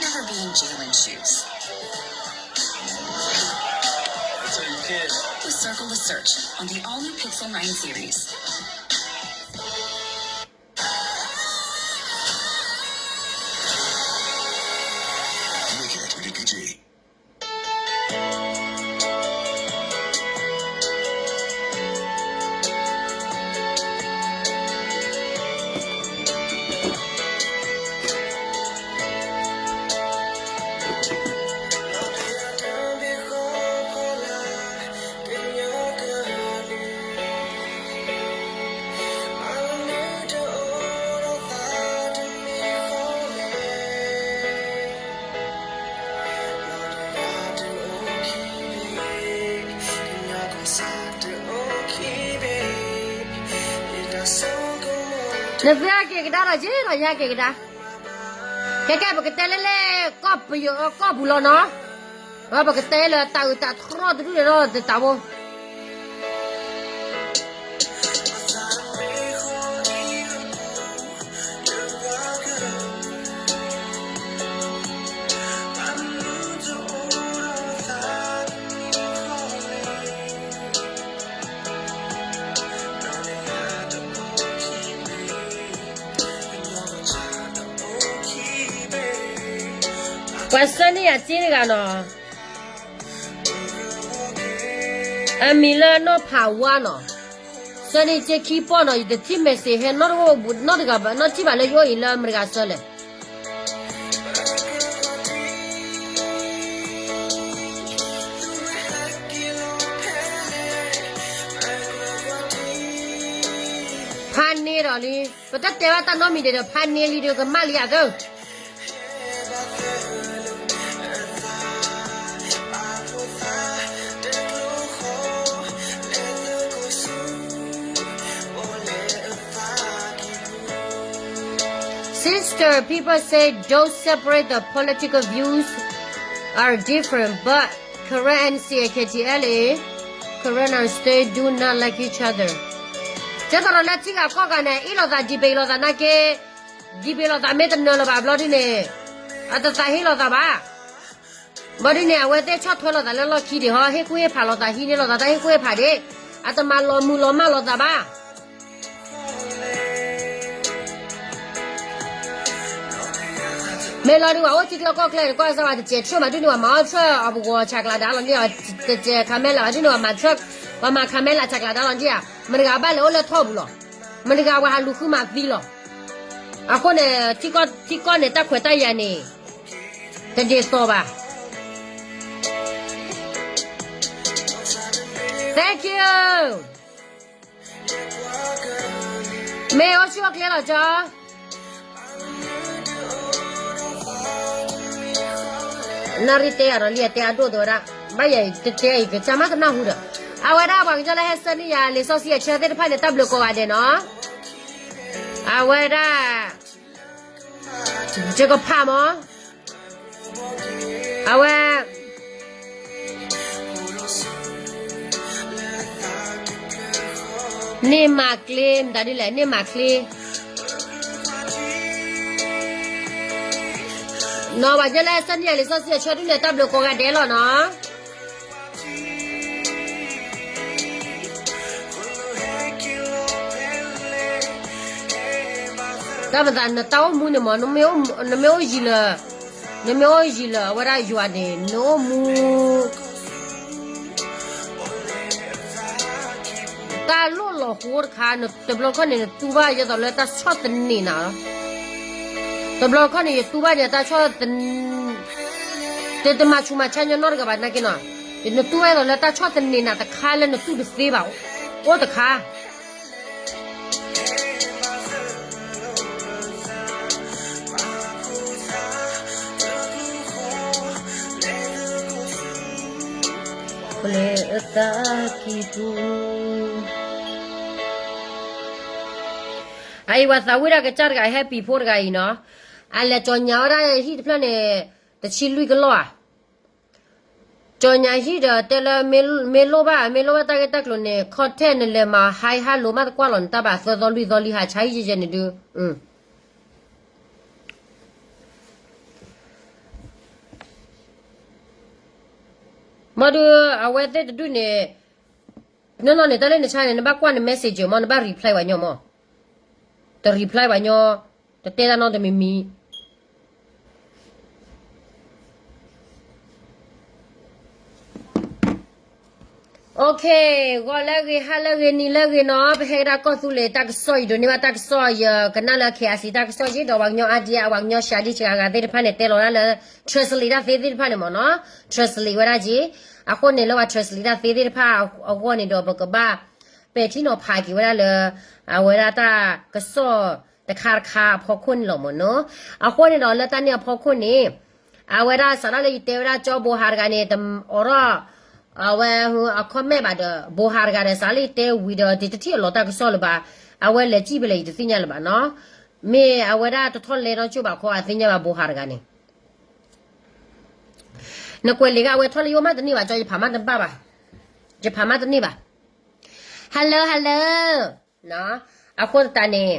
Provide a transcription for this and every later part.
Never be in Jaylen's shoes. That's how you kid. With Circle the Search on the all-new Pixel nine series. Rated P G. နသ့ၣ်က့ၤကဒါဒီးက့ၤဒီးယက့ၤကဒါ, ခဲကဲ ပကတဲလၢလၢ ကီၢ်ပယီၤ ကီၢ်ပူၤလီၤနီၤ, ပကတဲလၢတၢ်အုးတၢ်ထီၣ်တဒူၣ်န့ၣ်ဒီးတၢ်ဘိ ပှၤဆှၢန့ၢ်ယၤစ့တဂၤနီၤ, အမံၤလၢနီၢ်ဖးဝါနီၤ, ဆှၢန့ၢ်စ့ခံပီၢ်နီၤ, ယတထံၣ် message ဟဲနီတဂၤဘၣ်, နီတဂၤဘၣ်, နီၢ်ထံၣ်ဘၣ်လၢယအိၣ်အံၤလၢမတၤတဂၤဆှၢလဲၣ် ဖးန့ၢ်ဒီးလံ, ပတတဲဘၣ်တၢ်နီတမံၤဒဲးဒီး ဖးန့ၢ်လံဒီးကမၣ်လံယၤသၢ Sister, people say don't separate, the political views are different, but Karen N C A K T L A, Karen are still do not like each other. ကဲသိးဒီးလၢထံဂၤကီၢ်ဂၤန့ၣ် အ့ၣ်လိာ်သး debate လိာ်သးနာ်က့, debate လိာ်သးမ့ၢ်တနၢၤလၢၤဘၣ်ဘျီဒ်န့ၣ်, အတသးဟ့လိာ်သးဘၣ်. ဘျီဒ်န့ၣ် အဝဲသ့ၣ်ဆီၣ်ထွဲလိာ်သးလၢလီၢ်ခံဒံးဟီ, ဟ့ၣ်ကူၣ်ဟ့ၣ်ဖးလိာ်သး, ဟံးန့ၢ်လိာ်သးတၢ်ဟ့ၣ်ကူၣ်ဟ့ၣ်ဖးဒံး, အတမၤလီၤမုၢ်လီၤမၢ်လိာ်သးဘၣ်. မ့ၢ်လီၤဒုး ပှၤအိၣ်ထံကျိကီၢ်ကျဲန့ၣ် ကွၢ်စၢ်ဝဲတစဲး Trump ဘၣ်ဒုးန့ၣ် ပှၤမၤအီၣ် Trump အပဂီၤဆးကျးဒါလီၤဒံး, တစဲး Kamala ဘၣ်ဒုးန့ၣ် ပှၤမၤ Trump, ပှၤမၤ Kamala ဆးကျးဒါလီၤဒံးဧါ. မတၤတဂၤဘၣ်လဲၤအိၣ်လၢထီၣ်ပူၤလီၤ. မတၤတဂၤပှၤဟးလူၤဃုမၤသံလီၤ. အဃိန့ၣ် ထံကီၢ်န့ၣ် တၢ်ခွဲးတၢ်ယာ်န့ၣ် တဒ်သိးဘၣ်. Thank you. မ့ၢ်အိၣ်ဆူၣ်အိၣ်ချ့လီၤကၠီ, နၣ်ရံၣ်တဲအီၤဒီးလံ အတဲအဒိၣ်တဲဝဲဒၣ်, ဘၣ်ယၤတတဲအံၤ ကစၢ်မးကနၢ်ဟူဒီး, အဝဲဒၣ်ပှၤကညီလၢဟဲဆှၢန့ၢ်ယၤလံာ်စီဆှံအဆၢသ့ၣ်တဖၣ်န့ၣ် တၢ်ဘျုးကိးဂၤဒဲးနီၤ, အဝဲဒၣ် ယကဖးမး, အဝဲ န့ၢ်မၤချ့ မတၤဒ်လဲၣ် န့ၢ်မၤချ့, နီၤ ပှၤကညီလၢဟဲဆှၢန့ၢ်ယၤလံာ်စီဆှံအဆၢဒုးန့ၣ် တၢ်ဘျုးကိးဂၤဒဲးလီၤနီၤ. တၢ်မၤသး နတၢ်အိၣ်မူန့ၣ်မး နမ့ၢ်အိၣ်ယံၤလၢာ်, နမ့ၢ်အိၣ်ယံၤလၢာ် အဝဲဒၣ်ယွၤန့ၣ် နအိၣ်မူ တၢ်လိၣ်လီၤဃိတခါ တဘျီခီၣ်န့ၣ် နတူၢ်ဘၣ်ယဲသိးလၢတၢ်ဆီၣ်သနံးနၤလီၤ. တဘျီခီၣ်န့ၣ် ယတူၢ်ဘၣ်န့ၣ် တၢ်ဆီၣ်သနံး, တမၤဆူးမၤဆါညီနီတဂၤဘၣ်နာ်က့နီၤ, နတူၢ်ဘၣ်ယဲသိးလၢတၢ်ဆီၣ်သနံးနၤတခါလၢနတူၢ်တသ့ဘၣ်, အိၣ်တခါ ပလဲၤအသးကံၢ်ပူၤ, အအံၤ ပှၤသးဝံၣ်ဒၣ်ကစၢ်တဂၤ ဟဲပံၤဖိတဂၤအံၤနီၤ, အလဲၤကၠီညါဝဲဒၣ်ဟံၣ်တဖျၢၣ်န့ၣ် တဆံလွံၢ်ကလီၢ်ဧါ. ကၠီညါဟံၣ်ဒီးတဲလၢ မ့ၢ်လိၣ်ဘၣ် မ့ၢ်လိၣ်ဘၣ်တၢ်ဂ့ၢ်တၢ်ကျိၤန့ၣ် ခီထဲန့ၣ်လဲၤမၤဟါဟါလိၤမးတကွၢ်လီၤ နတၢ်ဘၣ်သၢသီလွံၢ်သီလံ ဟးဆါဟံၣ်ယဲယဲန့ၣ်ဒုး အ မ့ၢ်ဒုး အဝဲသ့ၣ်တဒူၣ်န့ၣ် နီၢ်နီၢ်န့ၣ် တၢ်လၢနဆါန့ၣ် နဘၣ်ကွၢ်န messenger မ့ၢ် နဘၣ် reply ပှၤညီမ့ၢ်, တ reply ပှၤညီ, တတဲတၢ်နီတမံၤမံၤ. Okay, ဂီၤလၢအဂ့ၤ ဟါလၢအဂ့ၤ နံၤလၢအဂ့ၤနီၤ, ပဟဲကဒါကီၢ်သူလ့ၤတၢ်ကစီၣ် ယဒိးန့ၢ်ဘၣ်တၢ်ကစီၣ် ယကနၣ်လၢ KIC တၢ်ကစီၣ်က့ ဒီးပှၤကညီအါဒံအါ ပှၤကညီစှၤဒံစှၤဂၤသ့ၣ်တဖၣ်န့ၣ် တဲလီၤဒၣ်လၢ translate တၢ်သ့သ့ၣ်တဖၣ်န့ၣ်မ့ၢ်နီၤ, translate ဝဲဒၣ်က့. အဃိန့ၣ်လၢပှၤ translate တၢ်သ့သ့ၣ်တဖၣ်အဂီၢ်န့ၣ်ဒီး ပကဘၣ်ပဲာ်ထံနီၤဖးက့ၤဝဲဒၣ်လၢ အဝဲဒၣ်တၢ်ကစီၣ်တခါတခါအဖီခိၣ်န့ၣ်လီၤမ့ၢ်နီၤ. အဃိန့ၣ်ဒီးလၢတၢ်န့ၣ်အဖီခိၣ်န့ၣ် အဝဲဒၣ်စးထီၣ်လၢယတဲဝဲဒၣ်ကၠီဘိဟးတဂၤန့ၣ် တအိးထီၣ် အဝဲအ comment ဘၣ်ဒီး ဘိဟးတဂၤဒီး စးလၢယတဲဝံၤဒီး တထံၣ်အလီၤတၢ်ကစီၣ်လၢၤဘၣ်. အဝဲလဲၤစံၣ်ဖဲလဲၣ် ယတသ့ၣ်ညါလၢၤဘၣ်နီၤ. မ့ၢ်အဝဲဒၣ်တထီၣ်လဲထီၣ်ကၠိဘၣ်ခီ အသ့ၣ်ညါဘၣ် ဘိဟးတဂၤန့ၣ် နကွဲးလံာ်ဂၤ အဝဲထီၣ်လၢယအိၣ်မးတန့ၢ်ဘၣ် ကၠီ ယဖးမးတဘၣ်ဘၣ်, ယဖးမးတန့ၢ်ဘၣ်. Hello, hello. အဃိသတးန့ၣ်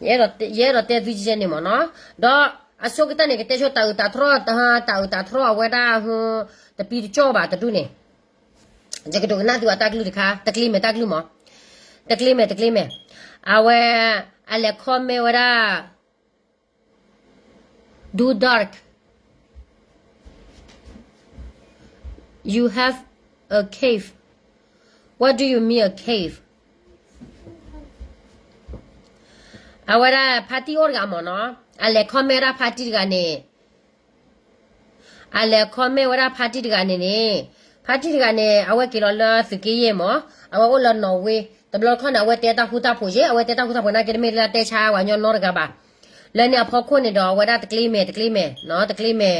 ယအဲၣ်ဒိးတဲသုကဲန့ၣ်မ့ၢ်နီၤ, ဒီးအဆိကတၢၢ်န့ၣ် ကတဲဆိတၢ်အုးတၢ်ထီၣ် တၢ်အုးတၢ်ထီၣ်အဝဲဒၣ် တပံတကၠီၣ်ဘၣ်တဒူၣ်န့ၣ်, ယကဒိကနၣ်သုအတၢ်ကလုၢ်တခါ တကျ့မဲာ်တၢ်ကလုၢ်မး, တကျ့မဲာ် တကျ့မဲာ်, အဝဲ အလဲၤ comment ဝဲဒၣ် Do dark. You have a cave. What do you mean a cave? အဝဲဒၣ် ဖါတံၢ်အိၣ်တဂၤမ့ၢ်နီၤ, အလဲၤ comment ဝဲဒၣ်ဖါတံၢ်တဂၤန့ၣ်, အလဲၤ comment ဝဲဒၣ်ဖါတံၢ်တဂၤန့ၣ်န့ၣ်, ဖါတံၢ်တဂၤန့ၣ် အဝဲက့ၤလီၤလၢသုးက့ယဲၢ်မ့ၢ်, အဝဲအိၣ်လၢ Norway တဘျီတခီၣ်န့ၣ် အဝဲတဲတၢ်ဃူတၢ်ဖိးယဲၢ်, အဝဲတဲတၢ်ဃူတၢ်ဖိးနာ်က့ တမ့ၢ်လၢတဲဆါပှၤကညီနီတဂၤဘၣ်. လၢန့ၣ်အဖီခိၣ်န့ၣ်ဒီး အဝဲဒၣ်တကျ့မဲာ် တကျ့မဲာ်,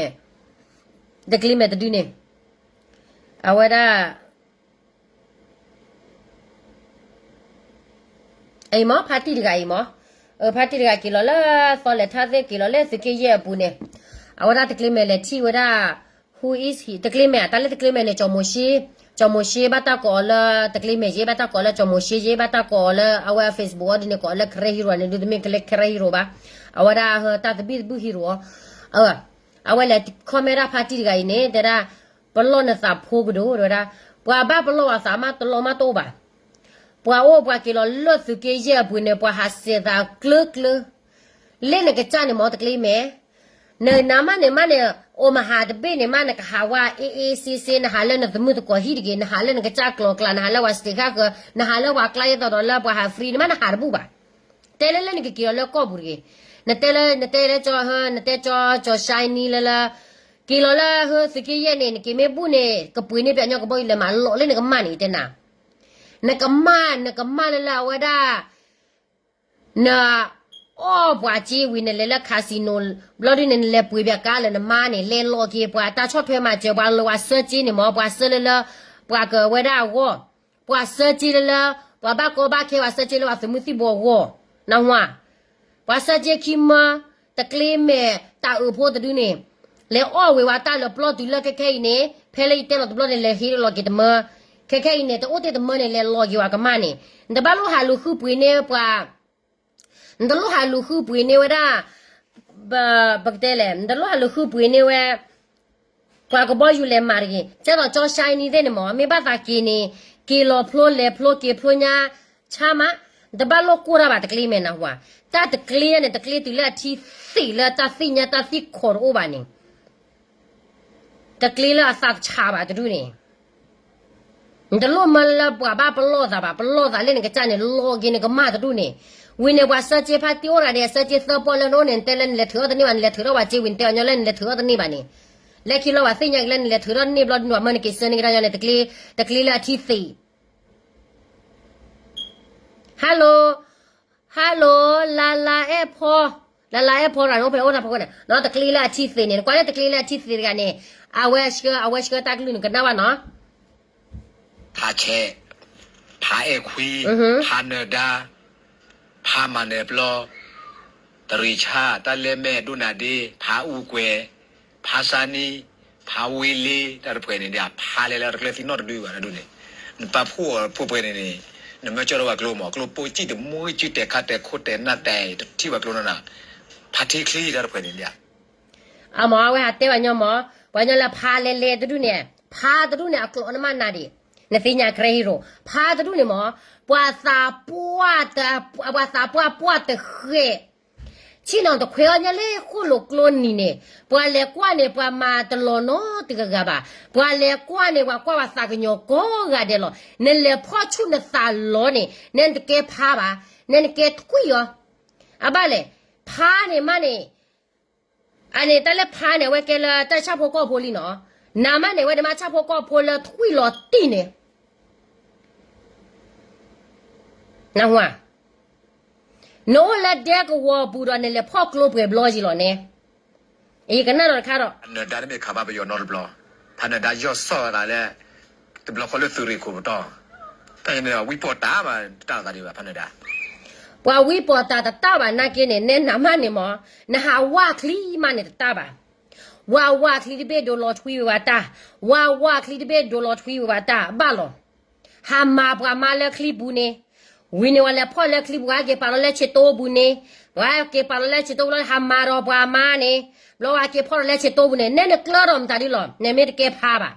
တကျ့မဲာ်တဒုန့ၣ်, အဝဲဒၣ် အံၤမ့ၢ် ဖါတံၢ်တဂၤအံၤမ့ၢ်, ဖါတံၢ်တဂၤက့ၤလီၤလၢသီလဲၤထါသ့ၣ် က့ၤလီၤလၢသုးက့ယဲၢ်အပူၤန့ၣ်, အဝဲဒၣ်တကျ့မဲာ်လဲၤထံၣ်ဝဲဒၣ် who is he တကျ့မဲာ် တၢ်လၢတကျ့မဲာ်န့ၣ် ကၠီၤမိၤၡ့, ကၠီၤမိၤၡ့ဘၣ်တၢ်ကိးအီၤလၢ တကျ့မဲာ်ယဲၢ် ဘၣ်တၢ်ကိးအီၤလၢကၠီၤမိၤၡ့ယဲၢ် ဘၣ်တၢ်ကိးအီၤလၢ အဝဲအ Facebook အီၤဒ်န့ၣ် ကိးအီၤလၢ Karen Hero န့ၣ် ဒုးတမ့ၢ် Karen Hero ဘၣ်, အဝဲဒၣ်တၢ်သဘံၣ်သဘုၣ် hero အီၤ အဝဲလဲၤ comment ဒၣ်ဖါတံၢ်တဂၤအံၤန့ၣ် တဲဒၣ် ပလီၢ်နသးဖိကဒိၣ် တဲဝဲဒၣ်, ပှၤဘၣ်ပလီၢ်ဝဲသးမး တလီၢ်မးတအိၣ်ဘၣ်. ပှၤအိၣ်ပှၤက့ၤလီၤလၢသုးက့ယဲၢ်အပူၤန့ၣ် ပှၤဟးစဲးသးကျၢကျၢ, လၢနကစၢ်န့ၣ်မ့ၢ်တကျ့မဲာ်, နနမးန့ၣ်မးန့ၣ် အိၣ်မဟါတဘ့ၣ်န့ၣ်မး နကဟးဝဲ အေးအေးဆေးဆေး နဟးလၢနသမုၣ်သကိးဟံၣ်တဂ့ၤ, နဟးလၢနကစၢ်ကျိၤကျါ, နဟးလၢပှၤစတ့းဃၣ်ဃၢၤ, နဟးလၢပှၤကျါယဲၢ်တီၤတီၤလၢပှၤဟး free န့ၣ်မး နဟးတဘူၣ်ဘၣ်. တဲလၢလၢနကက့ၤလီၤလၢကီၢ်ပူၤတဂ့ၤ, နတဲလၢ နတဲလၢကၠီ နတဲကၠီ ကၠီ shiny လၢလၢ က့ၤလီၤလၢသုးက့ယဲၢ်န့ၣ် နက့ၤမ့ၢ်ဘူၣ်န့ၣ် ကပှ့ၤန့ၢ်ပှၤကညီကဘီယူၤလဲၤမးလီၤလၢနကမၢ်န့ၣ် ယတဲနၤ, နကမၢ် နကမၢ်လၢလၢအဝဲဒၣ် နအီၣ်ပှၤစ့ဝံၤ နလဲၤလၢ casino ဘျီဒုန့ၣ် နလဲၤပှ့ၤပှၤကါလၢနမါန့ၣ် လဲၤလီၤက့ၤ ပှၤတၢ်ဆီၣ်ထွဲမၤစၢၤ ပှၤလၢပှၤဆၢက့န့ၣ်မ့ၢ် ပှၤဆၢလၢလၢ ပှၤကဝဲဒၣ်အဂီၢ်, ပှၤဆၢက့လၢလၢ ပှၤဘၣ်ကီဘၣ်ခဲ ပှၤဆၢက့လၢပှၤသုးမုၢ်သံၣ်ဘိအဂီၢ်, နဟါ ပှၤဆၢက့ခံမၢ တကျ့မဲာ်တၢ်အုးဖိတဒုန့ၣ် လဲၤအီၣ်ဝံၤဝဲတၢ်လၢပျီတုၤလၢခဲခဲအံၤန့ၣ် ဖဲလၢယတဲလီၤတဘျီန့ၣ် လဲၤဟ့ၣ်လီၤက့ၤတမၢ, ခဲခဲအံၤန့ၣ် တအိၣ်တ့ၢ်တမၢန့ၣ် လဲၤလီၤက့ၤဝဲကမၢ်န့ၣ်, နတဘၣ်လိၣ်ဟးလူၤဃုပှ့ၤန့ၢ်ပှၤ နတလိၣ်ဟးလူၤဃုပှ့ၤန့ၢ်ဝဲဒၣ် ပကတဲလဲၣ် နတလိၣ်ဟးလူၤဃုပှ့ၤန့ၢ်ဝဲ ပှၤကဘီယူၤလဲၤမၤတဂ့ၤ, ကဲသိးကၠီ shiny သ့ၣ်န့ၣ်မ့ၢ် မ့ၢ်ဘၣ်သးက့ၤန့ၣ် က့ၤလီၤဖျိလဲၤဖျိ က့ၤဖျိညါ ဆါမး, နတဘၣ်လိၣ်ကိၢ်တၢ်ဘၣ် တကျ့မဲာ်နဟါ, တၢ်တကျ့န့ၣ် တကျ့တုၤလၢအထံသံးလၢတၢ်သ့ၣ်ညါတၢ်သံၣ်ခိးတအိၣ်ဘၣ်န့ၣ် တကျ့လၢအသးတဆးဘၣ်တဒူၣ်န့ၣ်, နတလိၣ်မၢလၢပှၤဘၣ်ပလီၢ်သးဘၣ်, ပလီၢ်သးလၢနကစၢ်န့ၣ် လီၤက့ၤနကမၢ်တဒူၣ်န့ၣ်, ဝံၤန့ၣ် ပှၤဆၢက့ဖါတံၢ်အိၣ်တဂၤန့ၣ် အဆၢက့သၢပီၢ်လၢနအိၣ်န့ၣ် နတဲလၢနလဲၤထုးထီၣ်တန့ၢ်ဘၣ်, နလဲၤထုးထီၣ်ပှၤစ့ဝံၤ နတဲအီၤညီလၢနလဲၤထုးထီၣ်တန့ၢ်ဘၣ်န့ၣ်, လၢခံလီၤပှၤသ့ၣ်ညါက့ၤလၢနလဲၤထုးထီၣ်တန့ၢ်ဘျီဒုန့ၣ် မၢနက့ၤဆၢန့ၢ်ကဒါညီန့ၣ် တကျ့လၢအထံသံး Hello, hello, လါလါအဲၣ်ဖီ, လါလါအဲၣ်ဖီရၤန့ၣ် အိၣ်ဖဲအိၣ်တၢ်ဖီခိၣ်န့ၣ် နီၢ်တကျ့လၢအထံသံးန့ၣ် နကွၢ်လၢတကျ့လၢအထံသံးတဂၤန့ၣ် အဝဲဆှၢ အဝဲဆှၢတၢ်ကလုၢ်န့ၣ် ကနၣ်ဘၣ်နီၤ ဖါဆဲး, ဖါအဲၣ်ခွံ, ဖါနၢၤဒါ, ဖါမၤနၢၤပျီ, တရံးဆၣ်, တၢ်လဲမဲာ်ဒိၣ်နၤဒ့, ဖါအူကွဲၤ, ဖါစါနံ, ဖါဝ့လ့, တၢ်တပှဲၤန့ၣ်ဒ် ဖါလဲၤလၢတကျဲသံနီတဒုဘၣ်တဒုန့ၣ်, နပာ်ဖှိၣ်အီၤဖိပှဲၤန့ၣ်န့ၣ်, နမၢကၠီၣ်ထီၣ်ပှၤကျိမး ကျိပိာ်စံၣ်တမူဂံၢ်စံၣ်တဲာ်ခါတဲာ်ခိၣ်တဲာ်နၢ်တဲာ် တထံၣ်ပှၤကျိနီနၤ, ဖါထံချံတၢ်တပှဲၤန့ၣ်ဒ် အမ့ၢ်အဝဲဟးတဲဘၣ်ညီမ့ၢ် ပှၤကညီလၢဖါလဲၤလဲၤတဒူၣ်န့ၣ်, ဖါတဒူၣ်န့ၣ် အကျိာ်နမ့ၢ်နၤဒံး, နသ့ၣ်ညါ ကရၢဟံရိၤ, ဖါတဒူၣ်န့ၣ်မ့ၢ် ပှၤသးပှၢ်တ, ပှၤသးပှၢ်ပှၢ်တဃဲး ဆ့ၣ်နီၤတခွဲးအီၣ်ညါလၢဃိၣ်လိာ်ကျိနံၤန့ၣ်, ပှၤလဲၤကွၢ်န့ၣ် ပှၤမၤတလီၤနီတဂၤဂၤဘၣ်. ပှၤလဲၤကွၢ်န့ၣ် ပှၤကွၢ်ပှၤသးကညီၤကိးဂၤဒဲးလီၤ. နလဲၤဖီၣ်ဆူၣ်နသးလီၤန့ၣ် နဲနတကဲဖါဘၣ်, နဲနကဲထွံၣ်အီၤ. အဘၣ်လဲၣ်, ဖါန့ၣ်မးန့ၣ်, အန့ၣ်တၢ်လၢဖါန့ၣ် အဝဲကဲလၢတၢ်ဆၣ်ဖိကီၢ်ဖိလံနီၤ. နၤမးန့ၣ် အဝဲဒၣ်မ့ၢ်ဆၣ်ဖိကီၢ်ဖိလၢထွံၣ်လီၤတံၢ်န့ၣ် နၢ်ဟူဧါ, နအိၣ်လၢဒဲကဝီၤပူၤဒီး နလဲၤဖီၣ်ကျိပှဲၤဘျီက့ၤလီၤန့ၣ်, ယကနၣ်ဒီးတခါဒီး ဖါနၢၤဒါတမ့ၢ်ခးဘၣ်ပယီၤနီတဘျီ, ဖါနၢၤဒါယီၢ်စီၣ်သးလၢ တဘျီဃီလၢသုးရ့ၣ်ခိၣ်ပတီၢ်, တၢ်န့ၣ်ဝံပီၣ်တၢ်ဘၣ်တတၢ်သးဒံးဘၣ် ဖါနၢၤဒါ ပှၤဝံပီၣ်တၢ်တတၢ်ဘၣ်နာ်က့န့ၣ် နဲနၤမးန့ၣ်မ့ၢ် နဟးဝးချံမးန့ၣ်တတၢ်ဘၣ်. ဝးဝးချံတဘ့ၣ်ဒိးလီၤထွံဝဲဝဲတၢ်, ဝးဝးချံတဘ့ၣ်ဒိးလီၤထွံဝဲဝဲတၢ်ဘၣ်လီၤ. ဟးမၤပှၤမါလၢချံပူၤန့ၣ်, ဝံၤန့ၣ်ဝဲလဲၤဖီၣ်လၢချံပူၤ ပှၤဟဲက့ၤပာ်လီၤလၢဆ့တိပူၤန့ၣ်, ပှၤဟဲက့ၤပာ်လီၤလၢဆ့တိပူၤလီၤ ဟးမၤဒီးပှၤမါန့ၣ်, ဘျီဝဲက့ၤဖီၣ်ဒီးလၢဆ့တိပူၤန့ၣ် နဲနကျၢၤဒီးမတၤဒ်လီၤ နဲမ့ၢ်တကဲဖါဘၣ်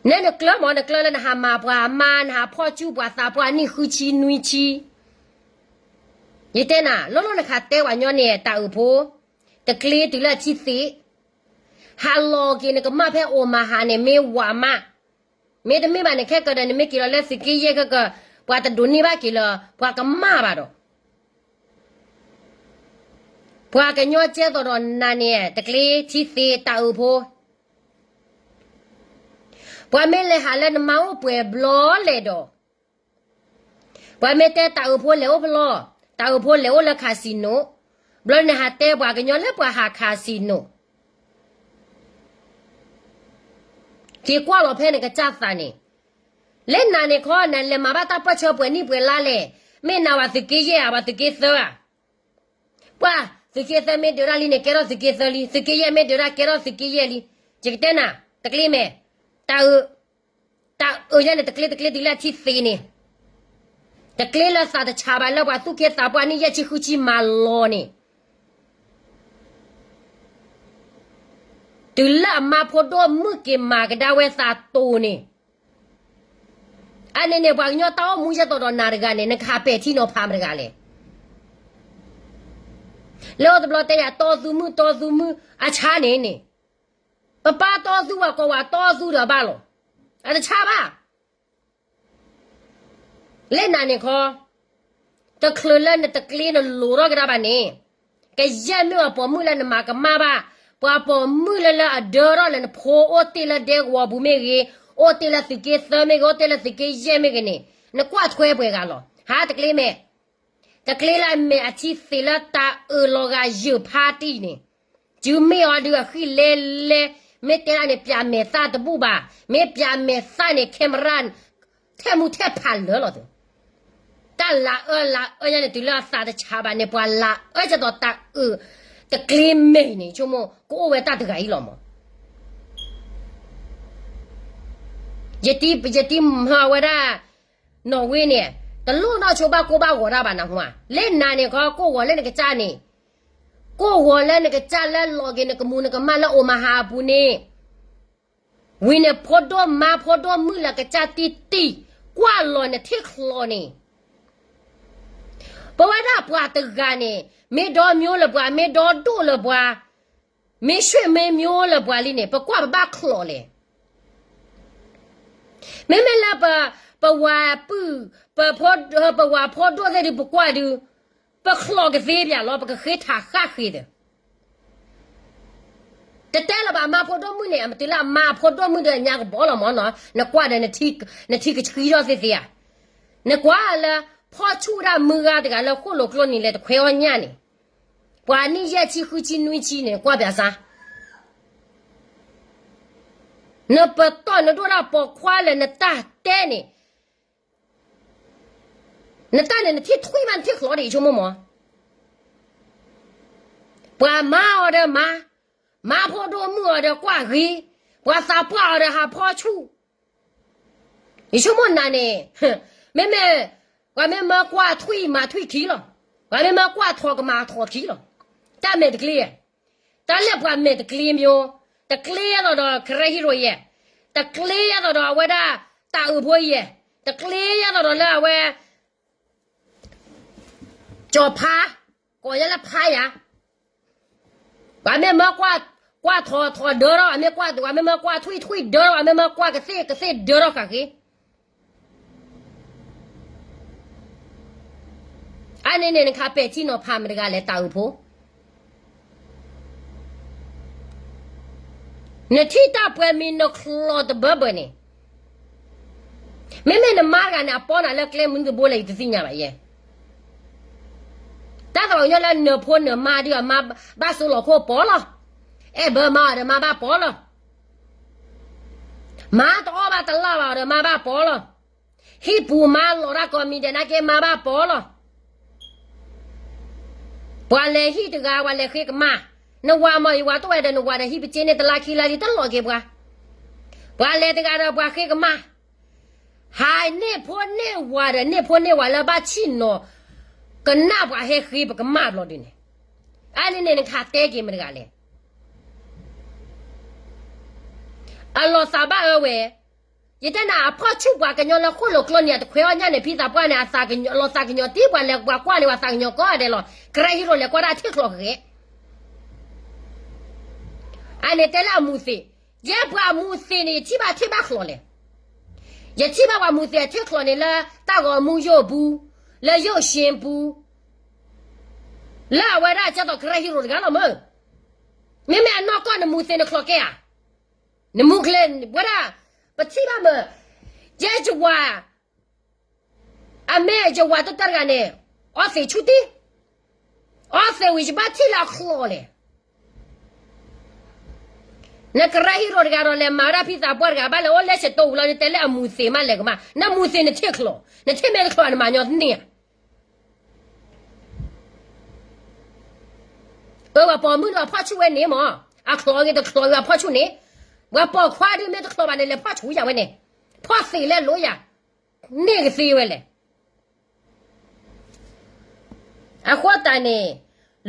နဲနကျၢၤမ့ၢ် နကျၢၤလၢနဟးမၤပှၤအမါ နဟးဖီၣ်ဆူၣ်ပှၤသးပှၢ်နံၣ်ဃုဆံနွံဆံ, ယတဲနၤ လီၤလီၤနခးတဲပှၤညီန့ၣ် တၢ်အုးဖိ, တကျ့တုၤလၢအထံသ့, ဟးလီၤက့ၤနကမၣ်ဖဲအိၣ်မၤဟးန့ၣ် မ့ၢ်ဝၤမး, မ့တမ့ၢ်ဘၣ်န့ၣ် ခဲကဒီးနမ့ၢ်က့ၤလီၤလၢသုးက့ယဲၢ်ခဲက ပှၤတဒိးန့ၢ်ဘၣ်က့ၤလၢ ပှၤကမၣ်ဘၣ်ဒီး ပှၤကညီကဲသိးဒီးနၤန့ၣ် တကျ့ထံသ့တၢ်အုးဖိ, ပှၤမ့ၢ်လဲၤဟးလၢနမါအိၣ်ပှဲၤဘျီလဲၣ်ဒီး, ပှၤမ့ၢ်တဲတၢ်အုးဖိလဲၤအိၣ်ဖျီ, တၢ်အုးဖိလဲၤအိၣ်လၢ casino, ဘျီနဟးတဲပှၤကညီလၢပှၤဟး casino, က့ၤကွၢ်လီၤဖဲနကစၢ်သးန့ၣ်, လၢနၤန့ၣ်ခီ နလဲၤမၤဘၣ်တၢ်ပၢၢ်ဆၢပှဲၤနံၣ်ပှဲၤလါလဲၣ်, မ့ၢ်နၤဝဲသုးက့ယဲၢ်ဧါ ပှၤသုးက့သၢဧါ ပှၤသုးက့သၢမ့ၢ်ဒုးတၢ်လံန့ၣ် ကဲထီၣ်သုးက့သၢလံ, သုးက့ယဲၢ်မ့ၢ်ဒုးတၢ်ကဲထီၣ်သုးက့ယဲၢ်လံ, ယကတဲနၤ, တကျ့မဲာ်, တၢ်အုး, တၢ်အုးယဲန့ၣ် တကျ့တကျ့တုၤလၢအထံသ့န့ၣ်, တကျ့လၢသးတဆးဘၣ်လၢပှၤသူၣ်က့သးပှၢ်နံၣ်ယဲၢ်ဆံဃုဆံမၤလီၤန့ၣ်, တုၤလၢအမါဖိဒိၣ်မုၣ်က့ၤမၤကဒါဝဲသးတိၤန့ၣ်, အန့ၣ်န့ၣ် ပှၤကညီတၢ်အိၣ်မူယဲၢ်သိးဒီးနၤတဂၤန့ၣ် နကဟးပဲာ်ထံနီၤဖးမတဂၤလဲၣ်. လၢအိၣ်တဘျီတဲယၤ တီသူမုၣ်တီသူမုၣ်အဆါန့ၣ်န့ၣ်, ပပၢ်တီသူဝဲကိးဝဲတီသူဒီးဘၣ်လီၤ. အတဆါဘၣ် လၢနၤန့ၣ်ခီ, တချုးလၢနတကျ့နလိၤထီၣ်ကဒါဘၣ်န့ၣ်, ကယဲၢ်မ့ၢ်အပိာ်မုၣ်လၢနမၤကမၣ်ဘၣ်, ပှၤပိာ်မုၣ်လၢလၢအဒၢထီၣ်လၢနဖိအိၣ်တ့ၢ်လၢဒဲကဝီၤပူၤမ့ၢ်ဂ့ၤ, အိၣ်တ့ၢ်လၢသုးက့သၢမ့ၢ်ဂ့ၤ, အိၣ်တ့ၢ်လၢသုးက့ယဲၢ်မ့ၢ်ဂ့ၤန့ၣ်, နကွၢ်ထွဲပှဲၤဂၤလီၤ. ဟါတကျ့မဲာ်, တကျ့လၢအမဲာ်အထံသ့လၢတၢ်အၢၣ်လီၤဂာ်ယုၢ်ဖါတံၢ်န့ၣ်, စုမ့ၢ်အီၤဒုးအဃံလဲလဲ, မ့ၢ်တဲဒၣ်န့ၣ် ပၠးမဲာ်သၣ်တဘူၣ်ဘၣ်, မ့ၢ်ပၠးမဲာ်သၣ်န့ၣ် camera ထဲမူထဲဖးလၢာ်လီၤ. တၢ်လၤအၢလၤအၢညါန့ၣ် တုၤလၢအသးတဆးဘၣ်န့ၣ် ပှၤလၤအၢကသိးတၢ်အုး တကျ့မဲာ်န့ၣ် ဆိကမိၣ် ကအိၣ်ဝဲတၢ်တဂၤအံၤလီၤမး. ယတံၤမၤဝဲဒၣ် နီၣ်ဝ့န့ၣ် တလိၣ်နီၢ်ဆိဘၣ်ကိၢ်ဘၣ်ဂီၤတၢ်ဘၣ်နဟူဧါ. လၢနၤန့ၣ်ခီ ကိၢ်ဂီၤလၢနကစၢ်န့ၣ်, ကိၢ်ဂီၤလၢနကစၢ်လၢလီၤက့ၤနကမူၤနကမၣ်လၢအိၣ်မၤဟးအပူၤန့ၣ်, ဝံၤန့ၣ် ဖိဒိၣ်မါဖိဒိၣ်မုၣ်လၢကစၢ်တံၢ်တံၢ် ကွၢ်လီၤနထံၣ်ချီန့ၣ်, ပဝဲဒၣ်ပှၤတဂၤန့ၣ် မ့ၢ်ဒီမျိုးလၢပှၤ မ့ၢ်ဒီဒိၣ်လၢပှၤ မ့ၢ်ဆွေမျိုးလၢပှၤလံန့ၣ် ပကွၢ်ပဘၣ်ချီလဲၣ်. မ့မ့ၢ်လၢပ, ပဝၤပုၢ်, ပဖိ, ပဝၤဖိဒိၣ်သ့ၣ်ဒုး ပကွၢ်ဒုး, ပချီကသ့ပၠးလီၤ, ပကဃ့ထးဃၣ်ဃ့ဒီး, တတဲလၢၤဘၣ် အမါဖိဒိၣ်မုၣ်န့ၣ် အမ့ၢ်တုၤလၢအမါအဖိဒိၣ်မုၣ်ဒီးအညါကဘီလီၤမးနီၤ, နကွၢ်ဒီး နထံကဆှံထီၣ်သ့သ့ဧါ. နကွၢ်လၢ ဖီၣ်ဆူၣ်ဝဲဒၣ်မုၢ်ဂၤတဂၤလၢဃိၣ်လိာ်ကျိနံၤလဲၤတခွဲးအီၣ်ညၣ်န့ၣ်, ပှၤနံၣ်ယဲၢ်ဆံဃုဆံနွံဆံန့ၣ် ကွၢ်ပၠးစၢ် နပတီၢ်နဒိၣ်ဒၣ်ပိာ်ခွါလၢနတၢ်တဲန့ၣ်, နတၢ်န့ၣ် နထံၣ်ထွံၣ်မးနထံၣ်ချီဒီး ယဆိကမိၣ်မး, ပှၤမါအီၤဒီးမါ, မါဖိဒိၣ်မုၣ်အီၤဒီးကွၢ်ဂ့ၤ, ပှၤသးပှၢ်အီၤဒီးဟးဖီဆူၣ်, ယဆိကမိၣ်နၤန့ၣ်, မ့မ့ၢ်, ပှၤမ့ၢ်မၢကွၢ်ထွံၣ်မၤထွံၣ်ခံလီၤ, ပှၤမ့ၢ်မၢကွၢ်ထိးကမၤထိးခံလီၤ, တၢ်မဲာ်တကျ့ဧါ. တၢ်လၢပှၤမဲာ်တကျ့မၠိ, တကျ့အသိးဒီး Karen Hero ယဲၢ်, တကျ့အသိးဒီးအဝဲဒၣ်တၢ်အုးဖိယဲၢ်, တကျ့အသိးဒီးလၢအဝဲ ကၠီၤဖါ, ကိးညါလၢဖါယၤ, ပှၤမ့ၢ်မၢကွၢ်, ကွၢ်ထီၣ်ထီၣ်ဒၢထီၣ်, ပှၤမ့ၢ်ကွၢ်, ပှၤမ့ၢ်မၢကွၢ်ထွံၣ်ထွံၣ်ဒၢထီၣ်, ပှၤမ့ၢ်မၢကွၢ်ကသ့ၣ်ကသ့ၣ်ဒၢထီၣ်ဃာ်ဃ့ အါန့ၣ်န့ၣ် နခးပဲာ်ထံနီၤဖးမတဂၤလဲၣ် တၢ်အုးဖိ, နထံၣ်တၢ်ပှဲၤမံၤနချီးတဘၢဘၢန့ၣ်, မ့မ့ၢ်နမါတဂၤန့ၣ် အပီနၤလၢကျဲမနုၤတဘိလဲၣ် ယတသ့ၣ်ညါဘၣ်ယဲ, တၢ်သးပှၢ်ကညီလၢနဖိနမါဒ်အမါဘၣ်စိလီၤခိၣ်ပီလီၤ, အဲၣ်ဘၢမါအီၤဒီးမါဘၣ်ပီလီၤ, မါတအီၣ်ဘၣ်တလၣ်ဘၣ်အီၤဒီးမါဘၣ်ပီလီၤ, ဟံၣ်ပူၤမါလီၤတၢ်ကိးမံၤဒဲးနာ်က့မါဘၣ်ပီလီၤ, ပှၤလဲၤဟံၣ်တဂၤ ပှၤလဲၤဃ့ကမၢ်, နဝၤမ့ၢ်ယဝၤတဝဲဒီး နဝၤဒီးဟံၣ်ပစ့န့ၢ်တလါခံလါလံ တလီၤက့ၤပှၤ, ပှၤလဲၤတဂၤဒီးပှၤဃ့ကမၢ်, ဟးန့ၢ်ဖိန့ၢ်ဝၤဒီး န့ၢ်ဖိန့ၢ်ဝၤလၢဘၣ်ဆံၣ်နီၤ ကနၣ်ပှၤဟဲဃ့ပကမၢ်ဘျီဒုန့ၣ်, အါန့ၣ်န့ၣ် နခးတဲက့ၤမတဂၤလဲၣ် အလီၤသးဘၣ်အၢဝဲ, ယတဲနၤအဖီၣ်ဆူၣ်ပှၤကညီလၢဃိၣ်လိာ်ကျိန့ၣ် အတခွဲးအီၣ်ညၣ်န့ၣ် ဖံသးပှၢ်န့ၣ် အသးကညီၤလီၤသးကညီၤတံၢ်ပှၤလဲၤပှၤကွၢ်န့ၣ် ပှၤသးကညီၤကိးဂၤဒဲးလီၤ ကရၢဟံၣ်ရိၤလဲၤကွၢ်ဒၣ်ထံၣ်ချီးကဂဲၤ အန့ၣ်တဲလၢအမူၤသ့ၣ်, ယဲပှၤအမူၤသ့ၣ်န့ၣ် ယထံၣ်ဘၣ်ထံၣ်ဘၣ်ချီးလဲၣ်, ယထံၣ်ဘၣ်ပှၤမူၤသ့ၣ်အထံၣ်ချီးန့ၣ်လၢတၢ်ဂီၤအမူယိၣ်အပူၤ, လၢယိၣ်ၡ့ပူၤ, လၢအဝဲဒၣ်ကဲသိးကရၢဟံၣ်ရိၤတဂၤလီၤမၢ်, မ့မ့ၢ်အနီၢ်ကီၢ်နမူၤသ့ၣ်နချီးကဲဧါ, နမူၤချ့ဝဲဒၣ်, ပထံၣ်ဘၣ်မၢ်, ယဲယဝၤ အမ့ၢ်ယဝၤတတၢၢ်တဂၤန့ၣ်, အီသံးဆူၣ်တံၢ်, အီသံးဝံၤယဘၣ်ထံၣ်လၢအချီးလဲၣ်. နကရၢဟံၣ်ရိၤတဂၤဒီးလဲၤမၤဝဲဒၣ်ဖံသးပှၢ်တဂၤ ဘၣ်လဲၤအိၣ်လၢစတိၢ်ဝံၤလီၤ နတဲလၢအမူၤသ့ၣ်မးလဲၤကမၣ်, နမူၤသ့ၣ်နထံၣ်ချီး, နထံၣ်မ့ၢ်တချီးနမၤညီသန့ၢ်ဧါ. အၢ ပှၤပိာ်မုၣ်ဒီးအဖီၣ်ဆူၣ်ဝဲန့ၣ်မး, အချီးဂ့ၤတချီးဂ့ၤအဖီၣ်ဆူၣ်န့ၣ်, ပှၤပိာ်ခွါဒုးမ့ၢ်တချီးဘၣ်န့ၣ် လဲၤဖီၣ်ဆူၣ်ယၤဝဲန့ၣ်, ဖီၣ်သ့ၣ်လဲၣ်လိယၤ, န့ၢ်ကသ့ဝဲလဲၣ်. အဃိသတးန့ၣ်,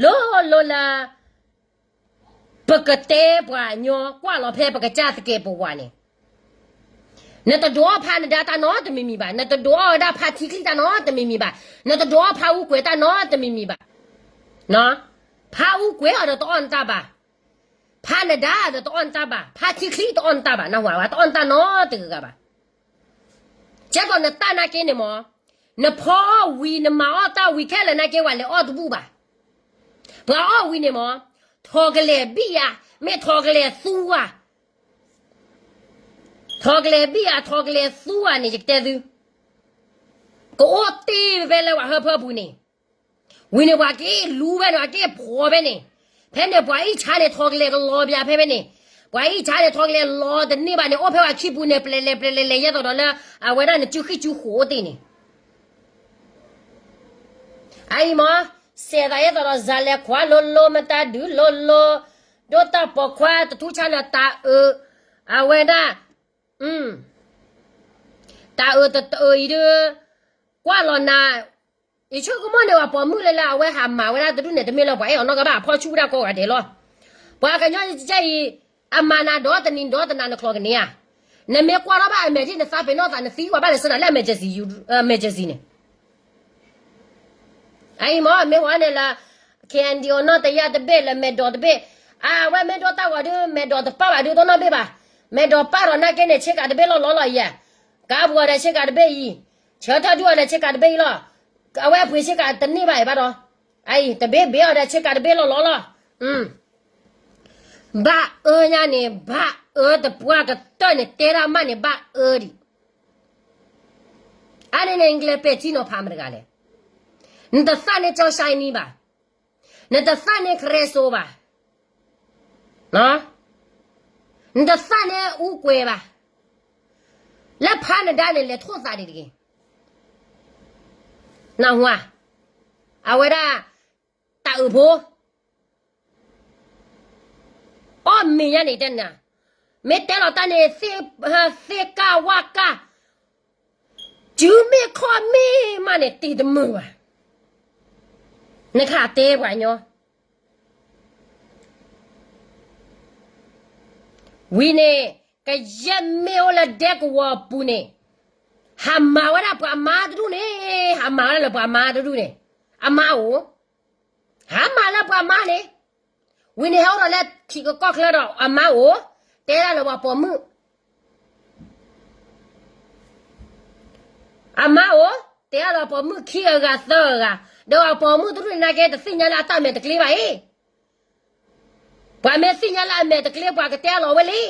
လိၤလိၤလၢ ပကတဲပှၤညီကွၢ်လီၤဖဲပကစၢ်သကဲးပဝးန့ၣ်, နတဒိးအီၣ်ဖးနဒါတၢ်နီတမံၤမံၤဘၣ်, နတဒိးအီၣ်ဝဲဒၣ်ဖးထံချံတၢ်နီတမံၤမံၤဘၣ်, နတဒိးအီၣ်ဖးအူကွဲးတၢ်နီတမံၤမံၤဘၣ်. ဖးအူကွဲးအီၤဒီးတအီၣ်နတၢ်ဘၣ်, ဖးနဒါဒီးတအီၣ်နတၢ်ဘၣ်, ဖးထံချံတအီၣ်နတၢ်ဘၣ်, နဝၤဝဲတအီၣ်နတၢ်နီတဂၤဂၤဘၣ်. ကဲသိးနတၢ်နာ်က့န့ၣ်မး, နဖီအီၣ်ဝံၤ နမၤအီၣ်တၢ်ဝံၤခဲလၢာ်နာ်က့ ပှၤလဲၤအီၣ်တဘူၣ်ဘၣ်. ပှၤအီၣ်ဝံၤန့ၣ်မး, ထိးကလဲၤဘံၣ်ယၤ, မ့ၢ်ထိးကလဲၤသူဧါ, ထိးကလဲၤဘံၣ်ယၤ ထိးကလဲၤသူဧါန့ၣ် ယကတဲသု, ကအိၣ်တ့ၢ်ဖဲလၢပှၤဟၢဖၢပူၤန့ၣ်, ဝံၤန့ၣ်ပှၤက့ၤလူၤဖဲန့ၣ် ပှၤက့ၤဖှီၣ်ဖဲန့ၣ်, ဖဲန့ၣ်ပှၤအံၣ်ဆါန့ၣ် ထိးကလဲၤကလီၤပၠးဖဲဖဲန့ၣ်, ပှၤအံၣ်ဆါန့ၣ် ထိးကလဲၤလီၤတန့ၢ်ဘၣ်န့ၣ် အိၣ်ဖဲပှၤခံပူၤန့ၣ် ပျဲလဲၤပျဲလဲၤလဲၤယဲသိးဒီးလၢ အဝဲဒၣ်နစုဃံၣ်စုဃိးအိၣ်တ့ၢ်န့ၣ် အအံၤမး, စဲးသးယဲသိးဒီး စၤလဲၤခွါလိၤလိၤ မတၤဒုးလိၤလိၤ, ဒိၣ်တၢ်ပိာ်ခွါတထူဆါလၢတၢ်အၢ, အဝဲဒၣ်, တၢ်အၢတအၢအံၤဒုး, ကွၢ်လီၤနၤ, ယဆိကမိၣ်န့ၣ် ပှၤပိာ်မုၣ်လၢလၢအဝဲဟးမၤဝဲဒၣ်တဒူၣ်န့ၣ် တမ့ၢ်လၢပှၤအဲၣ်အီၤနီတဂၤဘၣ် အဖီၣ်ဆူၣ်ဝဲဒၣ်ကိးဂၤဒဲးလီၤ. ပှၤကညီအံၤ, အမၤနၤဒီတနံၤဒီတနၤနချီးကန့ၢ်ဧါ, နမ့ၢ်ကွၢ်ထီၣ်ဘၣ်အမဲာ်ထံၣ်နသးပ့ၤနီၣ်သး နသံကွၢ်ဘၣ်လဲၤဆၢနၤလၢ emergency န့ၣ် အအံၤမ့ၢ်မ့ၢ်ဝဲန့ၣ်လၢ KNDO နီၣ်တယၢ်တဘ့ၣ် လၢမဲာ်ဒိးတဘ့ၣ်, အဝဲမ့ၢ်ဒိတၢ်ဂီၤဒုး မဲာ်ဒိးတပၣ်ဘၣ်ဒုးတနီၣ်ဘ့ၣ်ဘၣ်, မဲာ်ဒိးပၣ်ဒီးနာ်က့န့ၣ် ဆ့ကၤတဘ့ၣ်လီၤလီၤလီၤယဲ, ကါပူၤအီၤဒီးဆ့ကၤတဘ့ၣ်အံၤ, ဆၢထၢၣ်ဒုးအီၤဒီးဆ့ကၤတဘ့ၣ်အံၤလီၤ, အဝဲအပှ့ၤဆ့ကၤတန့ၢ်ဘၣ်အံၤဘၣ်ဒီး, အအံၤ တဘ့ၣ်ဘ့ၣ်အီၤဒီးဆ့ကၤတဘ့ၣ်လီၤလီၤလီၤ ဘၣ်အၢညါန့ၣ် ဘၣ်အၢတပှၢ်ကတၢၢ်န့ၣ် တဲဒၣ်မးန့ၣ် ဘၣ်အၢဒံး, အါန့ၣ်န့ၣ် နကလဲၤပဲာ်ထံနီၤဖးမတဂၤလဲၣ်, နတသၣ်န့ၢ်ကၠီဆါနံဘၣ်, နတသၣ်န့ၢ်ခရဲစိဘၣ်, နတသၣ်န့ၢ်အူကွဲးဘၣ်, လၢဖးနဒါန့ၣ် လဲၤထိၣ်သးဒံးတဂ့ၤ, နၢ်ဟူဧါ, အဝဲဒၣ်, တၢ်အုးဖိ အီၣ်မ့ၤညါန့ၣ်တဲနၤ, မ့ၢ်တဲလီၤတၢ်န့ၣ် သ့ၣ်ကၢ်ဝၣ်ကၢ်, စုမ့ၢ်ခီၣ်မ့ၢ်မးန့ၣ် တံၤတမုာ်ဘၣ်, နခးတဲပှၤကညီ, ဝံၤန့ၣ် ကယဲၢ်မ့ၢ်အိၣ်လၢဒဲကဝီၤအပူၤန့ၣ် ဟးမၤဝဲဒၣ်ပှၤမါတဒူၣ်န့ၣ်, ဟးမၤဝဲဒၣ်လၢပှၤမါတဒူၣ်န့ၣ်, အမါအိၣ်, ဟးမၤလၢပှၤမါန့ၣ်, ဝံၤန့ၣ်ဟဲအိၣ်ဒီးလၢထံကီၢ်ချၢဒီးအမါအိၣ်, တဲဒၣ်လၢပှၤပိာ်မုၣ် အမါအိၣ်, တဲဒၣ်လၢပိာ်မုၣ်ခံဂၤသၢဂၤ, ဒီးအပိာ်မုၣ်တဒူၣ်န့ၣ်နာ်က့ တသ့ၣ်ညါလၢအတၢ်မဲာ်တကျ့ဘၣ်အံၤ, ပှၤမ့ၢ်သ့ၣ်ညါလၢအမဲာ်တကျ့ ပှၤကတဲလီၤဝဲလံ.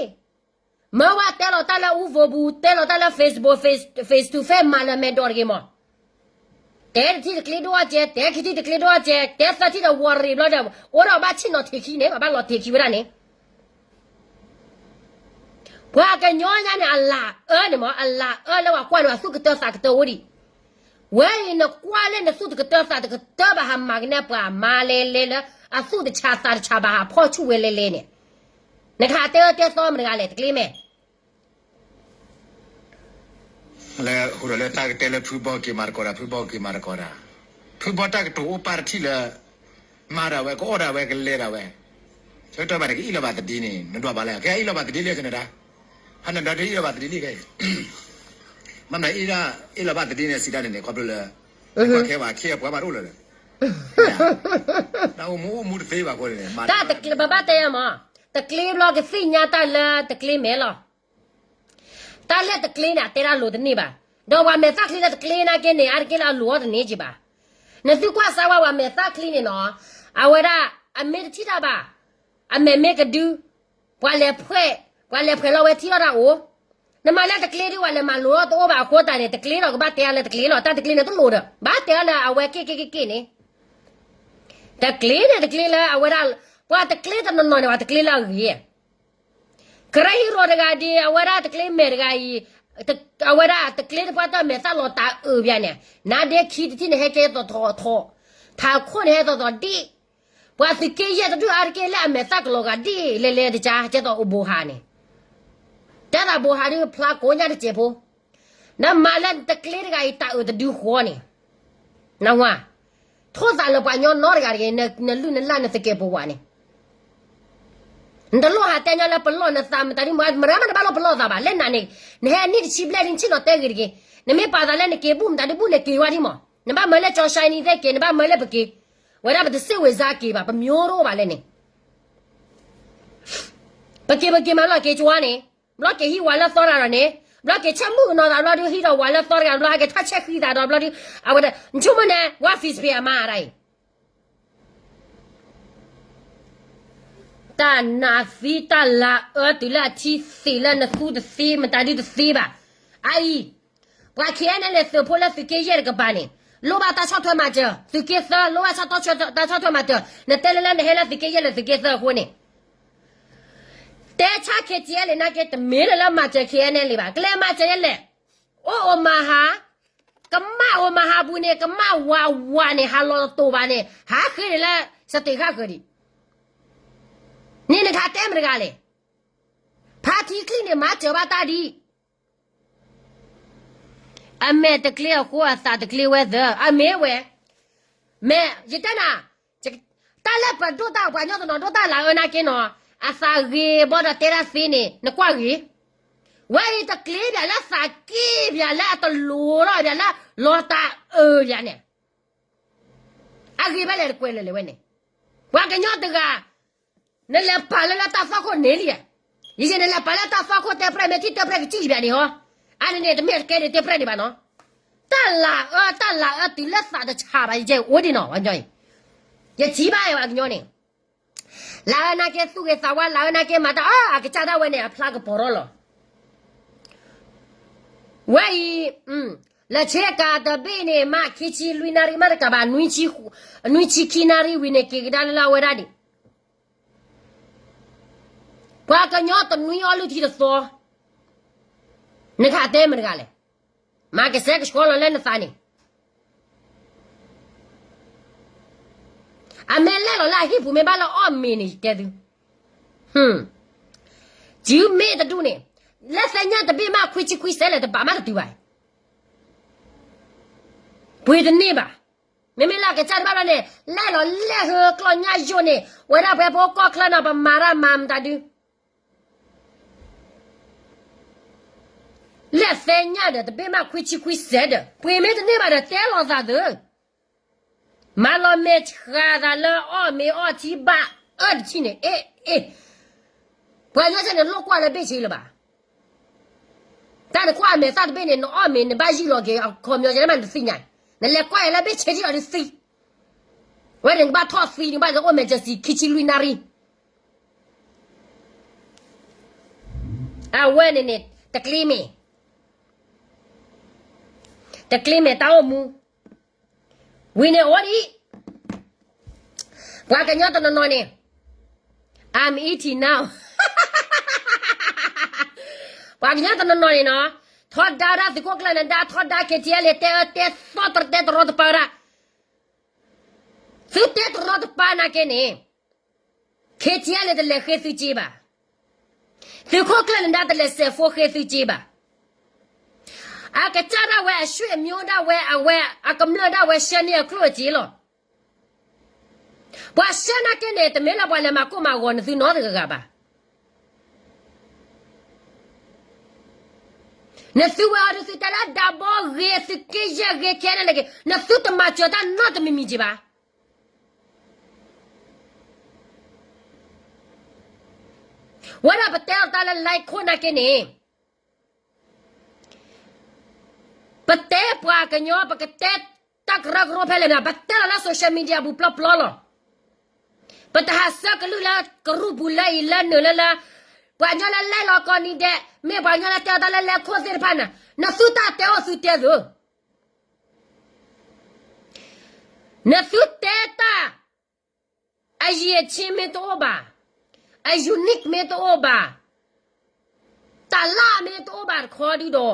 မၢဝဲတဲလီၤတၢ်လၢအူဖိပူၤ, တဲလီၤတၢ်လၢ Facebook, face, face to face မၤလၢမဲာ်ဒိးတဂ့ၤမး, တဲတထံၣ်တကျ့ဒိၣ်အကဲ, တဲခံထံၣ်တကျ့ဒိၣ်အကဲ, တဲသၢထံၣ်ဒီးဝီၤရ့ၤဘျီဒီး အိၣ်ဒီးဘၣ်ဆ့ၣ်နီၤထံးခံန့ၣ်, ဘၣ်လီၤထံးခံဝဲဒၣ်န့ၣ် ပှၤကညီညါန့ၣ် အလၤအၢန့ၣ်မး, အလၤအၢလၢပှၤကွၢ်န့ၣ် အသူၣ်ကတၢၢ်သးကတၢၢ်အိၣ်ဒံး. ဝဲအံၤနကွၢ်လၢနသူၣ်တကတၢၢ်သးတကတၢၢ်ဘၣ် ဟးမၤကနဲပှၤမါလဲၤလဲၤလၢ အသူၣ်တဆးသးတဆးဘၣ် ဟးဖီၣ်ဆူၣ်ဝဲလဲၤလဲၤန့ၣ်, နကဟးတဲအၢတဲသီမတၤတဂၤလဲၣ် တကျ့မဲာ် လၢဟူးဒီးလၢတၢ်ကတဲလၢဖုဘီက့ၤမၤသကိးတၢ်, ဖုဘီက့ၤမၤသကိးတၢ်, ဖုဘီတၢ်ကတိၤအိၣ်ပၢ်တထံၣ်လၢ မၤဒၣ်ဝဲ ကအီၣ်ဒၣ်ဝဲ ကလဲၤဒၣ်ဝဲ, ဆၢကတီၢ်ဘၣ်န့ၣ် ကအ့ၣ်လိာ်ဘၣ်သဒံန့ၣ် နဒွးဘၣ်လဲၣ်, ကဟဲအ့ၣ်လိာ်ဘၣ်သဒံလံကနဒါ, ဟးနဒါဒ်အ့ၣ်လိာ်ဘၣ်သဒံလံခဲအံၤ, မ့ၢ်မနုၤ အ့ၣ်လိာ်ဘၣ်သဒံန့ၣ် စံးတၢ်န့ၣ်န့ၣ် ခီဖျိလၢ နကွၢ်ခဲဘၣ် ခဲအပှၤဘၣ်တအိၣ်လၢၤလၢ တၢ်အိၣ်မူအိၣ်မူတသ့ဘၣ်အဃိန့ၣ် တၢ်တကျ့ဘၣ်ဘၣ်တဲယၤမး, တကျ့ဘျီကသ့ၣ်ညါတၢ်လၢတကျ့မဲာ်လီၤ. တၢ်လၢတကျ့န့ၣ် အတဲဒၣ်လိၤတန့ၢ်ဘၣ်, ဒီးပှၤမဲာ်သၣ်ချံလၢတကျ့နာ်က့န့ၣ် အါတက့ၢ်လၢအလိၤအီၤတန့ၢ်က့ဘၣ်. နသုကွၢ်စၢ်ဝဲပှၤမဲာ်သၣ်ချံန့ၣ်နီၤ, အဝဲဒၣ် အမ့ၢ်တထံၣ်တၢ်ဘၣ်, အမဲာ်မ့ၢ်ကဒု, ပှၤလဲၤဖှဲး, ပှၤလဲၤဖှဲးလီၤဝဲထံၣ်လီၤတၢ်အိၣ်, နမၤလၢတကျ့ဒ်ဝဲလဲၤမၤလိာ်တအိၣ်ဘၣ်အဃိသတးန့ၣ် တကျ့လီၤကဘၣ်တဲအါလၢတကျ့လီၤ, တၢ်တကျ့န့ၣ်တလိၣ်ဒီး ဘၣ်တဲအါလၢအဝဲက့ၢ်က့ၢ်က့ၢ်က့ၢ်န့ၣ် တကျ့န့ၣ်တကျ့လၢအဝဲဒၣ်, ပှၤတကျ့တနီၤနီၤန့ၣ် ပှၤတကျ့လၢအဂ့ၤ ကရၢဟံရိၤတဂၤဒ် အဝဲဒၣ်တကျ့မဲာ်တဂၤအံၤ, အဝဲဒၣ်တကျ့တပှၢ်တၢ်မဲာ်သၣ်လီၤတၢ်အုးပၠးန့ၣ်, နါဒ့ခံတထံၣ်န့ၣ် ဟဲကဲသိးထီၣ်ထီၣ်, ထးခိၣ်န့ၣ်ဟဲသိးသိးဒ့ၣ်, ပှၤသုးက့ယဲၢ်တဒူၣ်အါတက့ၢ်လၢအမဲာ်သၣ်ကလီၤဂာ်ဒ့ၣ်လဲၤလဲၤတကါ ကဲသိးအိၣ်ဘိးဟးန့ၣ်, တဲသးဘိးဟးဒ်ဖျါကိးညါတစဲးဖိ, နမၤလၢတကျ့တဂၤအံၤတၢ်အုးတဒုဃီန့ၣ် နဝၤ, ထိၣ်သးလၢပှၤညီနီတဂၤတဂ့ၤ, နလုၢ်နလၢ်နသကဲးပဝးန့ၣ်, နတလိၣ်ဟးတဲညီလၢပလီၢ်နသးမတၤဒ်မး, မရၢမတဘၣ်လိၣ်ပလီၢ်သးဘၣ်, လၢနၤန့ၣ်, နဟဲနံၣ်တဆံဘျဲၣ်လံ နဆ့ၣ်နီၤတဲဂ့ၤတဂ့ၤ, နမ့ၢ်ပာ်သးလၢနက့ၤဘူၣ်မတၤဒ်ဘူၣ်န့ၣ်က့ၤဝဲဒ်မး, နဘၣ်မၢလၢကၠီဆါနံသ့ၣ်က့ၤ, နဘၣ်မၢလၢပက့ၤ, ဝဲဒၣ်ပတစ့ၣ်ဝဲၤစါက့ၤဘၣ်, ပမျိုးတအိၣ်ဘၣ်လဲၣ်န့ၣ် ပက့ၤပက့ၤမၤလီၢ်က့ၤကၠီန့ၣ်, ဘျီက့ၤဟံးဝၤလၢသီတဂၤဒီးန့ၣ်, ဘျီက့ၤဆၢမုၣ်ကနီၤသးဘျီဒုး ဟံးဒီးဝၤလၢသီတဂၤဘျီ ဟဲက့ၤထီၣ်ဆဲးဃံသးဒီးဘျီဒုး, အဝဲဒၣ် နဆိကမိၣ်န့ၣ် ဝါ Facebook အမါဒၣ်အံၤ တၢ်နးသံတၢ်လၤအၢတုၤလၢအထံသ့ၣ်လၢနသူတသ့ မတၤဒုတသ့ဘၣ်. အအံၤ, ပှၤ ခဲအံၤန့ၣ် သုးဖိလၢသုးက့ယဲၢ်တကပၤန့ၣ်, လိၣ်ဘၣ်တၢ်ဆီၣ်ထွဲမၤစၢၤ, သုးက့သၢ လိၣ်ဘၣ်ဆီၣ်ထွဲမၤစၢၤ, နတဲလၢလၢနဟဲလၢသုးက့ယဲၢ်လၢသုးက့သၢအဃိန့ၣ် တဲဆါ ခဲအံၤ လံနာ်က့ တမ့ၢ်လၢလၢမၤစၢၤ ခဲအံၤန့ၣ် လံဘၣ်, ကလဲၤမၤစၢၤယဲလဲၣ်, အိၣ်အိၣ်မၤဟး, ကမၣ်အိၣ်မၤဟးပူၤန့ၣ် ကမၣ်ဝးဝးန့ၣ် ဟးလီၤတတိၤဘၣ်န့ၣ် ဟးဃ့န့ၣ်လၢ စတ့ၢ်ဃၣ်ဃၢၤဒံး, န့ၣ်နကတဲမတဂၤလဲၣ်, ဖါထံချံန့ၣ် မၤစၢၤဘၣ်တၢ်ဒ် အမဲာ်တကျ့အဃိ အသးတကျ့ဝဲသၢ, အမ့ၢ်ဝဲ, မ့ၢ်ယတဲနၤ, တၢ်လၢပဒိၣ်တၢ်ပှၤကညီတနီၤဒိၣ်တၢ်လၤအၢနာ်က့နီၤ, အသးဂ့ၤဘၣ်ဒီးတဲတၢ်သ့န့ၣ် နကွၢ်ဂ့ၤ, ဝဲအံၤတကျ့ဘၣ်လၢသးက့ၢ်ဘၣ်လၢအတလိၤထီၣ်ဘၣ်လၢလီၤတၢ်အၢဘၣ်န့ၣ် အဂ့ၤဘၣ်လဲၣ်တကွဲးလၢာ်လၢာ်ဝဲန့ၣ်, ပှၤကညီတဂၤ နလဲၤပာ်လၢလၢတၢ်သွၣ်ခိၣ်န့ၣ်လံ, ယယဲန့ၣ် လဲၤပာ်လၢတၢ်သွၣ်ခိၣ်တဲပြဲၢ် မ့ၢ်ထံၣ်တဲပြဲၢ်ကစံၣ်ဘၣ်န့ၣ်ဟီ, အါန့ၣ်န့ၣ် တမ့ၢ်တကဲန့ၣ်တဲပြဲၢ်န့ၣ်ဘၣ်နီၤ, တၢ်လၤအၢ တၢ်လၤအၢတုၤလၢသးတဆးဘၣ် ယယဲအိၣ်ဒံးနီၤ, ယထံၣ်ဘၣ်ဝဲကညီန့ၣ်, လၤအၢနာ်က့သူၣ်ဂ့ၤသးဝါ လၤအၢနာ်က့မၤတၢ်အၢ အကစၢ်ဒၣ်ဝဲန့ၣ် အဖျါကပီၤထီၣ်လီၤ ဝဲအံၤ, လၢဆ့ကၤတဘ့ၣ်န့ၣ် မ့ၢ်ခံဆံလွံၢ်နၣ်ရံၣ် မ့ၢ်တကးဘၣ် နွံဆံခံနၣ်ရံၣ်ဝံၤန့ၣ် က့ၤကဒါလၢလၢအဝဲဒၣ်ဒံး, ပှၤကညီတနွံအီၣ်လုၢ်ထံတသီ, နကတဲမတဂၤလဲၣ်, မၤကစဲကဆှီလီၤလၢနသးန့ၣ် အမ့ၢ်လဲၣ်လီၤလၢအဟံၣ်ပူၤ မ့ၢ်ဘၣ်လၢအီၣ်မ့ၤန့ၣ် ယတဲသု, စုမ့ၢ်တဒူၣ်န့ၣ်, လၢသ့ၣ်ညါတဘ့ၣ်မး ခွံဆံခွံစဲးလဲၣ် တဘၣ်မးတတုၤဘၣ်, ပှ့ၤတန့ၢ်ဘၣ်, မ့မ့ၢ်လၢအကစၢ်တဘၣ်ဘၣ်န့ၣ် လဲၣ်လီၤလဲၣ် ဟၢကျီၢ်ညၣ်ယိာ်န့ၣ် ဝဲဒၣ်ပှၤဖိကီၢ်ချၢနီၤ ပမၤတၢ်မၤမတၤဒု သ့ၣ်ညါဒီး တဘ့ၣ်မးခွံဆံခွံစဲးဒီး ပှ့ၤမ့ၢ်တန့ၢ်ဘၣ်ဒီး တဲလီၤသးသု, မၤလီၤမဲာ်ဆှးသးလၢအီၣ်မ့ၤအီထံဘၣ်အၢတထံၣ်န့ၣ် အ့ၣ်အ့ၣ်, ပှၤကညီန့ၣ် လိၣ်ကွၢ်လၢဘ့ၣ်ဆ့လၢၤဘၣ်. တၢ်နကွၢ်အမဲာ်သၣ်တဘ့ၣ်န့ၣ် နအီၣ်မ့ၤနဘၣ်ယုၢ်လီၤက့ၤ အခီပညီကဲမးနတသ့ၣ်ညါ, နလဲၤကွၢ်အံၤလၢဘ့ၣ်ဆ့ဒ်အီၤတသံ, ဝဲန့ၣ်နကဘၣ်ထီၣ်သံ နကဘၣ်အိၣ်မဲာ်ကၠၢစံခံဆံလွံၢ်နၣ်ရံၣ် အဝဲန့ၣ်န့ၣ် တကျ့မဲာ်, တကျ့မဲာ်တၢ်အိၣ်မူ, ဝံၤန့ၣ်အိၣ်ဒံး, ပှၤကညီတနီၤနီၤန့ၣ် I'm eating now, ပှၤကညီတနီၤနီၤန့ၣ်နီၤ, ထီဒါဒၣ်သုးခိၣ်ကျၢၢ်နဒါ ထီဒါ KTLA တဲအၢတဲသီတတဲတရီတပါဝဲဒၣ်, သုတဲတရီတပါနာ်က့န့ၣ် KTLA တလဲၤဃ့သုစ့ဘၣ်, သုးခိၣ်ကျၢၢ်နဒါတလဲၤစဲးဖိဃ့သုစ့ဘၣ်, အကစၢ်ဒၣ်ဝဲအဆွေမျိုးဒၣ်ဝဲအဝဲအကမျၢၢ်ဒၣ်ဝဲ ရှဲန့ၢ်အကျိၣ်အစ့လီၤ. ပှၤရှဲနာ်က့န့ၣ် တမ့ၢ်လၢပှၤလဲၤမၤကိၢ်မၤဂီၤနသုနီတဂၤဘၣ်. နသုဝဲအီၤဒုး သုတဲလၢဒၣ်ဘီဂ့ၤ သုက့ယဲၢ်ဂ့ၤ ခဲန့ၣ်န့ၣ်က့ၤ နသုတမၤစၢၤတၢ်နီတမံၤမံၤက့ၤဘၣ်. ဝဲဒၣ်ပတဲအီၤတၢ်လၢ live ခိၣ်နာ်က့န့ၣ် ပတဲပှၤကညီ ပကတဲတၢ်ကရၢကရိဖဲလဲၣ်န့ၣ် ပတဲလီၤလၢ social media ပူၤပျီပျီလီၤ. ပတဟးဆှၢကလုၢ်လၢကရူၢ်ပူၤလၢအံၤလၢနုာ်လၢလၢ ပှၤကညီလၢလဲလိာ်ကီၢ်နံၤဒဲး မ့ၢ်ပှၤကညီလၢတဲအီၤတၢ်လၢ live ခိၣ်သ့ၣ်တဖၣ်န့ၣ် နသုတၢ်တဲအိၣ်သုတဲသု နသုတဲတၢ် အရည်အချင်းမ့ၢ်တအိၣ်ဘၣ်, အ unique မ့ၢ်တအိၣ်ဘၣ်, တၢ်လၢအမ့ၢ်တအိၣ်ဘၣ်တခီဒု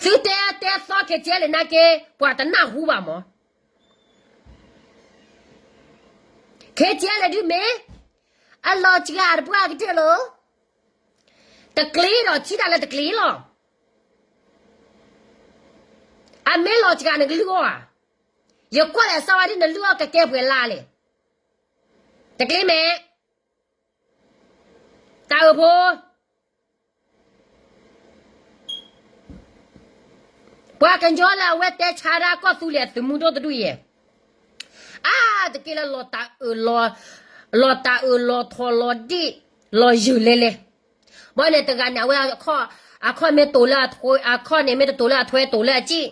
ဒီး သုတဲတဲသီ KTLA နာ်က့ ပှၤတနၢ်ဟူဘၣ်မး. KTLA ဒုးမ့ၢ် အလီၤစှၤတပှၢ်ကတၢၢ်လီၤ. တကျ့ဒီးထံၣ်တၢ်လၢတကျ့လီၤ. အမ့ၢ်လီၤစှၤနကလုၢ်အီၣ်ဧါ. ယကွၢ်လၢအစၢ်ဝဲဒ်နလုၢ်အီၣ်ကကဲပှဲၤလၢ်လဲၣ်. တကျ့မဲာ် တၢ်အၢဖိ ပှၤကညီလၢအဝဲတဲဆါဒၣ်ကီၢ်သူလ့ၤအသုးမုၢ်ဒိၣ်တဒူၣ်အံၤ, အါတက့ၢ်လၢ လီၤတၢ်အၢၣ်လီၤထီၣ်လီၤဒ့ၣ်လီၤယုၢ်လဲလဲ, ဘၣ်န့ၣ်တဂၤန့ၣ် အဝဲ အခီၣ်မ့ၢ်တိာ်လၢအ, အခီၣ်န့ၣ်မ့ၢ်တတိာ်လၢအထွဲတိာ်လၢအစ့ၣ်,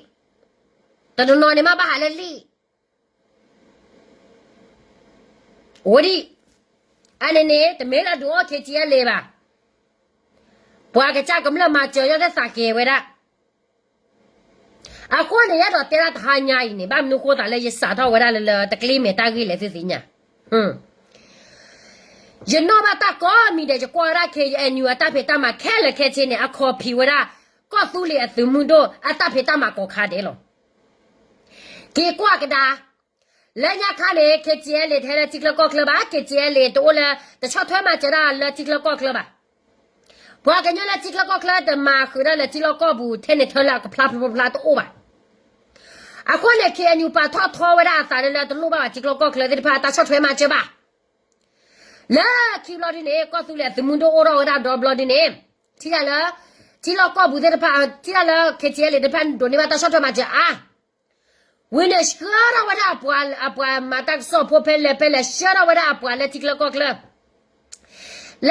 တနီၤနီၤန့ၣ်မ့ၢ်ဘၣ်ဟးလၢလံၣ် အိၣ်ဒံး, အန့ၣ်န့ၣ် တမ့ၢ်လၢဒုးအီၣ် KTLA ဘၣ်. ပှၤကစၢ်ကမျၢၢ်မၤစၢၤယီၤသ့ၣ်သးကဲၤဝဲဒၣ်. အဃိန့ၣ် ယအဲၣ်ဒိးတဲဒၣ်တဟါညါအံၤန့ၣ် ဘၣ်မနုၤဃိသးလၢယစးထီၣ်ဝဲဒၣ်လၢ လၢတကျ့မဲာ်တၢ်ဂ့ၢ်လဲၣ်သုသ့ၣ်ညါ, ယနီၣ်ဘၣ်တၢ်ကိးမံၤဒဲး ယကွၢ်ဝဲဒၣ် KNU အတၢ်ဖံးတၢ်မၤခဲလၢာ်ခဲဆ့န့ၣ် အခီၣ်ဖံးဝဲဒၣ် ကီၢ်သူလ့ၤအသုးမုၢ်ဒိၣ်အတၢ်ဖံးတၢ်မၤကိးခါဒဲးလီၤ. က့ၤကွၢ်ကဒါ လၢညါခါန့ၣ် KTLA တဟဲလၢထံချၢကီၢ်ချၢဘၣ်, KTLA တအိၣ်လၢ တဆီၣ်ထွဲမၤစၢၤဒၣ်လၢထံချၢကီၢ်ချၢဘၣ်. ပှၤကညီလၢထံချၢကီၢ်ချၢတမၤဃုာ်ဒၣ်လၢထံလီၢ်ကီၢ်ပူၤ ထဲန့ၣ်ထဲလၢအကဖျါဖျိဖျါတအိၣ်ဘၣ်. အဃိန့ၣ် KNU ပာ်ထီၣ်ထီဝဲဒၣ်အသးလၢ လၢတလိၣ်ဘၣ်ဘၣ်ထံချၢကီၢ်ချၢသ့ၣ်တဖၣ်တၢ်ဆီၣ်ထွဲမၤစၢၤဘၣ်. လၢခံဘျီဒ်န့ၣ် ကီၢ်သူလ့ၤအသုးမုၢ်ဒိၣ်အိၣ်ထီၣ်ဝဲဒၣ်ဒီဘျီဒ်န့ၣ် ထံၣ်တၢ်လၢ ထံလီၢ်ကီၢ်ပူၤသ့ၣ်တဖၣ် ထံၣ်တၢ်လၢ KTLA သ့ၣ်တဖၣ်ဒိးန့ၢ်ဘၣ်တၢ်ဆီၣ်ထွဲမၤစၢၤအါ ဝံၤန့ၣ်ဆှၢထီၣ်ဝဲဒၣ်အပှၤ အပှၤမၤတၢ်ကစီၣ်ဖိဖဲလဲၣ်ဖဲလဲၣ် ဆှၢထီၣ်ဝဲဒၣ်အပှၤလၢထံချၢကီၢ်ချၢ လၢ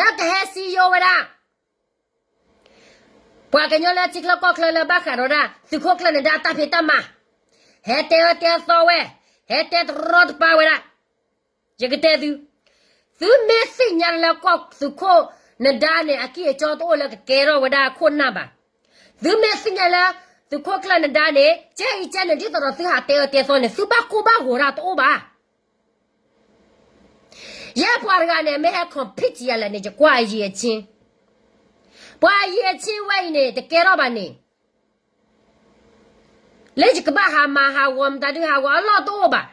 ကဟဲစံယိဝဲဒၣ် ပှၤကညီလၢထံချၢကီၢ်ချၢလၢဘၣ်ဃးဒီးဒၣ် သုးခိၣ်ကျၢၢ်နဒါတၢ်ဖံးတၢ်မၤ ဟဲတဲအၢတဲသီဝဲ ဟဲတဲတရီတပါဝဲဒၣ် ယကတဲသု သုမ့ၢ်သ့ၣ်ညါလၢကီၢ်သုးခိၣ်နဒါန့ၣ် အကံၢ်အစီတအိၣ်လၢကကဲထီၣ်ဝဲဒၣ်ခိၣ်နၢ်ဘၣ်. သုမ့ၢ်သ့ၣ်ညါလၢ သုးခိၣ်ကျၢၢ်နဒါန့ၣ် ကဲအံၤကဲန့ၣ် ဒ်သိးဒီးသုဟးတဲအၢတဲသီန့ၣ် သုဘၣ်ကိၢ်ဘၣ်ဂီၤတၢ်တအိၣ်ဘၣ်. ယဲပှၤတဂၤန့ၣ် မ့ၢ်ဟဲ compete ယၤလဲၣ်န့ၣ် ယကွၢ်အရည်အချင်း, ပှၤအရည်အချင်းဝဲအံၤန့ၣ် တကဲထီၣ်ဘၣ်န့ၣ် လၢယကဘၣ်ဟးမၤဟးဂီၤမတၤဒုးဟးဂီၤအလီၢ်တအိၣ်ဘၣ်,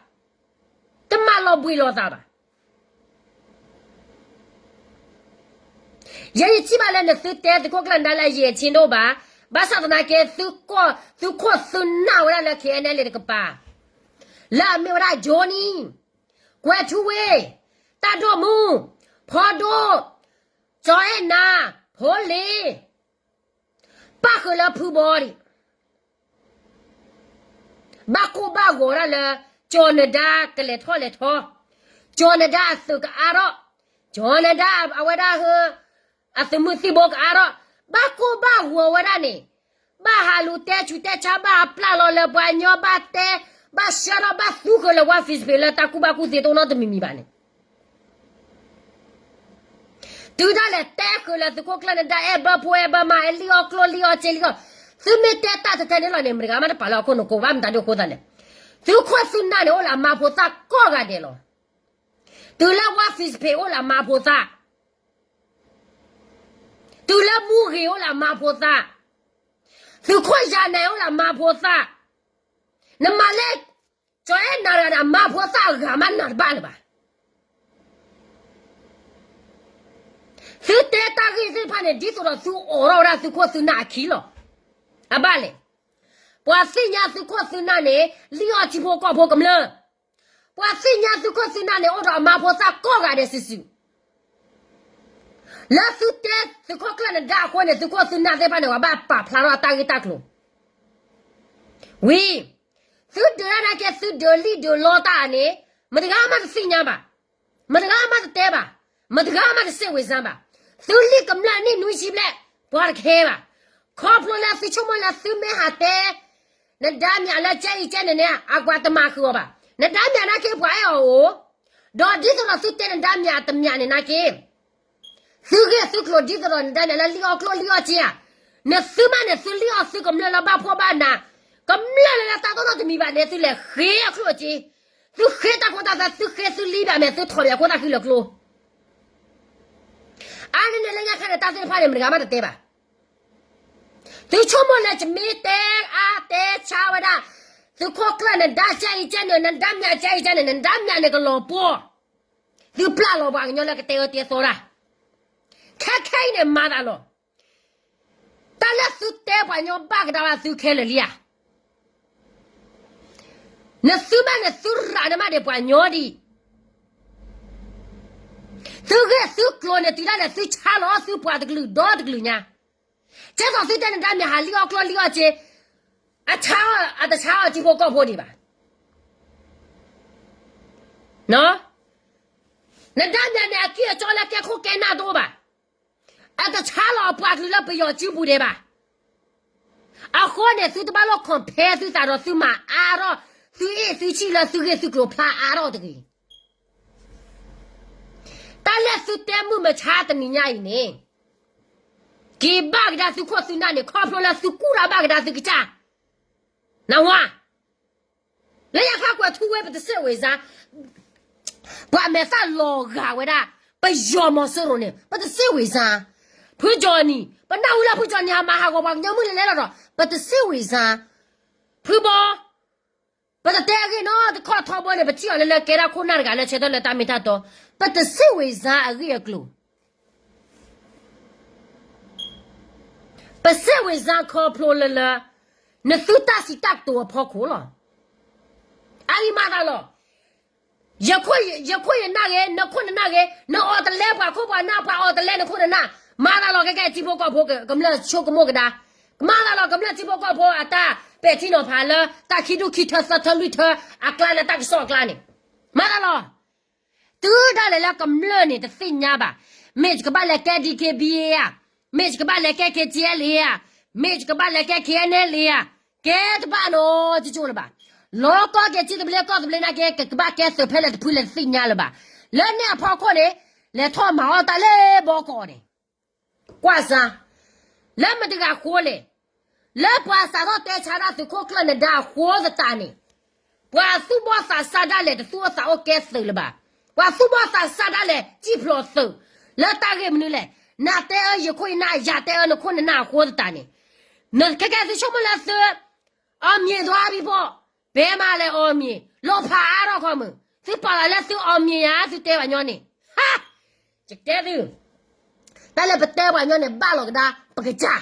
တမၤလီၤဘှံးလီၤသးဘၣ်. ယဲယထံၣ်ဘၣ်လၢနသုတဲသုးခိၣ်ကျၢၢ်နဒါလၢအရည်အချင်းတအိၣ်ဘၣ်, ဘၣ်ဆၣ်သနာ်က့ သုခိၣ်သုနၢ်ဝဲဒၣ်လၢ KNLA တကပၤ, လၢအမ့ၢ်ဝဲဒၣ် Johnny, ကွဲၤထူဝ့, တၢ်ဒိၣ်မူ, ဖီဒိၣ်, ကၠီအဲၣ်နၤ, ဖိလ့ၤ, ပၣ်ဃုာ်လၢဖုဘီဒံး, ဘၣ်ကိၢ်ဘၣ်ဂီၤဒၣ်လၢ ကၠီၤနဒါကလဲၤထီၣ်လဲၤထီ, ကၠီၤနဒါအသုးကအါထီၣ်, ကၠီၤနဒါအဝဲဒၣ်ဟၢ အသုးမုၢ်သံၣ်ဘိကအါထီၣ်, ဘၣ်ကိၢ်ဘၣ်ဂီၤဝဲဒၣ်န့ၣ်, ဘၣ်ဟးလူၤတဲဆူးတဲဆါ ဘၣ်ပျၢ်လီၤလၢပှၤကညီ ဘၣ်တဲ, ဘၣ်ဆှၢထီၣ် ဘၣ်သူဃုာ်လၢဝါ Facebook လၢတၢ်ကူၣ်ဘၣ်ကူၣ်သ့တအိၣ်နီတမံၤမံၤဘၣ်န့ၣ် တုၤဒၣ်လဲာ်တဲဃုာ်လၢသုးခိၣ်ကျၢၢ်နဒါ အဲၣ်ဘၢဖိအဲၣ်ဘၢမါ အဲၣ်လံၣ်အီၣ်ကျိၣ်လံၣ်အီၣ်စ့လံၣ်အီၣ်, သုမ့ၢ်တဲတၢ်တတဲန့ၣ်လီၤန့ၣ် မတဂၤမးတပာ်လၢဟီၣ်ခိၣ်နူာ်ကိးဘၣ်မတၤဒိၣ်အဃိသတးလဲၣ်, သုးခိၣ်သုးနၢ်န့ၣ်အိၣ်လၢအမါဖိသၣ်ကိးဂၤဒဲးလီၤ. တုၤလၢဝါ Facebook အိၣ်လၢအမါဖိသၣ်, တုၤလၢမူဂ့ၤအိၣ်လၢအမါဖိသၣ်, သုးခိၣ်ယၤနဲၣ်အိၣ်လၢအမါဖိသၣ်, နမၤလၢ ကၠီၤအဲၣ်နၤတဂၤန့ၣ် အမါဖိသၣ်အဂၤမးနၤတဘၣ်လၢၤဘၣ်. သုတဲတၢ်ဂ့ၢ်သ့ၣ်တဖၣ်န့ၣ် ဒ်သိးဒီးသုအိးထီၣ်ဝဲဒၣ်သုးခိၣ်သုးနၢ်အခံလီၤ. အဘၣ်လဲၣ်, ပှၤသ့ၣ်ညါသုးခိၣ်သုးနၢ်န့ၣ် လံၣ်အီၣ်ထံဖိကီၢ်ဖိကမျၢၢ်, ပှၤသ့ၣ်ညါသုးခိၣ်သုးနၢ်န့ၣ် အိၣ်ဒီးအမါဖိသၣ်ကိးဂၤဒဲးစုာ်စုာ် လၢသုတဲသုးခိၣ်ကျၢၢ်နဒါအဃိန့ၣ် သုးခိၣ်သုးနၢ်သ့ၣ်တဖၣ်န့ၣ် ပှၤဘၣ်ပာ်ဖျါထီၣ်အတၢ်ဂ့ၢ်တၢ်ကျိၤ, ဝံၤ, သုဒုးတၢ်နာ်က့ သုဒုးလံၣ်ဒုးလီတၢ်န့ၣ် မတဂၤမးတသ့ၣ်ညါဘၣ်, မတဂၤမးတတဲဘၣ်, မတဂၤမးတစ့ၢ်ဝံၤစၢဘၣ်, သုလံၣ်ကမျၢၢ်နံၣ်နွံဆံဘျဲၣ် ပှၤတကဟဲဘၣ်, ခီဖျိလၢသုဆိကမိၣ်လၢသုမ့ၢ်ဟးတဲ နဒါမၠးလၢကဲအံၤကဲန့ၣ်န့ၣ် အကွၢ်တမၤဃုာ်အီၤဘၣ်, နဒါမၠးနာ်က့ပှၤအဲၣ်အီၤအိၣ်, ဒီးဒ်သိးဒီးသုတဲနဒါမၠးအတမၠးန့ၣ်နာ်က့ သုဂ့ၢ်သုကျိၤဒ်သိးဒီးနဒါမၠးလၢလံၣ်အီၣ်ကျိၣ်လံၣ်အီၣ်စ့ဧါ, နသုမးန့ၣ် သုလံၣ်အီၣ်သုကမျၢၢ်လၢဘၣ်ဖှီၣ်ဘၣ်နး, ကမျၢၢ်လၢလၢတၢ်တအိၣ်နီတမံၤဘၣ်န့ၣ် သုလဲၤဃ့အကျိၣ်အစ့, သုဃ့တၢ်ခိတၢ်သွဲ သုဃ့သုလံၣ်ဘၣ်မဲာ် သုထီၣ်ဘၣ်ခိၣ်သၣ်ဃံလၢကျိ အါန့ၣ်န့ၣ်လၢညါခါန့ၣ် တၢ်သ့ၣ်တဖၣ်န့ၣ် မတဂၤမးတတဲဘၣ်. သုဆိကမိၣ်လၢယမ့ၢ်တဲအါတဲဆါဝဲဒၣ် သုးခိၣ်ကျၢၢ်နဒါကဲအံၤကဲန့ၣ် နဒါမၠးကဲအံၤကဲန့ၣ် နဒါမၠးန့ၣ်ကလီၤပှီၢ်, သုပျၢ်လီၤပှၤကညီလၢကတဲအၢတဲသီတၢ်, ခဲခဲအံၤန့ၣ်မၤသးလီၤ. တၢ်လၢသုတဲပှၤကညီဘၣ်ကဒါဘၣ်သုခဲလၢာ်လံဧါ. နသုမးန့ၣ် သုရးန့ၢ်မးဒံးပှၤကညီဒံး, သုဂ့ၢ်သုကျိၤန့ၣ် တုၤဒၣ်လဲာ်သုဆါလီၤသုပှၤတကလုာ်ဒီတကလုာ်ညါ, ကဲသိးသုတဲနဒါမၠးဟးလံၣ်အီၣ်ကျိၣ်လံၣ်အီၣ်စ့, အဆါအီၤ အတဆါအီၤထံဖိကီၢ်ဖိဒံးဘၣ်. နဒါမၠးန့ၣ် အကံၢ်အစီလၢကဲခိၣ်ကဲနၢ်တအိၣ်ဘၣ်, အတဆါလီၤအပှၤကလုာ်လၢပယီၤစုပူၤဒံးဘၣ်. အဃိန့ၣ် သုတဘၣ်လိၣ် compare သုသးဒီးသုမၤအါထီၣ်, သုအ့ၣ်သုဆံၣ်လၢသုဂ့ၢ်သုကျိၤဖျါအါထီၣ်တဂ့ၤ. တၢ်လၢသုတဲမုၢ်မဆါတနံၤညါအံၤန့ၣ်, က့ၤဘၣ်ကဒါသုခိၣ်သုနၢ်န့ၣ် ခီဖျိလၢသုကူၣ်တၢ်ဘၣ်ကဒါသုကစၢ်, နဝါ လၢယခါကွဲးထူဝဲ ပတစ့ၢ်ဝံၤစါ, ပှၤမဲာ်သၣ်လီၤဂာ်ဝဲဒၣ်, ပယီၤမီၤစိရိၤန့ၣ် ပတစ့ၢ်ဝံၤစါ, ဖုကၠီနံၤ ပနၢ်ဟူလၢဖုကၠီနံၤဟးမၤဟးဂီၤပှၤကညီမုၢ်လဲၤလဲၤလီၤဒီး ပတစ့ၢ်ဝံၤစါ, ဖုဘီ ပတတဲအဂ့ၢ်နီတခီၣ်ထီဘိန့ၣ် ပထံၣ်အီၤလၢလၢကဲဒၣ်ခိၣ်နၢ်တဂၤလၢဆၢထၢၣ်လၢတၢ်မ့ၢ်တၢ်တီ, ပတစ့ၢ်ဝံၤစါအဂ့ၢ်အကျိၤ ပစ့ၢ်ဝံၤစါခီဖျိလၢလၢ နသုတၢ်စံးတၢ်ကတိၤအဖီခိၣ်လီၤ. အအံၤမၤသးလီၤ. ယခိၣ်ယနၢ်ဂ့ၤ, နခိၣ်နနၢ်ဂ့ၤ, နအီၣ်တလဲပှၤခိၣ်ပှၤနၢ်, ပှၤအီၣ်တလဲနခိၣ်နနၢ်, မၤသးလီၤ. ကဲကဲထံဖိကီၢ်ဖိကမျၢၢ်ဆိကမိၣ်ကဒါ, မၤသးလီၤ. ကမျၢၢ်ထံဖိကီၢ်ဖိအတၢ်ပဲာ်ထံနီၤဖးလၢ တၢ်ခံဒူၣ်ခံထၢသၢထၢလွံၢ်ထၢအကျါလၢတၢ်ကစီၣ်အကျါန့ၣ်, မၤသးလီၤ. တုၤဒၣ်လဲာ်လၢကမျၢၢ်န့ၣ် တသ့ၣ်ညါဘၣ်. မ့ၢ်ယကဘၣ်လဲၤကဲ DKBA ဧါ, မ့ၢ်ယကဘၣ်လဲၤကဲ KTLA ဧါ, မ့ၢ်ယကဘၣ်လဲၤကဲ KNLA ဧါ, ကဲတဘၣ်နီတကၠိၢ်လၢၤဘၣ်. လီၤကီၢ်က့ၤထံသဘျ့ကီၢ်သဘျ့နာ်က့ ကကဘၣ်ကဲသုးဖဲလဲၣ်တဖုလဲၣ်တသ့ၣ်ညါလၢၤဘၣ်. လၢန့ၣ်အဖီခိၣ်န့ၣ် လဲၤထီၣ်မၤအီၣ်တၢ်လၢဘီကီးန့ၣ် ကွၢ်စါ, လၢမတဂၤဃိလဲၣ်, လၢပှၤစးထီၣ်တဲဆါဒၣ်သုးခိၣ်ကျၢၢ်နဒါအဃိသတးန့ၣ်, ပှၤသူၣ်ဘီၣ်သးစၢ်ဒၣ်လဲာ် တသူၣ်အိၣ်သးအိၣ်ကဲသုးလၢၤဘၣ်. ပှၤသူၣ်ဘီၣ်သးစၢ်ဒၣ်လဲာ် စံၣ်ဖျိးသုး, လၢတၢ်ဂ့ၢ်မနုၤလဲၣ်. နတဲအၢယခိၣ်ယနၢ်, ယၤတဲအၢနခိၣ်နနၢ်အဃိသတးန့ၣ်, နခဲကဲသုဆိကမိၣ်လၢသု အီၣ်မံၤဒွါဘံဖိ, ဘဲမးလဲၤအီၣ်မံၤ, လီၤဖးအါထီၣ်ခီမုၢ်, သုပာ်လီၤလၢသုအီၣ်မံၤယါ သုတဲပှၤညီန့ၣ်, ဟါ, ယတဲသု, တၢ်လၢပတဲပှၤညီန့ၣ် ဘၣ်လီၤကဒါ ပကစၢ်,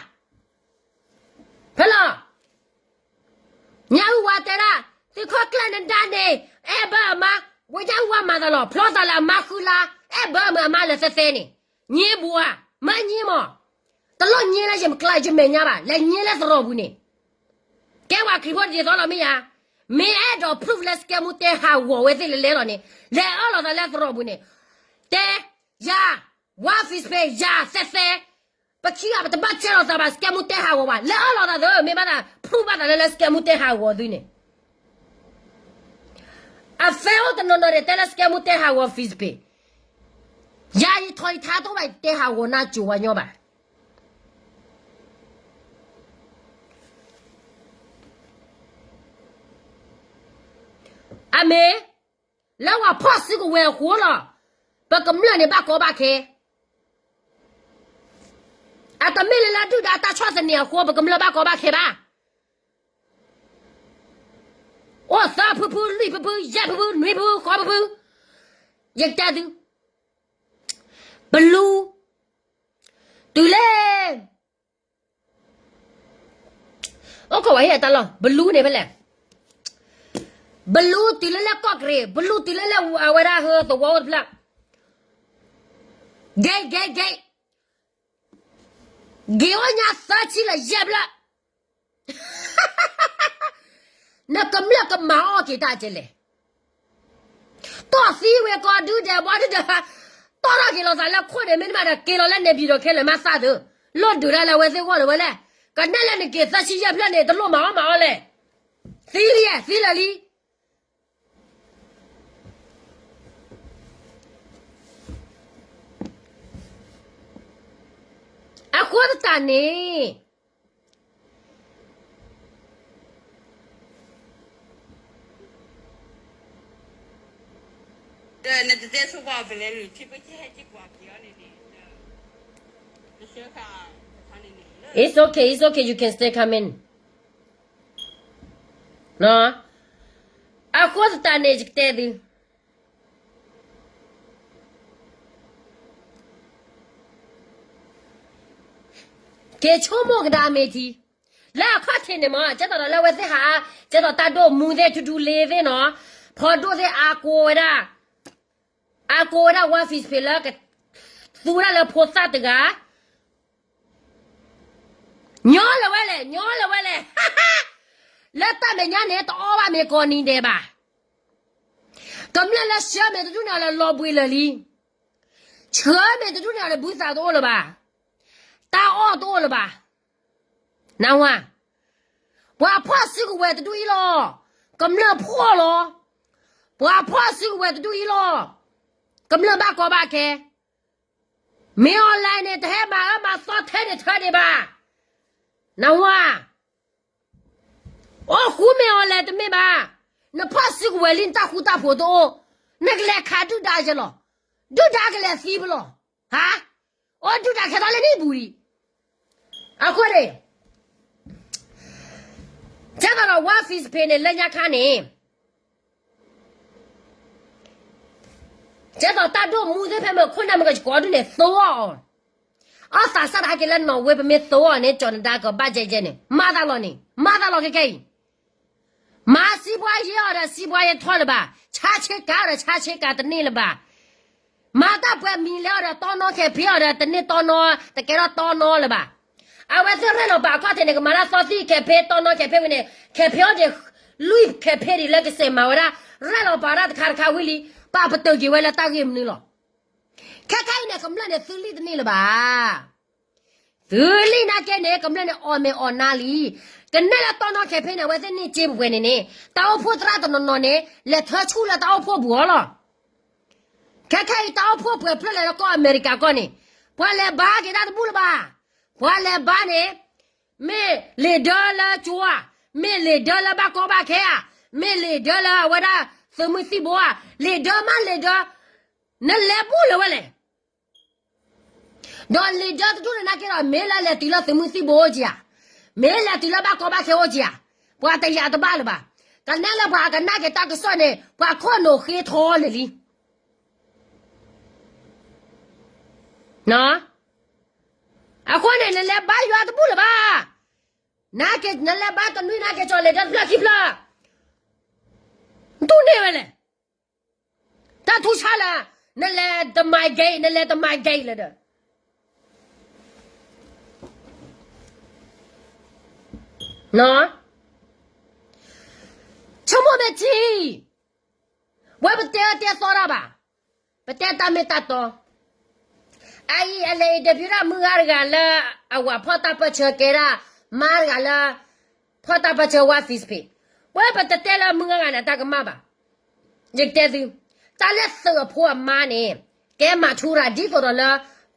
ဖဲလီၤ, ညၣ်အုၣ်ဝါတဲဒၣ်, သုးခိၣ်ကျၢၢ်နဒါန့ၣ် အဲၣ်ဘၢအမါ, ဝဲညၣ်အုၣ်ဝါမၤသးလီၤ, ဖျီသးလၢအမါဃုလါ, အဲၣ်ဘၢမုၢ်အမါလၢာ်သဲသဲန့ၣ်, ညံဘိဧါ, မ့ၢ်ညံမး, တလိၣ်ညိလၢယကျါယမဲာ်ညါဘၣ်, လဲၤညိလၢသရိာ်ပူၤန့ၣ်, ကဲဝဲခရံာ်ဖိတဒ်သိးလီၤမ့ၢ်ဧါ. မ့ၢ်အဲၣ်ဒိး proof လၢ scam မူတဲဟးဂီၤဝဲသ့ၣ်လဲၤလဲၤလီၤန့ၣ် လဲၤအၢၣ်လီၤသးလၢသရိာ်ပူၤန့ၣ်, တဲ, ယၤ, ဝါ Facebook ယၤသဲသဲ, ပခံဂၤပတဘၣ်ကဲထီၣ်သးဘၣ် scam မူတဲဟးဂီၤဘၣ်, လဲၤအၢၣ်လီၤသးသ့ မ့ၢ်ဘၣ်သး proof ဘၣ်သးလၢလၢ scam မူတဲဟးဂီၤသုန့ၣ် အ Facebook တနီၤနီၤန့ၣ် တဲလၢ scam မူတဲဟးဂီၤ Facebook, ယၤယထီၣ်ယထါတအိၣ်ဘၣ် ယတဲဟးဂီၤနါစိၤဝဲညီဘၣ်. အမ့ၢ် လၢပှၤဖီၣ်စုကဝဲၤအဃိလီၤ. ပကမျၢၢ်န့ၣ်ဘၣ်ကီဘၣ်ခဲ, အတမ့ၢ်လၢလၢဒုၣ်ဒါတၢ်ဆီၣ်သနံးအဃိ ပကမျၢၢ်ဘၣ်ကီဘၣ်ခဲဘၣ်. အိၣ်သၢဖုဖု လွံၢ်ဖုဖု ယဲၢ်ဖုဖု နွံဖုဖု ဃိးဖုဖု, ယကတဲသု, ဘလူ, တုၤလၢ အိၣ်ခိးဝဲဟ့ၣ်တၢ်လီၢ် ဘလူန့ၣ်ဖဲလဲၣ်, ဘလူတုၤလၢလၢကီၢ်ကရ့ၣ် ဘလူတုၤလၢလၢအဝဲဒၣ်ဟၢသဝီအိၣ်တဖျၢၣ်, ဂ့ၤဂ့ၤဂ့ၤ, ဂ့ၤအိၣ်ညါသၢဆံလၢယဲၢ်ဖျၢၣ် နကမျၢၢ်ကမၤအီၣ်က့ၤတၢ်ကဲလဲၣ်. တီၢ်သံဝဲကီးဒုဒဲးဘီဒုဒဲး, တီၢ်ထီၣ်က့ၤလီၤသးလၢခိၣ်န့ၣ် မ့တမ့ၢ်ဒီးက့ၤလီၤလၢနဲပၠံၤဒီးခဲလၢာ်မးသးသ့, လိၣ်ဒုးတၢ်လၢအဝဲသ့ၣ်ဂီၢ်လၢၤဝဲလဲၣ်, ကနဲၣ်လၢနက့ၤသၢဆံယဲၢ်ဖျၢၣ်န့ၣ် တလိၣ်မၤအီၣ်မၤအီလဲၣ်, သံလံ, သံလၢာ်လံ. အဃိသတးန့ၣ် It's okay, it's okay, you can stay come in. အဃိသတးန့ၣ် ယကတဲသု က့ၤဆိကမိၣ်ကဒါမ့ၢ်ထံ, လၢအခီၣ်ထံးန့ၣ်မ့ၢ် ကဲသိးဒီးလၢအဝဲသ့ၣ်ဟး, ကဲသိးတၢ်ဒိၣ်မူသ့ၣ် ထူထူလ့သ့ၣ်နီၤ, ဖီဒိၣ်သ့ၣ်အါကိးဝဲဒၣ်, အါကိးဝဲဒၣ် ဝါ Facebook လၢကသူဝဲဒၣ်လၢဖိသၣ်တဂၤ ညီလၢၤဝဲလဲၣ်, ညီလၢၤဝဲလဲၣ်, လၢတၢ်မဲာ်ညါန့ၣ် တအီၣ်ဘၣ်မ့ၢ်ကိးနံၤဒဲးဘၣ်. ကမျၢၢ်လၢဆှၢမ့ၢ်တဒူၣ်န့ၣ်အီၤလၢလီၤဘှံးလၢာ်လံ. ဆှၢမ့ၢ်တဒူၣ်န့ၣ်အီၤလၢဘုသးတအိၣ်လၢၤဘၣ်. တၢ်အီၣ်တအိၣ်လၢၤဘၣ်. နၢ်ဟူဧါ. ပှၤဖီၣ်စုကဝဲၤတဒူၣ်အံၤလီၤ. ကမျၢၢ်ဖှီၣ်လီၤ. ပှၤဖီၣ်စုကဝဲၤတဒူၣ်အံၤလီၤ. ကမျၢၢ်ဘၣ်ကီဘၣ်ခဲ မ့ၢ် online န့ၣ် တဟဲမၤအၢမၤသီထဲန့ၣ်ထဲန့ၣ်ဘၣ်. နၢ်ဟူဧါ. အိၣ်ဃူမ့ၢ် online တမ့ၢ်ဘၣ်. နဖီၣ်စုကဝဲၤလံ နတၢ်ဃူတၢ်ဖိးတအိၣ်, နကလဲၤခးဒုၣ်ဒါယဲလီၤ. ဒုၣ်ဒါကလဲၤသံပလီၢ်. ဟါ, အိၣ်ဒုၣ်ဒါခဲထီၣ်လၢနံၣ်ပူၤလံ. အဃိန့ၣ် ကဲသိးဒီး ဝါ Facebook န့ၣ် လၢညါခါန့ၣ် ကဲသိးတၢ်ဒိၣ်မူသ့ၣ်ဖဲမ့ၢ်ခိၣ်နၢ်မ့ၢ်ကဆှီဒုၣ်န့ၣ် သိအီၤ, အီၣ်သးစၢ်တဟဲက့ၤလၢနီၣ်ဝ့ ပမ့ၢ်သိအီၤန့ၣ် ကၠီၤနဒါကဘၣ်ကဲကဲန့ၣ် မၤသးလီၤန့ၣ် မၤသးလီၤခဲခဲအံၤ, မၤစံးပှၤယဲအီၤဒီး စံးပှၤယဲထီလၢၤဘၣ်, ဆါဆ့ကၤဒီး ဆါဆ့ကၤတန့ၢ်လၢၤဘၣ်, မၤတၢ်ပှဲၤမံၤလဲၤအီၤဒီး တီနီခဲဖ့အီၤဒီး တန့ၢ်တီနီ တကဲထီၣ်တီနီလၢၤဘၣ်. အဝဲသ့ၣ်ရဲၣ်လီၤပာ်အခီၣ်ထံးန့ၣ် ကမၤတၢ်သီသံခဲဖ့ တီနီခဲဖ့ဝံၤန့ၣ် ခဲဖ့အီၤဒံး လွံၢ်ခဲဖ့ဒံးလၢကစဲးမၤဝဲဒၣ်, ရဲၣ်လီၤပာ်တၢ်တခါတခါဝံၤလံ, ပာ်ပတုာ်က့ၤဝဲလၢတၢ်ဂ့ၢ်မနုၤလီၤ. ခဲခဲအံၤန့ၣ် ကမျၢၢ်န့ၣ် သုလံၣ်တန့ၢ်လၢၤဘၣ်. သုလံၣ်နာ်က့န့ၣ် ကမျၢၢ်န့ၣ် အီၣ်မ့ၢ်အီၣ်နါလံ. ကနဲၣ်လၢတီနီခဲဖ့န့ၣ် အဝဲသ့ၣ်န့ၢ်စ့ပှဲၤပှဲၤန့ၣ်န့ၣ် တၢ်အိၣ်ဖှိၣ်သရၣ်တနီၤနီၤန့ၣ် လဲၤထၢဆူၣ်လၢတၢ်အိၣ်ဖှိၣ်ပူၤအီၤလီၤ. ခဲခဲအံၤ တၢ်အိၣ်ဖှိၣ်ပှဲၤဖျၢၣ်လဲၤလၢကီၢ်အမဲရကၤကီၢ်န့ၣ် ပှၤလဲၤဘါက့ၤတၢ်တဘူၣ်လၢၤဘၣ်. ပှၤလဲၤဘါန့ၣ် မ့ၢ်လံာ်ဒၢလၢကၠိဧါ, မ့ၢ်လံာ်ဒၢလၢဘၣ်ကီဘၣ်ခဲဧါ, မ့ၢ်လံာ်ဒၢလၢအဝဲဒၣ်သုးမုၢ်သံၣ်ဘိဧါ, လံာ်ဒၢမးလံာ်ဒၢ နလဲၤဘူၣ်လၢၤဝဲလဲၣ်. ဒီးလံာ်ဒၢတဒူၣ်န့ၣ်နာ်က့ဒီး မ့ၢ်လၢလဲၤတုၤလၢသုးမုၢ်သံၣ်ဘိအိၣ်က့ၤဧါ, မ့ၢ်လဲၤတုၤလၢဘၣ်ကီဘၣ်ခဲအိၣ်က့ၤဧါ, ပှၤတယာ်တဘၣ်လၢၤဘၣ်. ကနဲၣ်လၢပှၤကနၣ်က့ၤတၢ်ကစီၣ်န့ၣ် ပှၤခိၣ်နူာ်ဃ့ထီလၢာ်လံ. အဃိန့ၣ် နလဲၤဘါယွၤတဘူၣ်လၢၤဘၣ်. နာ်က့ နလဲၤဘါတနွံနာ်က့ ကၠီၤလဲၤဒၢတဖျၢၣ်ခံဖျၢၣ် တူၢ်န့ၢ်ဝဲလဲၣ်. တၢ်ထူဆါလၢ နလဲၤတမၤဂ့ၤ နလဲၤတမၤဂ့ၤလၢၤဒီး ဆိကမိၣ်မ့ၢ်ထံ, ဝဲပတဲအၢတဲသီတၢ်ဘၣ်, ပတဲတၢ်မ့ၢ်တၢ်တီ, အအံၤအလဲၤ interview ဒၣ်မုၢ်ဂၤတဂၤလၢ အဝၤဖီၣ်တၢ်ပၢၢ်ဆၢကဲဒၣ် မါတဂၤလၢ ဖီၣ်တၢ်ပၢၢ်ဆၢဝါ Facebook, ဝဲပတတဲလၢမုၢ်ဂၤဂၤန့ၣ် အတၢ်ကမၣ်ဘၣ်, ယကတဲသု, တၢ်လၢသုးအဖိအမါန့ၣ် ကဲမၤထူရၤဒ်သိးဒီးလၢ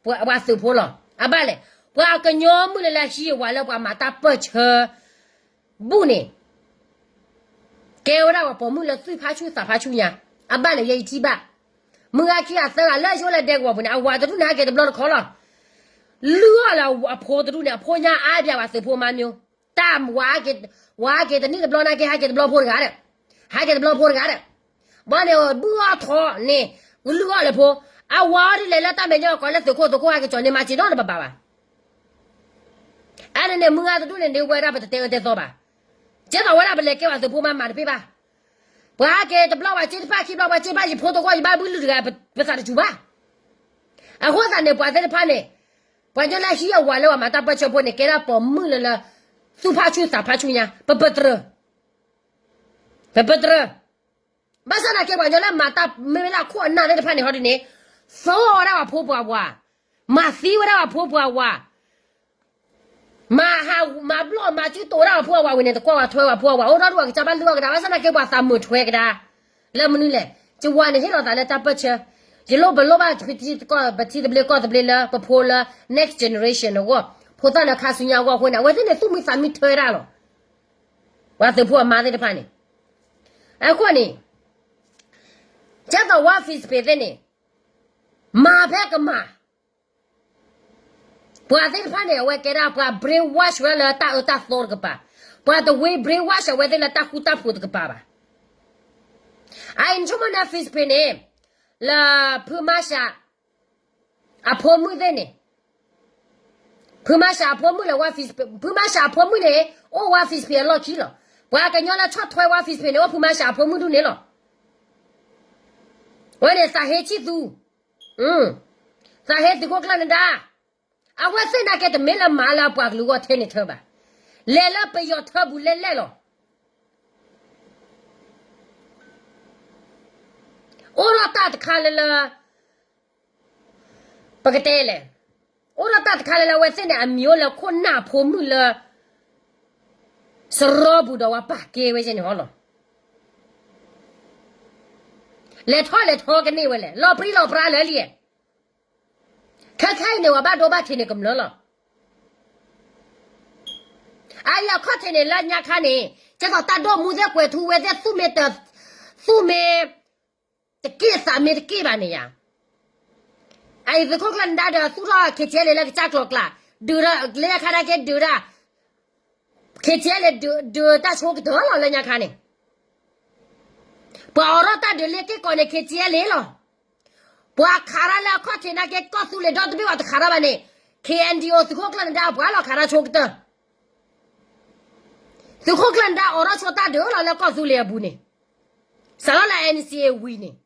ပှၤသုးဖိလီၤ. အဘၣ်လဲၣ်, ပှၤကညီမုၣ်လၢလၢဟံးအဝၤလၢပှၤမၤတၢ်ပၢၢ်ဆၢ ဘူၣ်န့ၣ် ကဲဝဲဒၣ်ပှၤပိာ်မုၣ်လၢသူၣ်ဖးဆူၣ်သးဖးဆူၣ်ညါ, အဘၣ်လဲၣ်ယဲယထံၣ်ဘၣ်, မုၢ်ဂၤခံဂၤသၢဂၤလၢယအိၣ်လၢဒဲကဝီၤပူၤန့ၣ် အဝၤတဒူၣ်န့ၣ်ဟဲက့ၤတဘျီတခီလီၤ. လုၢ်အီၣ်လၢအဖိတဒူၣ်န့ၣ် အဖိညါအါပၠးဝဲသုးဖိမါမၠိ, တၢ်ဝၤက့ၤတနံၣ်တဘျီနာ်က့ ဟဲက့ၤတဘျီဖိတဂၤဒီး, ဟဲက့ၤတဘျီဖိတဂၤဒီး, ဘီန့ၣ်ဘုၣ်အီၣ်ထီၣ်န့ၣ်, လုၢ်အီၣ်လၢဖိ, အဝၤအီၤဒ်လဲၣ်လၢတၢ်မဲာ်ညါကီးလၢသုးခိၣ်သုးခိၣ်ဟဲက့ၤကၠီၤန့ၢ်မၤစ့ၤနီတဘၣ်ဘၣ်ဘၣ် အန့ၣ်န့ၣ် မုၢ်ဂၤတဒူၣ်န့ၣ် ဒ်ဝဲဒၣ်ပတတဲအၢတဲသီဘၣ်, ကဲသိးဝဲဒၣ်ပလဲၤကဲပှၤသုးဖိမါမၤတပ့ၢ်ဘၣ်, ပှၤဟဲက့ၤတဘျီပှၤစ့တဖၣ်ခံဘျီပှၤစ့တဖၣ် ယဖိသကိးယဘၣ်ဘုလုၢ်တဂၤ ပသးတစူၤဘၣ်, အဃိသတးန့ၣ် ပှၤသ့ၣ်တဖၣ်န့ၣ်, ပှၤကညီလၢဟံးအဝၤလၢပှၤမၤတၢ်ပၢၢ်ဆၢဖိန့ၣ် ကဲဒၣ်ပိာ်မုၣ်လၢလၢ, သူၣ်ဖးဆူၣ်သးဖးဆူၣ်ညါ ပပတြၢၤ, ပပတြၢၤ ဘၣ်ဆၣ်သနာ်က့ ပှၤကညီလၢမၤတၢ်မ့ၢ်ဝဲဒၣ်ခိၣ်အနၢ်သ့ၣ်တဖၣ်န့ၣ် ဟီဒ်န့ၣ်, သီဝဲဒၣ်ပှၤဖိပှၤဝၤ, မၤသံဝဲဒၣ်ပှၤဖိပှၤဝၤ, မၤဟးမၤဘျီၣ်မၤစုတိၤဝဲဒၣ်ပှၤဖိပှၤဝၤဝံၤန့ၣ် တကွၢ်ဝဲထွဲဝဲပှၤဖိပှၤဝၤ အိၣ်ထီၣ်ဒူၣ်အကစၢ်ဘၣ်လုၢ်အီၣ်ကဒါ ဘၣ်ဆၣ်သနာ်က့ ပှၤသးမုာ်ထွဲကဒါ, လၢမနုၤလဲၣ်, ယဝၤန့ၣ်ဟ့ၣ်လီၤသးလၢတၢ်ပၢၢ်ဆၢ, ယလိၣ်ပလိၣ်ဘၣ် ပထံသဘျ့ကီၢ်သဘျ့လၢပဖိလၢ next generation အဂီၢ်, ဖိသၣ်လၢခါဆူညါအဂီၢ်အဃိန့ၣ် အဝဲသ့ၣ်န့ၣ် သူၣ်မံသးမံထွဲဒၣ်လီၤ, ပှၤသုးဖိအမါသ့ၣ်တဖၣ်န့ၣ်, အဃိန့ၣ် ကဲသိးဝါ Facebook သ့ၣ်န့ၣ်, မၤဖဲကမၤ, ပှၤသ့ၣ်တဖၣ်န့ၣ် အဝဲကဲဒၣ်ပှၤ brainwash ဝဲလၢတၢ်အၢတၢ်သီတကပၤ, ပှၤတဝ့ brainwash အဝဲသ့ၣ်လၢတၢ်ဃူတၢ်ဖိးတကပၤဘၣ်. အအံၤနဆိကမိၣ်န့ၣ် Facebook န့ၣ်, လၢဖုမါရှး အဖိမုၣ်သ့ၣ်န့ၣ်, ဖုမါရှးအဖိမုၣ်လၢဝါ Facebook, ဖုမါရှးအဖိမုၣ်န့ၣ် အိၣ်ဝါ Facebook အလီၢ်ခံလီၤ. ပှၤကညီလၢဆီၣ်ထွဲဝါ Facebook န့ၣ် အိၣ်ဖုမါရှးအဖိမုၣ်ဒူၣ်န့ၣ်လီၤ. ဝဲန့ၣ်သးဟ့ဆံၣ်သူ, သးဟ့သုးခိၣ်ကျၢၢ်နဒါ, အဝဲသ့ၣ်နာ်က့တမ့ၢ်လၢမၤလၢအပှၤကလုာ်ဂီၢ်ထဲန့ၣ်ထၢဘၣ်, လဲၤလၢပယီၤထၢပူၤလဲၣ်လဲၣ်လီၤ. အိၣ်ဒီးတၢ်တခါလၢလၢ ပကတဲလဲၣ်, အိၣ်ဒီးတၢ်တခါလၢလၢအဝဲသ့ၣ်န့ၣ် အမံၤအိၣ်လၢခိၣ်နၢ်ဖိမုၣ်လၢ စရီပူၤဒီးဝဲပာ်ကဲဝဲန့ၣ်ဟီလီၤ. လဲၤထီၣ်လဲၤထီကန့ၢ်ဝဲလဲၣ်, လီၤပြံလီၤပြါလၢလံ. ခဲခဲအံၤန့ၣ် ပှၤဘၣ်ဒိဘၣ်ထံးန့ၣ်ကမျၢၢ်လီၤ. အအံၤအခီၣ်ထံးန့ၣ်လၢညါခါန့ၣ် ကဲသိးတၢ်ဒိၣ်မူသ့ၣ်ကွဲၤထူဝဲသ့ၣ် သူၣ်မ့ၢ်တက့ၢ်သးမ့ၢ်တက့ၢ်ဘၣ်န့ၣ်ယါ. အအံၤသုးခိၣ်ကျၢၢ်နဒါဒီးသူၣ်ထီၣ် KTLA လၢကစၢ်ကျိၤကျါ, ဒုးဒီးလၢညါခါဒၣ်က့ဒုးဒၣ် KTLA ဒုးတၢ်ဆိကတၢၢ်လီၤလၢညါခါန့ၣ်, ပှၤအိးထီၣ်တၢ်ဒုးလၢက့ၢ်ကီးန့ၣ် KTLA လီၤ. ပှၤခးတၢ်လၢအခီၣ်ထံးနာ်က့ ကီၢ်သူလ့ၤဒီတဘ့ၣ်ပှၤတခးတၢ်ဘၣ်န့ၣ်, KNDO သုးခိၣ်ကျၢၢ်နဒါပှၤလီၤခးတၢ်ဆိကတၢၢ်. သုးခိၣ်ကျၢၢ်နဒါအိးထီၣ်ဆိတၢ်ဒုးလီၤလၢကီၢ်သူလ့ၤအပူၤန့ၣ်, စးထီၣ်လၢ NCA ဝံၤန့ၣ်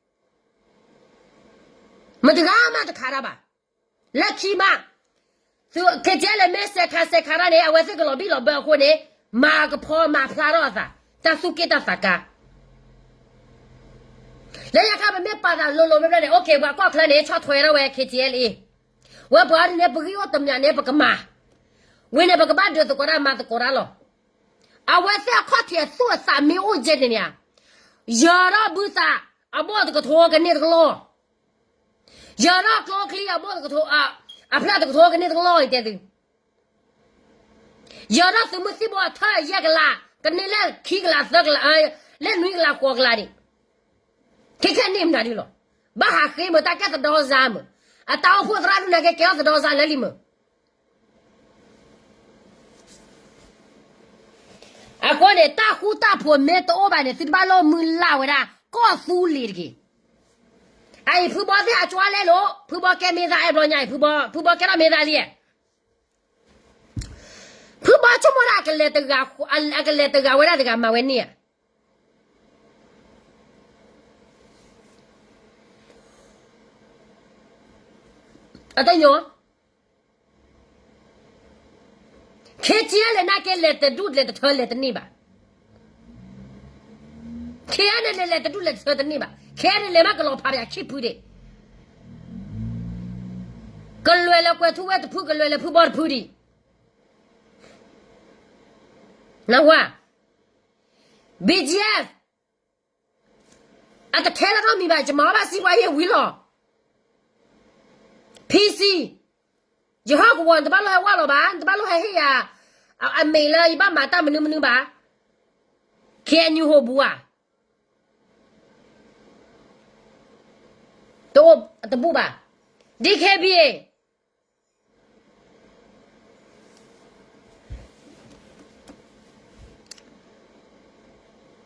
မတဂၤမးတခးတၢ်ဘၣ်. လၢခံမး, KTLA မ့ၢ်စဲးခးစဲးခးတၢ်န့ၣ် အဝဲသ့ၣ်ကလီၤဘံၣ်လီၤဘၢအဃိန့ၣ်, မၤကဖီမၤဖျါထီၣ်အသး, တၢ်သူၣ်က့ၣ်တၢ်သးကါ. လၢညါခါပမ့ၢ်ပာ်သးလိၤလိၤဘျဲၣ်ဘျဲၣ်န့ၣ် okay ပှၤကီၢ်ချၢန့ၣ် ဆီၣ်ထွဲထီၣ်ဝဲ KTLA ဝဲပှၤဒ်န့ၣ် ပဂံၢ်အိၣ်တမံၤန့ၣ် ပကမၤ, ဝံၤန့ၣ် ပကဘၣ်ဒုးသကိးတၢ်မၤသကိးတၢ်လီၤ. အဝဲသ့ၣ်အခီၣ်ထံးအသူၣ်အသးမ့ၢ်အိၣ်ကဲန့ၣ်န့ၣ်, ယၢၤထီၣ်ဘုသး အဘိၣ်တကထိကန့ၢ်တကလီၢ်, ယၢၤထီၣ်ကျိချံအဘိၣ်တကထိ, အဖျၢၣ်တကထိကန့ၢ်တကလီၢ်အံၤတဲသု, ယၢၤထီၣ်သုးမုၢ်သံၣ်ဘိအထၢၣ်ယဲၢ်ကလး, ကန့ၢ်လၢခံကလးသၢကလး, လၢနွံကလးဃိးကလးဒံး, ခဲခဲန့ၣ်မနုၤဒ်လီၤ. ဘၣ်ဟးဃ့မုာ်တၢ်ကဲသဒီစါမုာ်, အတၢ်အိၣ်ဖှိၣ်သရၣ်ဒိၣ်နာ်က့ကဲထီၣ်သဒီစါလၢလံမုာ်. အဃိန့ၣ် တၢ်ဃူတၢ်ဖိးမ့ၢ်တအိၣ်ဘၣ်န့ၣ် သုတဘၣ်လိၣ်မုၢ်လၢ်ဝဲဒၣ် ကီၢ်သူလ့ၤတဂ့ၤ. အအံၤဖုဘီသ့ၣ်အကၠွါလဲလိာ်, ဖုဘီကဲမ့ၢ်သၣ်အဲၣ်ဘျီညါအံၤ, ဖုဘီကဲထီၣ်မ့ၢ်သၣ်လံ. ဖုဘီဆိကမိၣ်ဒၣ် အကလဲၤတဂၤဝဲဒၣ်တဂၤမၤဝဲန့ၣ်ဧါ. အတညီ, ခဲ ခ့ထံအလဲၣ်နာ်က့လဲၤတဒူၣ်လဲၤတထၢလဲၤတန့ၢ်ဘၣ်. ခ့အန့ၣ်လဲၤလဲၤတဒူၣ်လဲၤတထၢတန့ၢ်ဘၣ်. ခ့အန့ၣ်လဲၤမးကလီၤဖးပယၤခံဖုဒံး. ကလွဲၤလၢကွဲၤထူဝဲတဖု ကလွဲၤလၢဖုဘီတဖုဒံး. နဝါ BGF အတခဲလၢာ်နီတမံၤဘၣ်, ယမၤအီၣ်ဘၣ်စံးပှၤယဲဝံၤလီၤ. PC, ယဟီၣ်ကဝီၤ နတဘၣ်လိၣ်ဟဲဝါလီၤဘၣ်, နတဘၣ်လိၣ်ဟဲဟ့ၣ်ယၤ အမ့ၢ်လၢယဘၣ်မၤတၢ်မနုၤမနုၤဘၣ်. KNU ဟိၣ်ဘူးဧါ, တအိၣ်တဘူၣ်ဘၣ်. DKBA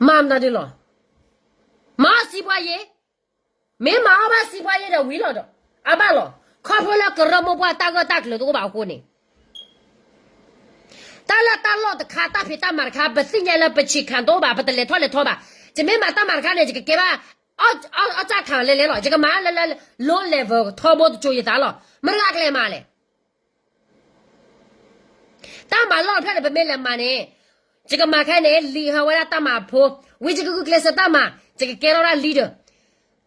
မၤမတၤဒ်လီၤ. မၤအီၣ်စံးပှၤယဲ, မ့ၢ်မၤအီၣ်ဘၣ်စံးပှၤယဲဒီးဝံၤလီၤဒီး အဘၣ်လီၤ. ခီဖျိလၢကရၢမိၢ်ပှၢ်တၢ်ဂၢၢ်တၢ်ကျၢၤတအိၣ်ဘၣ်အဃိန့ၣ်, တၢ်လၢတၢ်လီၢ်တခါ တၢ်ဖံးတၢ်မၤတခါ ပသ့ၣ်ညါလၢပဆံးခၣ်တအိၣ်ဘၣ်, ပတလဲၤထီၣ်လဲၤထီဘၣ်. ယမ့ၢ်မၤတၢ်မၤတခါန့ၣ် ယကကဲဘၣ် အီၣ်စၢ်ခၣ်လဲၤလဲၤလီၤ. ယကမၤလၢ low level ထီဘိတစိၤယသးလီၤ. မတၤဂၤကလဲၤမၤလဲၣ်. တၢ်မၤလီၢ်တဖျၢၣ်န့ၣ် ပမ့ၢ်လဲၤမၤန့ၣ်, ယကမၤခဲန့ၣ် လံာ်ဟးဝဲဒၣ်တၢ်မၤဖိ, ဝံၤယကဂုာ်ကျဲးစၢးတၢ်မၤ, ယကကဲထီၣ်ဒၣ် leader,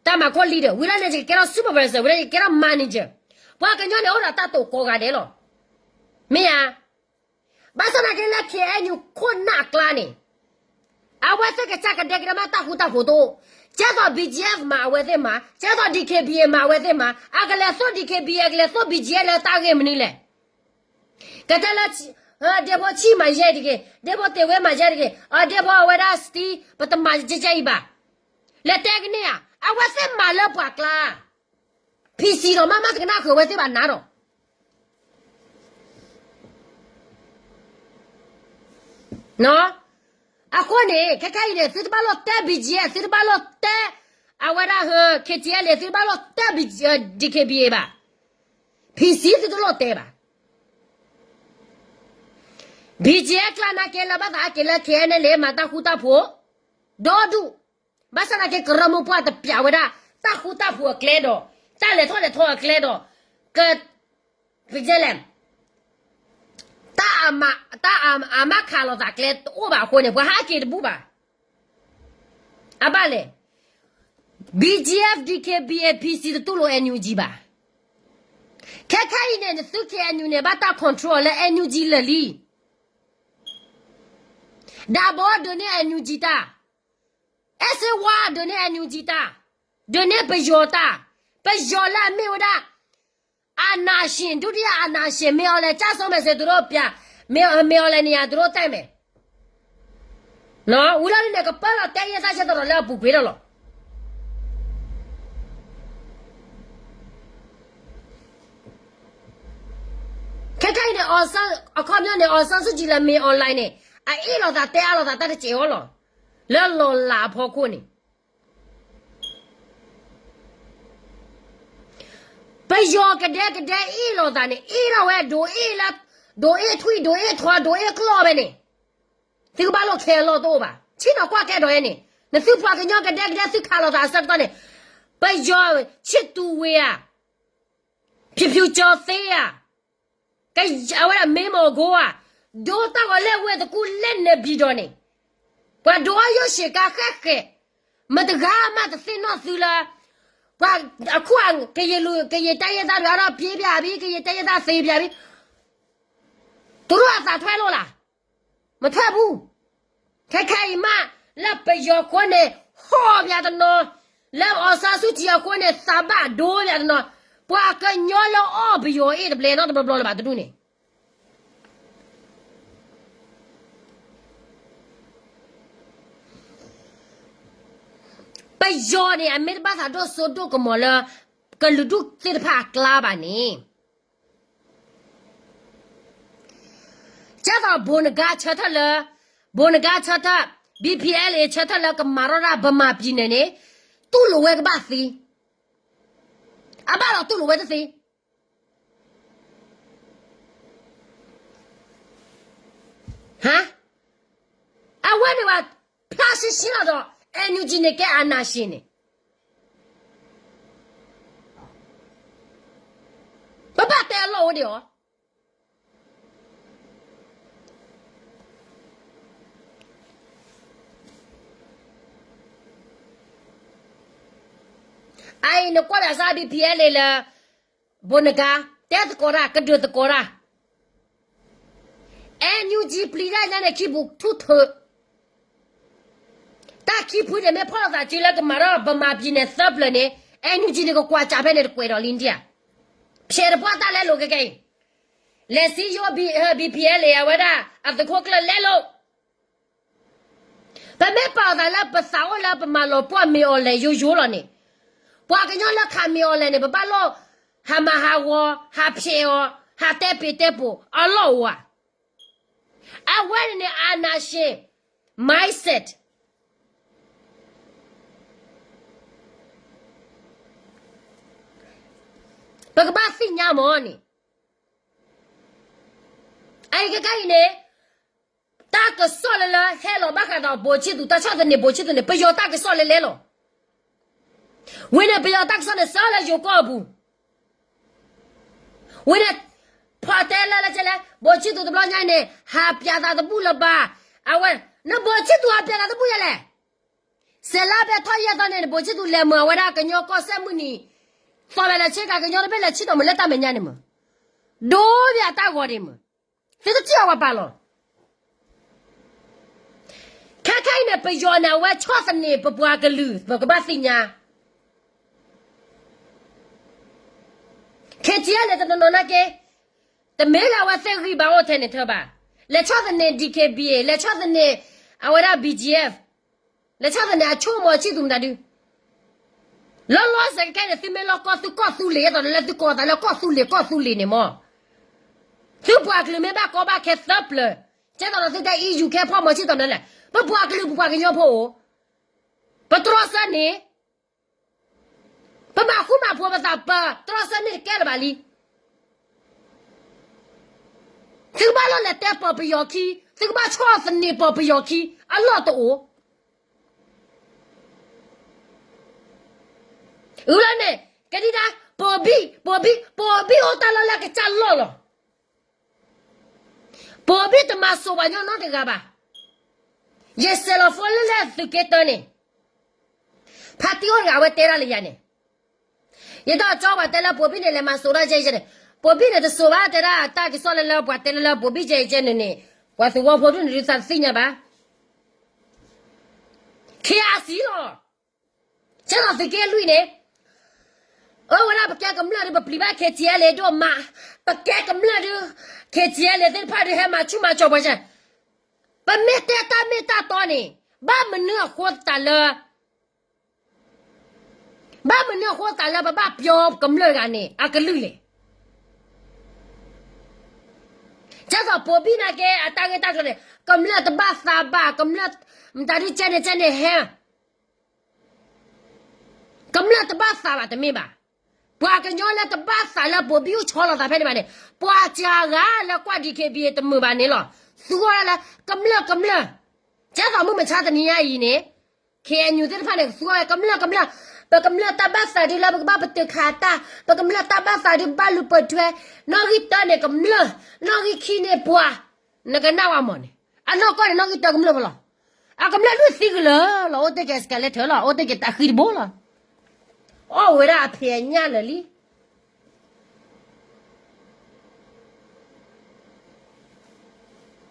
တၢ်မၤခိၣ် leader, ဝံၤလီၤန့ၣ် ယကကဲထီၣ် supervisor, ဝံၤလီၤယကကဲထီၣ် manager. ပှၤကညီန့ၣ်အိၣ်ဒီးတၢ်တိာ်ကိးဂၤဒဲးလီၤ. မ့ၢ်ဧါ. ဘၣ်ဆၣ်သနာ်က့လၢ KNU ခိၣ်နၢ်အကျါန့ၣ် အဝဲသ့ၣ်ကစၢ်ကဒဲကဒဲမး တၢ်ဃူတၢ်ဖိးတအိၣ်. ကဲသိး BGF မၤအဝဲသ့ၣ်မၤ, ကဲသိး DKBA မၤအဝဲသ့ၣ်မၤ, အကလဲၤသိၣ် DKBA အကလဲၤသိၣ် BGF လၢတၢ်ဂ့ၢ်မနုၤလဲၣ်. ကတဲလၢ ဒ့ဖိဆံၣ်မၤယဲၢ်တဂ့ၤ, ဒ့ဖိတ့ၢ်ဝဲမၤယဲၢ်တဂ့ၤ, အဒ့ဖိအဝဲဒၣ် Steve ပတမၤကဲကဲအံၤဘၣ်. လဲၤတဲကန့ၢ်ဧါ, အဝဲသ့ၣ်မၤလၢပှၤကျါ PC ဒီးမၤမးတကနၣ်ဃုာ်အဝဲသ့ၣ်ဘၣ်နၤဒီး အဃိန့ၣ် ခဲခဲအံၤန့ၣ် သုတဘၣ်လိၣ်တဲ BGF, သုတဘၣ်လိၣ်တဲ အဝဲဒၣ် KTLA, သုတဘၣ်လိၣ်တဲ DKBA ဘၣ်. PC သုတလိၣ်တဲဘၣ်. BGF ကျါနာ်က့လၢဘၣ်သးအက့ၤလၢ KNLA မၤတၢ်ဃူတၢ်ဖိး ဒီဒူၣ်, ဘၣ်ဆၣ်သနာ်က့ ကရၢမိၢ်ပှၢ်တပျးဝဲဒၣ် တၢ်ဃူတၢ်ဖိးအကျဲဒီး တၢ်လဲၤထီၣ်လဲၤထီအကျဲဒီး က ပကလဲၣ် တၢ်အမးခးလိာ်သးကျဲတအိၣ်ဘၣ်အဃိန့ၣ် ပှၤဟးက့ၤတဘူၣ်ဘၣ်. အဘၣ်လဲၣ်, BGF, DKBA, PC တတူၢ်လိာ် NUG ဘၣ်. ခဲခဲအံၤန့ၣ် နသု KNU န့ၣ် ဘၣ်တၢ် control လၢ NUG လၢာ်လံ. ဒၣ်ဘီဒုးန့ၢ် NUG တၢ်, အဲၣ်စ့ဝါဒုးန့ၢ် NUG တၢ်, ဒုးန့ၢ်ပယီၤတၢ်, ပယီၤလၢအမ့ၢ်ဝဲဒၣ် အာဏာရှင်, ဒုတိယအာဏာရှင် မ့ၢ်အီၤလဲၣ် ကၢ်စိမဲာ်စ့ၤ သူတို့ပြ, မ့ၢ်အီၤလဲၣ်န့ၣ်ယၤ သူတို့တဲမဲာ်, ဝံၤလီၤဒ်န့ၣ် ကပၢလီၤတဲယဲၢ်သၣ်ဆၢတီၤဒီးလၢအပူၤကွံာ်ဒီးလီၤ. ခဲခဲအံၤန့ၣ် အခီပညီန့ၣ် အောင်ဆန်းစုကြည် လၢမ့ၢ် online န့ၣ် အအ့ၣ်လိာ်သးတဲအါလိာ်သးတၢ်တစဲးအီၤလီၤ. လၢလီၤလးအဖီခိၣ်န့ၣ် ပယီၤကဒဲကဒဲအ့ၣ်လိာ်သးန့ၣ် အ့ၣ်ထီၣ်ဝဲ ဒိးအ့ၣ်လၢ ဒိးအ့ၣ်ထွံၣ် ဒိးအ့ၣ်ထွီ ဒိးအ့ၣ်ကျီၢ်ဝဲန့ၣ်, သုကဘၣ်လိၣ်ခဲလီၤတအိၣ်ဘၣ်. ဆ့ၣ်နီၤကွၢ်ကဲဒီးအံၤန့ၣ် နသုပှၤကညီကဒဲကဒဲသုခးလိာ်သးအဆၢကတီၢ်န့ၣ် ပယီၤ ချစ်သူဝေ ဧါ, ဖြူဖြူကျော်သိန်း ဧါ, အဝဲဒၣ် မင်းမောင်ဂိုး ဧါ, ဒိတၢ်ဂီၤလၢဝဲၢ်တကူၣ်လၢ နေပြည်တော် န့ၣ်, ပှၤဒိယိၣ်ရှံးကါဃဲၣ်ဃဲၣ်, မတဂၤမးတသ့ၣ်နီၣ်သုလၢ ပှၤအခု ကရင်လူ, ကရင်တိုင်းရင်းသားတွေကတော့ ပြေးပြန်ပြီ, ကရင်တိုင်းရင်းသားသေပြန်ပြီ, သူတို့အသံထွက်လို့လား, မထွက်ဘူး. ခဲခဲအံၤမး လၢပယီၤအဃိန့ၣ် ဟီၣ်ပၠးတနီၤ, လၢအောင်ဆန်းစုကြည်အဃိန့ၣ် သးဘၣ်ဒိပၠးတနီၤ, ပှၤကညီလၢအီၣ်ပယီၤအ့ၣ်တဘျဲနီတဘျီဘျီလၢၤဘၣ်တဒူၣ်န့ၣ် ပယီၤန့ၣ် အမ့ၢ်တဘၣ်သးဒိၣ်စိဒိၣ်ကမီၤလၢ ကလုာ်ဒူၣ်သ့ၣ်တဖၣ်အကျါဘၣ်န့ၣ်, ကဲသိးဘိးနဂါဆၢထၢၣ်လၢ, ဘိးနဂါဆၢထၢၣ်, BPLA ဆၢထၢၣ်လၢကမၤထီၣ်ဒၣ် ဗမာပြည်နယ် န့ၣ်, တူၢ်လိာ်ဝဲကဘၣ်သ့, အဘၣ်လီၤတူၢ်လိာ်ဝဲတသ့ ဟါ, အဝဲန့ၣ်ဝဲ ဖျါရှဲရှဲလီၤဒီး NUG န့ၣ်ကဲ အာဏာရှင် န့ၣ်, ပဘၣ်တဲအလီၢ်ဝဲဒၣ်အီၤ, အအံၤနကွၢ်ဘၣ်စၢ် BPLA လၢ ဘိနကါ တဲသကိးတၢ် ကဒုးသကိးတၢ် NUG ပျံၤတၢ်ညါန့ၣ် ခံပူၤထူၣ်ထုး တၢ်ခံဖုန့ၣ် မ့ၢ်ဖီၣ်လိာ်သးစုလၢကမၤထီၣ်ဗမာပြည်န့ၣ်သၢပျၢၤန့ၣ် NUG န့ၣ်ကကွၢ်စးဖဲန့ၣ်တကွဲးဒီးလံဒံၣ်ဧါ. ဖျဲးတပှၢ်တၢ်လဲလိာ်ကဲကဲအံၤ လဲၤစံယိ BPLA အဝဲဒၣ် အသုးခိၣ်ကျၢၢ်လဲလိာ် ပမ့ၢ်ပာ်အသးလၢပသးအိၣ်လၢပမၤလီၤပှီၢ်မ့ၢ်အီၤလဲၣ်ယိယိလီၤန့ၣ်, ပှၤကညီလၢခးမ့ၢ်အီၤလဲၣ်န့ၣ် ပဘၣ်လိၣ်ဟးမၤဟးဂီၤ, ဟးဖျဲးအီၤ, ဟးတဲပ့ၤတဲပိာ်အလီၢ်အိၣ်ဧါ. အဝဲန့ၣ်န့ၣ် အာဏာရှင် mindset ပကဘၣ်သ့ၣ်ညါမၢ်န့ၣ်, အအံၤကကဲအံၤန့ၣ် တၢ်ကစီၣ်လၢလၢဟဲလီၤဘၣ်ဃးဒီး ဗိုလ်ချစ်သူ တၢ်ဆီၣ်သနံး ဗိုလ်ချစ်သူန့ၣ် ပယီၤတၢ်ကစီၣ်လၢလဲလီၤ. ဝံၤန့ၣ် ပယီၤတၢ်ကစီၣ်န့ၣ် စၢလၢယိၤကီၢ်အပူၤ, ဝံၤန့ၣ် ဖီတဲလၢလၢကဲလဲၣ် ဗိုလ်ချစ်သူ တဘျီညါအံၤန့ၣ် ဟးပၠးသးတဘူၣ်လၢၤဘၣ်. အဝဲ န ဗိုလ်ချစ်သူ ဟးပၠးသးတဘူၣ်ယဲလဲၣ်. စဲးလါဘဲထီၣ်ယဲၢ်သီန့ၣ် ဗိုလ်ချစ်သူ လဲၤမုာ်အဝဲဒၣ်ကညီကီၢ်စဲၣ်မုၢ်နံၤ သီဝဲလၢဆ့ကၤ ကညီတဘ့ၣ်လဲၤဆ့ၣ်နီၤမုာ်လၢတၢ်မဲာ်ညါန့ၣ်မး, ဒိဘၣ်အတၢ်ဂီၤဒံးမး, သုတထံၣ်အီၤပှၤပာ်လီၤ. ခဲခဲအံၤန့ၣ် ပယီၤန့ၣ် အဝဲဆီၣ်သနံးပပှၤကလုာ် ပကဘၣ်သ့ၣ်ညါ KTLA န့ၣ် တနီၤနီၤနာ်က့ တမ့ၢ်လၢအဝဲသ့ၣ်ဂံၢ်ဘါအိၣ်ထဲန့ၣ်ထၢဘၣ်, လဲၤဆီၣ်သနံး DKBA လဲၤဆီၣ်သနံး အဝဲဒၣ် BGF လဲၤဆီၣ်သနံးအဆိကမိၣ်အဆံၣ်သူမတၤဒု, လီၤလီၤဆဲးကဲန့ၣ် သုမ့ၢ်လီၢ်ကီၢ်သုကီၢ်သူလ့ၤ ယဲသိးလၢသုကိးသးလၢကီၢ်သူလ့ၤ ကီၢ်သူလ့ၤန့ၣ်မး, သုပှၤကလုာ်မ့ၢ်ဘၣ်ကီဘၣ်ခဲသၢပျၢၤ, ကဲသိးဒီးသုတဲ EU ကဲဖီၣ်မီၤဆံၣ်တီၤန့ၣ်လဲၣ်, ပပှၤကလုာ်ပပှၤကညီဖိအိၣ်, ပတြီဆၢန့ၣ် ပမၤဃူမၤဖိးပသး ပတြီဆၢန့ၣ်တကဲလၢၤဘၣ်လံ. သုကဘၣ်လီၤလဲၤတဲပီၢ်ပယီၤခံ, သုကဘၣ်ဆီၣ်သနံးပီၢ်ပယီၤခံ အလီၢ်တအိၣ်, အလီၢ်န့ၣ် ကဒံဒၣ် ပိာ်ဘံၣ် ပိာ်ဘံၣ် ပိာ်ဘံၣ်အိၣ်တၢ်လီၢ်လၢကစၢ်လီၢ်လီၤ. ပိာ်ဘံၣ်တမၤစိာ်ပှၤကညီနီတဂၤဘၣ်. ယစဲးလီၤဖိလၢလၢသုးက့တၢန့ၣ် ဖါတံၢ်အိၣ်တဂၤအဝဲတဲဒၣ်လၢယၤန့ၣ်, ယတီၢ်ကၠီပှၤတဲလၢပိာ်ဘံၣ်န့ၣ် လဲၤမၤစိာ်တၢ်ကဲကဲန့ၣ်, ပိာ်ဘံၣ်န့ၣ်တစိာ်ဘၣ် တဲဒၣ်တၢ်ကစီၣ်လၢလၢပှၤတဲလၢလၢပိာ်ဘံၣ်ကဲကဲန့ၣ်န့ၣ်, ပှၤသဝီဖိဒ်န့ၣ်ဒုးသးတသ့ၣ်ညါဘၣ်. ခ့အစံလီၤ. ကဲသိးသုးက့လွံၢ်န့ၣ် အဝဲဒၣ်ပကဲကမျၢၢ်ဒုး ပပျံၤဘၣ် KTLA ဒိၣ်မး, ပကဲကမျၢၢ်ဒုး KTLA သ့ၣ်တဖၣ်ဒုးဟဲမၤဆူၣ်မၤစီၤပှၤကဲ, ပမ့ၢ်တဲတၢ်မ့ၢ်တၢ်တီန့ၣ် ဘၣ်မနုၤအဃိသတးလၢ ဘၣ်မနုၤအဃိသတးလၢပဘၣ်ပျီကမျၢၢ်တဂၤန့ၣ် အကလုၢ်လဲၣ်. ကဲသိးပိာ်ဘံၣ်နာ်က့ အတၢ်ဂ့ၢ်တၢ်ကျိၤန့ၣ် ကမျၢၢ်တဘၣ်သးဘၣ်, ကမျၢၢ် မတၤဒုးကဲန့ၣ်ကဲန့ၣ်ဟဲ ကမျၢၢ်တဘၣ်သးဘၣ်တမ့ၢ်ဘၣ်. ပှၤကညီလၢတဘၣ်သးလၢပိာ်ဘံၣ်အိၣ်ဆီလီၤသးဖဲန့ၣ်ဘၣ်န့ၣ် ပှၤစှၤဂၤလၢကွၢ် DKBA တမုာ်ဘၣ်န့ၣ်လီၤ. သူအီၤဒၣ်လၢ ကမျၢၢ်ကမျၢၢ်, ကဲသိးမုၢ်မဆါတနံၤညါအံၤန့ၣ် KNU သ့ၣ်တဖၣ်န့ၣ် သူအီၤကမျၢၢ်ကမျၢၢ်, ပကမျၢၢ်တၢ်ဘၣ်သးဒုးလၢပကဘၣ်ပတုာ်ခးတၢ်, ပကမျၢၢ်တၢ်ဘၣ်သးဒုးဘၣ်လူၤပိာ်ထွဲ, နီၣ်ဂံၢ်တၢန့ၣ်ကမျၢၢ်, နီၣ်ဂံၢ်ခံန့ၣ်ပှၤ, နကနၣ်ဝဲမးန့ၣ် အနီၢ်ကီၢ်န့ၣ် နီၣ်ဂံၢ်တၢကမျၢၢ်ဖိလီၤ. အကမျၢၢ်ဒုးသံကလၢာ်လီၤ, အိၣ်တ့ၢ်က့ၤ စကဲးလဲးထၢၣ် လီၤ, အိၣ်တ့ၢ်က့ၤတၢ်ဃံတဘိလီၤ. အီၣ်ဝဲဒၣ်အဖံးအညၣ်လၢာ်လံ.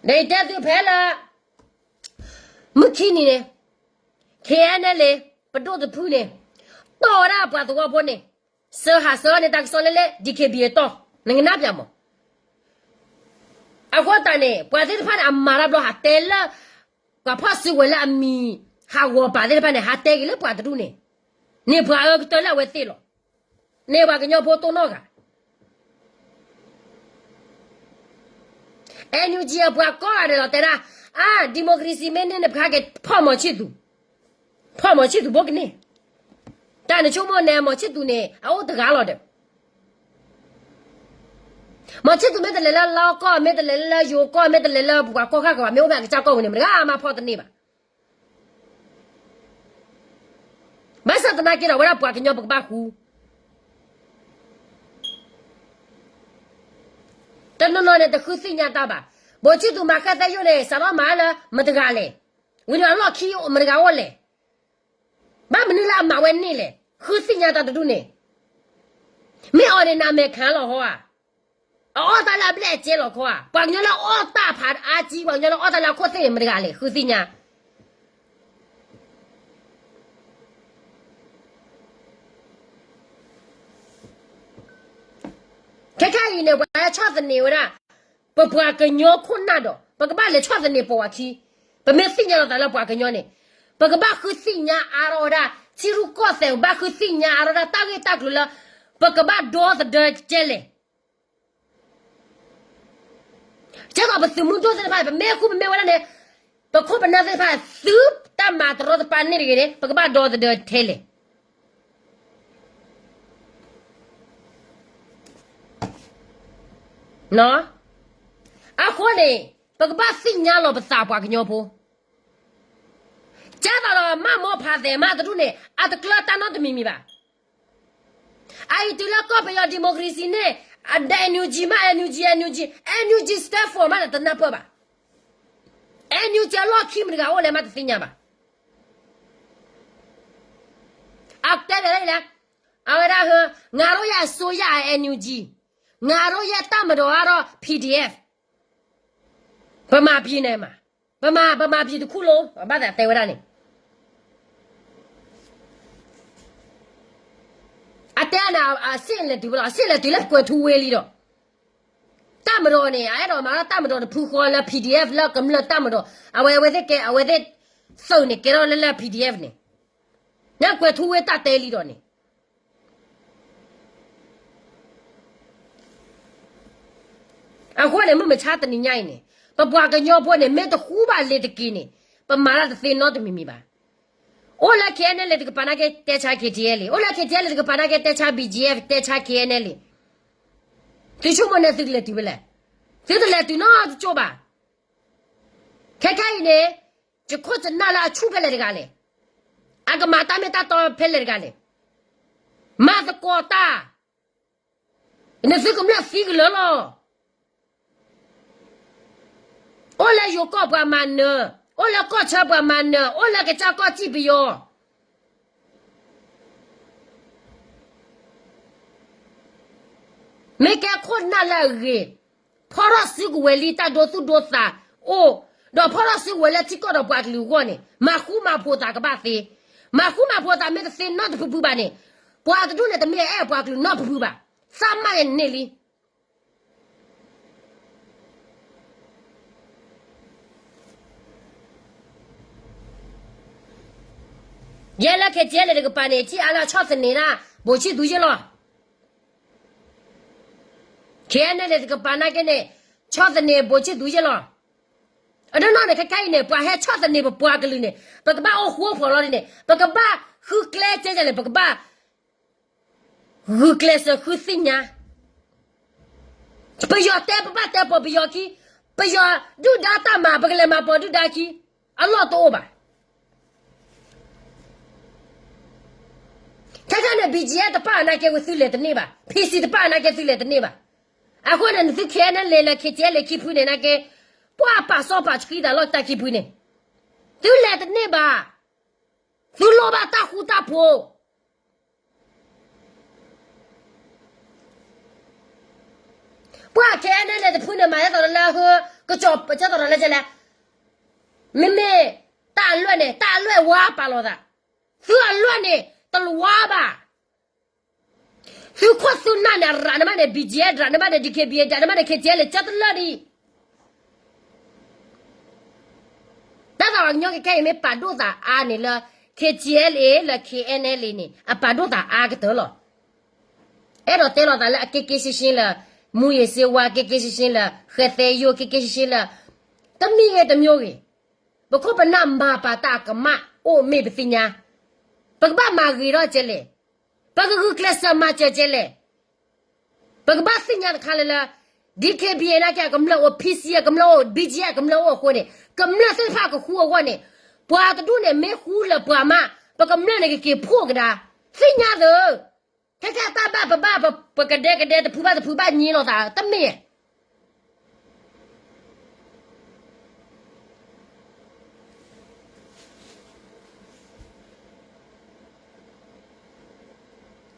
ဒီးယတဲသုဖဲလၢ မုၢ်ခံနံၤန့ၣ် KNLA ပဒိၣ်တဖုန့ၣ် တီၢ်ဝဲဒၣ်ပှၤသဝီဖိန့ၣ် စၢဟးစၢန့ၣ် တၢ်ကစီၣ်လၢလၢ DKBA တီၢ်, နကနၣ်ပျၢ်မး. အဃိသတးန့ၣ် ပှၤသ့ၣ်တဖၣ်န့ၣ် အမၤတၢ်ဘျီ ဟးတဲလၢ ပှၤဖီၣ်စုကဝဲၤလၢအမံၤ ဟးဂီၤပာ်သ့ၣ်တဖၣ်န့ၣ် ဟးတဲက့ၤလၢပှၤတဒူၣ်န့ၣ်, န့ၢ်ပှၤအၢကတၢၢ်လၢအဝဲသ့ၣ်လီၤ. န့ၢ်ပှၤကညီဖိတိၢ်နီၣ်ဂၤ NUG အပှၤကိးဂၤဒဲးလီၤတဲဒၣ်, အါ democracy မ့ၢ်န့ၢ်န့ၣ် ပဟဲက့ၤဖီၣ်မီၤဆံၣ်သူ, ဖီၣ်မီၤဆံၣ်သူဘိကန့ၣ်, တၢ်နဆိကမိၣ်န့ၣ် မီၤဆံၣ်သူန့ၣ် အအိၣ်တဂၤလီၤဒီး, မီၤဆံၣ်သူမ့ၢ်တလဲၤလၢလီၢ်ကီၢ် မ့ၢ်တလဲၤလၢယိၤကီၢ် မ့ၢ်တလဲၤလၢပှၤကီၢ်ဃၣ်ကဘၣ် မ့ၢ်အိၣ်ဖဲအကစၢ်ကီၢ်ပူၤန့ၣ် မတဂၤမၤဖီၣ်တန့ၢ်ဘၣ်. ဘၣ်ဆၣ်သနာ်က့ဒီး အဝဲဒၣ်ပှၤကညီပကဘၣ်ဃူ တနီၤနီၤန့ၣ် တဃုသ့ၣ်ညါတၢ်ဘၣ်. ဘိၣ်ဆံၣ်သူမၤဃဲသဲယိၣ်န့ၣ် စးထီၣ်မၤလၢမတဂၤလဲၣ်. ဝံၤဒီးအလီၢ်ခံမတဂၤအိၣ်လဲၣ်. ဘၣ်မနုၤလၢအမၤဝဲန့ၣ်လဲၣ်. ဃုသ့ၣ်ညါတၢ်တဒူၣ်န့ၣ်, မ့ၢ်အီၤန့ၣ် နမဲာ်ခံလီၤခီဧါ, အအီၣ်တၢ်လၢအဘျဲၣ်အကဲလီၤခီဧါ, ပှၤကညီလၢအအီၣ်တၢ်ဖးအါကံ ပှၤကညီလၢအအီၣ်တၢ်လၢအခိၣ်သ့ၣ်န့ၣ် မတဂၤလဲၣ် ဃုသ့ၣ်ညါ ခဲခါအံၤန့ၣ် ပှၤဟဲဆီၣ်သနံးဝဲဒၣ် ပပှၤကညီခိၣ်နၢ်ဒီး ပကဘၣ်လဲၤဆီၣ်သနံးပိာ်ဝဲခံ, ပမ့ၢ်သ့ၣ်ညါလီၤသးလၢပှၤကညီန့ၣ်, ပကဘၣ်ဃုသ့ၣ်ညါအါထီၣ်ဝဲဒၣ် ထံရူၢ်ကီၢ်သဲး ပဘၣ်ဃုသ့ၣ်ညါအါထီၣ်ဝဲဒၣ် တၢ်ဂ့ၢ်တၢ်ကျိၤလၢ ပကဘၣ်ဒီသဒၢကဲလဲၣ် ကဲသိးပသုးမုၢ်ဒိၣ်သ့ၣ်တဖၣ် ပမ့ၢ်ဃူပမ့ၢ်ဝဲဒၣ်န့ၣ်, ပခိၣ်ပနၢ်သ့ၣ်တဖၣ် သုတၢ်မၤတရီတပါန့ၣ်တဂ့ၤန့ၣ် ပကဘၣ်ဒီသဒၢထဲလဲၣ်. အဃိန့ၣ် ပကဘၣ်သ့ၣ်ညါလီၤပသးပှၤကညီဖိ, ကဲသိးဒီးမၤမိၢ်ဖးသဲးမးတဒူၣ်န့ၣ် အတကျၢၤတၢ်နီတမံၤမံၤဘၣ်. အအံၤတုၤလၢကီၢ်ပယီၤ democracy န့ၣ် အဒၣ် NUG မး NUG NUG NUG stand for မးဒီးတနၢ်ပၢၢ်ဘၣ်. NUG အလီၢ်ခံမတၤတဂၤအိၣ်လဲၣ်မးတသ့ၣ်ညါဘၣ်. အတဲဒ်လဲၣ်, အဝဲဒၣ်ဟ, ငါတို့ရဲ့အစိုးရ NUG, ငါတို့ရဲ့တပ်မတော်ကတော့ PDF, ဗမာပြည်နယ်မှာ, ဗမာ, ဗမာပြည်တစ်ခုလုံး ဘၣ်သးတဲဝဲဒၣ်န့ၣ် အတဲန့ၣ် အစ့ၣ်လဲၤတုၤဘၣ်လီၤ, အစ့ၣ်လဲၤတုၤလၢကွဲၤထူဝ့လံဒီး, တပ်မတော်န့ၣ် အအဲၣ်ဒိးမၤထီၣ် တပ်မတော် တဖုဃီလၢ PDF လၢကမျၢၢ်တပ်မတော်, အဝဲအဝဲသ့ၣ်ကဲ အဝဲသ့ၣ်သုးန့ၣ် ကဲထီၣ်လၢလၢ PDF န့ၣ်, လၢကွဲၤထူဝ့တၢ်တဲလံဒီးန့ၣ် အဃိန့ၣ် မုၢ်မဆါတနံၤညါအံၤန့ၣ် ပပှၤကညီဖိန့ၣ် မ့ၢ်တဃူဘၣ်လ့ၤတက့ၤန့ၣ် ပမၤတၢ်တသ့နီတမံၤမံၤဘၣ်. အိၣ်လၢ KNLA တကပၤနာ်က့ တဲဆါ KTLA, အိၣ်လၢ KTLA တကပၤနာ်က့ တဲဆါ BGF, တဲဆါ KNLA, သုဆိကမိၣ်န့ၣ်သုကလဲၤတုၤဖဲလဲၣ်, သုတလဲၤတုၤနီတကၠိၢ်ဘၣ်. ခဲခဲအံၤန့ၣ် ယခိၣ်ယနၢ်လၢအဆူၣ်ဖဲလဲၣ်တဂၤလဲၣ်, အကမၤတၢ်မ့ၢ်တၢ်တီဖဲလဲၣ်တဂၤလဲၣ်, မၤသကိးတၢ် နသုကမျၢၢ်သံကလၢာ်လီၤ. အိၣ်လၢယိၤကီၢ်ပှၤမၤနၢၤ, အိၣ်လၢကီၢ်ဆၢပှၤမၤနၢၤ, အိၣ်လၢကစၢ်ကီၢ်စံၣ်ပယီၤ, မ့ၢ်ကဲခိၣ်နၢ်လၢအဂ့ၤ, ဖီထီၣ်စုကဝဲၤလံတၢ်ဒိသူၣ်ဒိသးအိၣ်, ဒီးဖီထီၣ်စုကဝဲၤလၢထံကီၢ်ဒီးပှၤကလုာ်အဂီၢ်န့ၣ် မၤဃူမၤဖိးသးကဘၣ်သ့, မၤဃူမၤဖိးသးမ့ၢ်တသ့နီတဖုဖုဘၣ်န့ၣ်, ပှၤတဒူၣ်န့ၣ် တမ့ၢ်အဲၣ်ပှၤကလုာ်နီတဖုဖုဘၣ်, သးမါယန့ၣ်လံ. ယဲလၢ KTLA တကပၤန့ၣ် ထံၣ်အါလၢဆီၣ်သနံးဒၣ် ဘိးဆံၣ်သူယ့ၢ်လီၤ. KNLA တကပၤနာ်က့န့ၣ် ဆီၣ်သနံးဘိးဆံၣ်သူယ့ၢ်လီၤ. အနီၢ်နီၢ်န့ၣ် ခဲခဲအံၤန့ၣ် ပှၤဟဲဆီၣ်သနံးပပှၤကလုာ်န့ၣ် ပကဘၣ်အိၣ်ဃူအိၣ်ဖိးလီၤန့ၣ် ပကဘၣ်ဃုကျဲကဲလဲၣ်, ပကဘၣ် ဂုာ်ကျဲးစၢးဃုသ့ၣ်ညါ, ပယီၤတဲပဘၣ်တဲပိာ်ပယီၤခံ, ပယီၤဒုၣ်ဒါတၢ်မၤ ပကလဲၤမၤပိာ်ဒုၣ်ဒါခံ, အလီၢ်တအိၣ်ဘၣ်. ခဲခဲန့ၣ် BGF တပၣ်နာ်က့ဝဲသုလဲၤတန့ၢ်ဘၣ်, PC တပၣ်နာ်က့သုလဲၤတန့ၢ်ဘၣ်. အဃိန့ၣ် နသု KNLA လၢ KTLA ခံဖုန့ၣ်နာ်က့ ပှၤပာ်စီပာ်ဆှံသးလီၤတၢ်ခံဖုန့ၣ်, သုလဲၤတန့ၢ်ဘၣ်, သုလိၣ်ဘၣ်တၢ်ဃူတၢ်ဖိး ပှၤ KNLA တဖုန့ၣ် မၤဒ်သိးလၢဟ, ကစီၤပကဲသိးဒီးလၢကဲလဲၣ်, မ့မ့ၢ်တၢ်အလွဲၢ်န့ၣ် တၢ်အလွဲၢ်ဝါပာ်လီၤသး, သုအလွဲၢ်န့ၣ် တလီၤဝါဘၣ်. သုခိၣ်သုနၢ်န့ၣ် ရၤနမ့ၢ်န့ၣ် BGF ရၤနမ့ၢ်န့ၣ် DKBA ရၤနမ့ၢ်န့ၣ် KTLA ကၢတလၢာ်ဒံး တၢ်သးပှၤကညီကခဲအံၤမ့ၢ်ပာ်ဒိၣ်သးအါန့ၣ်လၢ KTLA လၢ KNLA န့ၣ် အပာ်ဒိၣ်သးအါကတၢၢ်လီၤ. အဲၣ်ဒိးတဲလီၤသးလၢအက့က့ရှင်းရှင်းလၢ မူးယစ်ဆေးဝါး က့က့ရှင်းရှင်းလၢ ဃဲသဲယိၣ် က့က့ရှင်းရှင်းလၢ တမံၤဂ့ၤတမံၤဂ့ၤ, ပခိၣ်ပနၢ်မၤပာ်တၢ်ကမၣ်အိၣ်မ့ၢ်ပသ့ၣ်ညါ, ပကဘၣ်မၤဂ့ၤထီၣ်ကဲလဲၣ်, ပကဂုာ်ကျဲးစၢးမၤစၢၤကဲလဲၣ်. ပကဘၣ်သ့ၣ်ညါတခါလၢလၢ DKBA နာ်က့အကမျၢၢ်အိၣ်, PC အကမျၢၢ်အိၣ်, BGF အကမျၢၢ်အိၣ်အဃိန့ၣ် ကမျၢၢ်သ့ၣ်တဖၣ်ကဃူအဂီၢ်န့ၣ် ပှၤတဒူၣ်န့ၣ် မ့ၢ်ဃူလၢပှၤမး ပကမျၢၢ်န့ၣ်ကက့ၤဖှိၣ်ကဒါ, သ့ၣ်ညါသ့, ခဲခဲတၢ်ဘၣ်ပဘၣ်ပကဒဲကဒဲတဖုဘၣ်တဖုဘၣ်ညံလိာ်သး တမ့ၢ်ဧါ.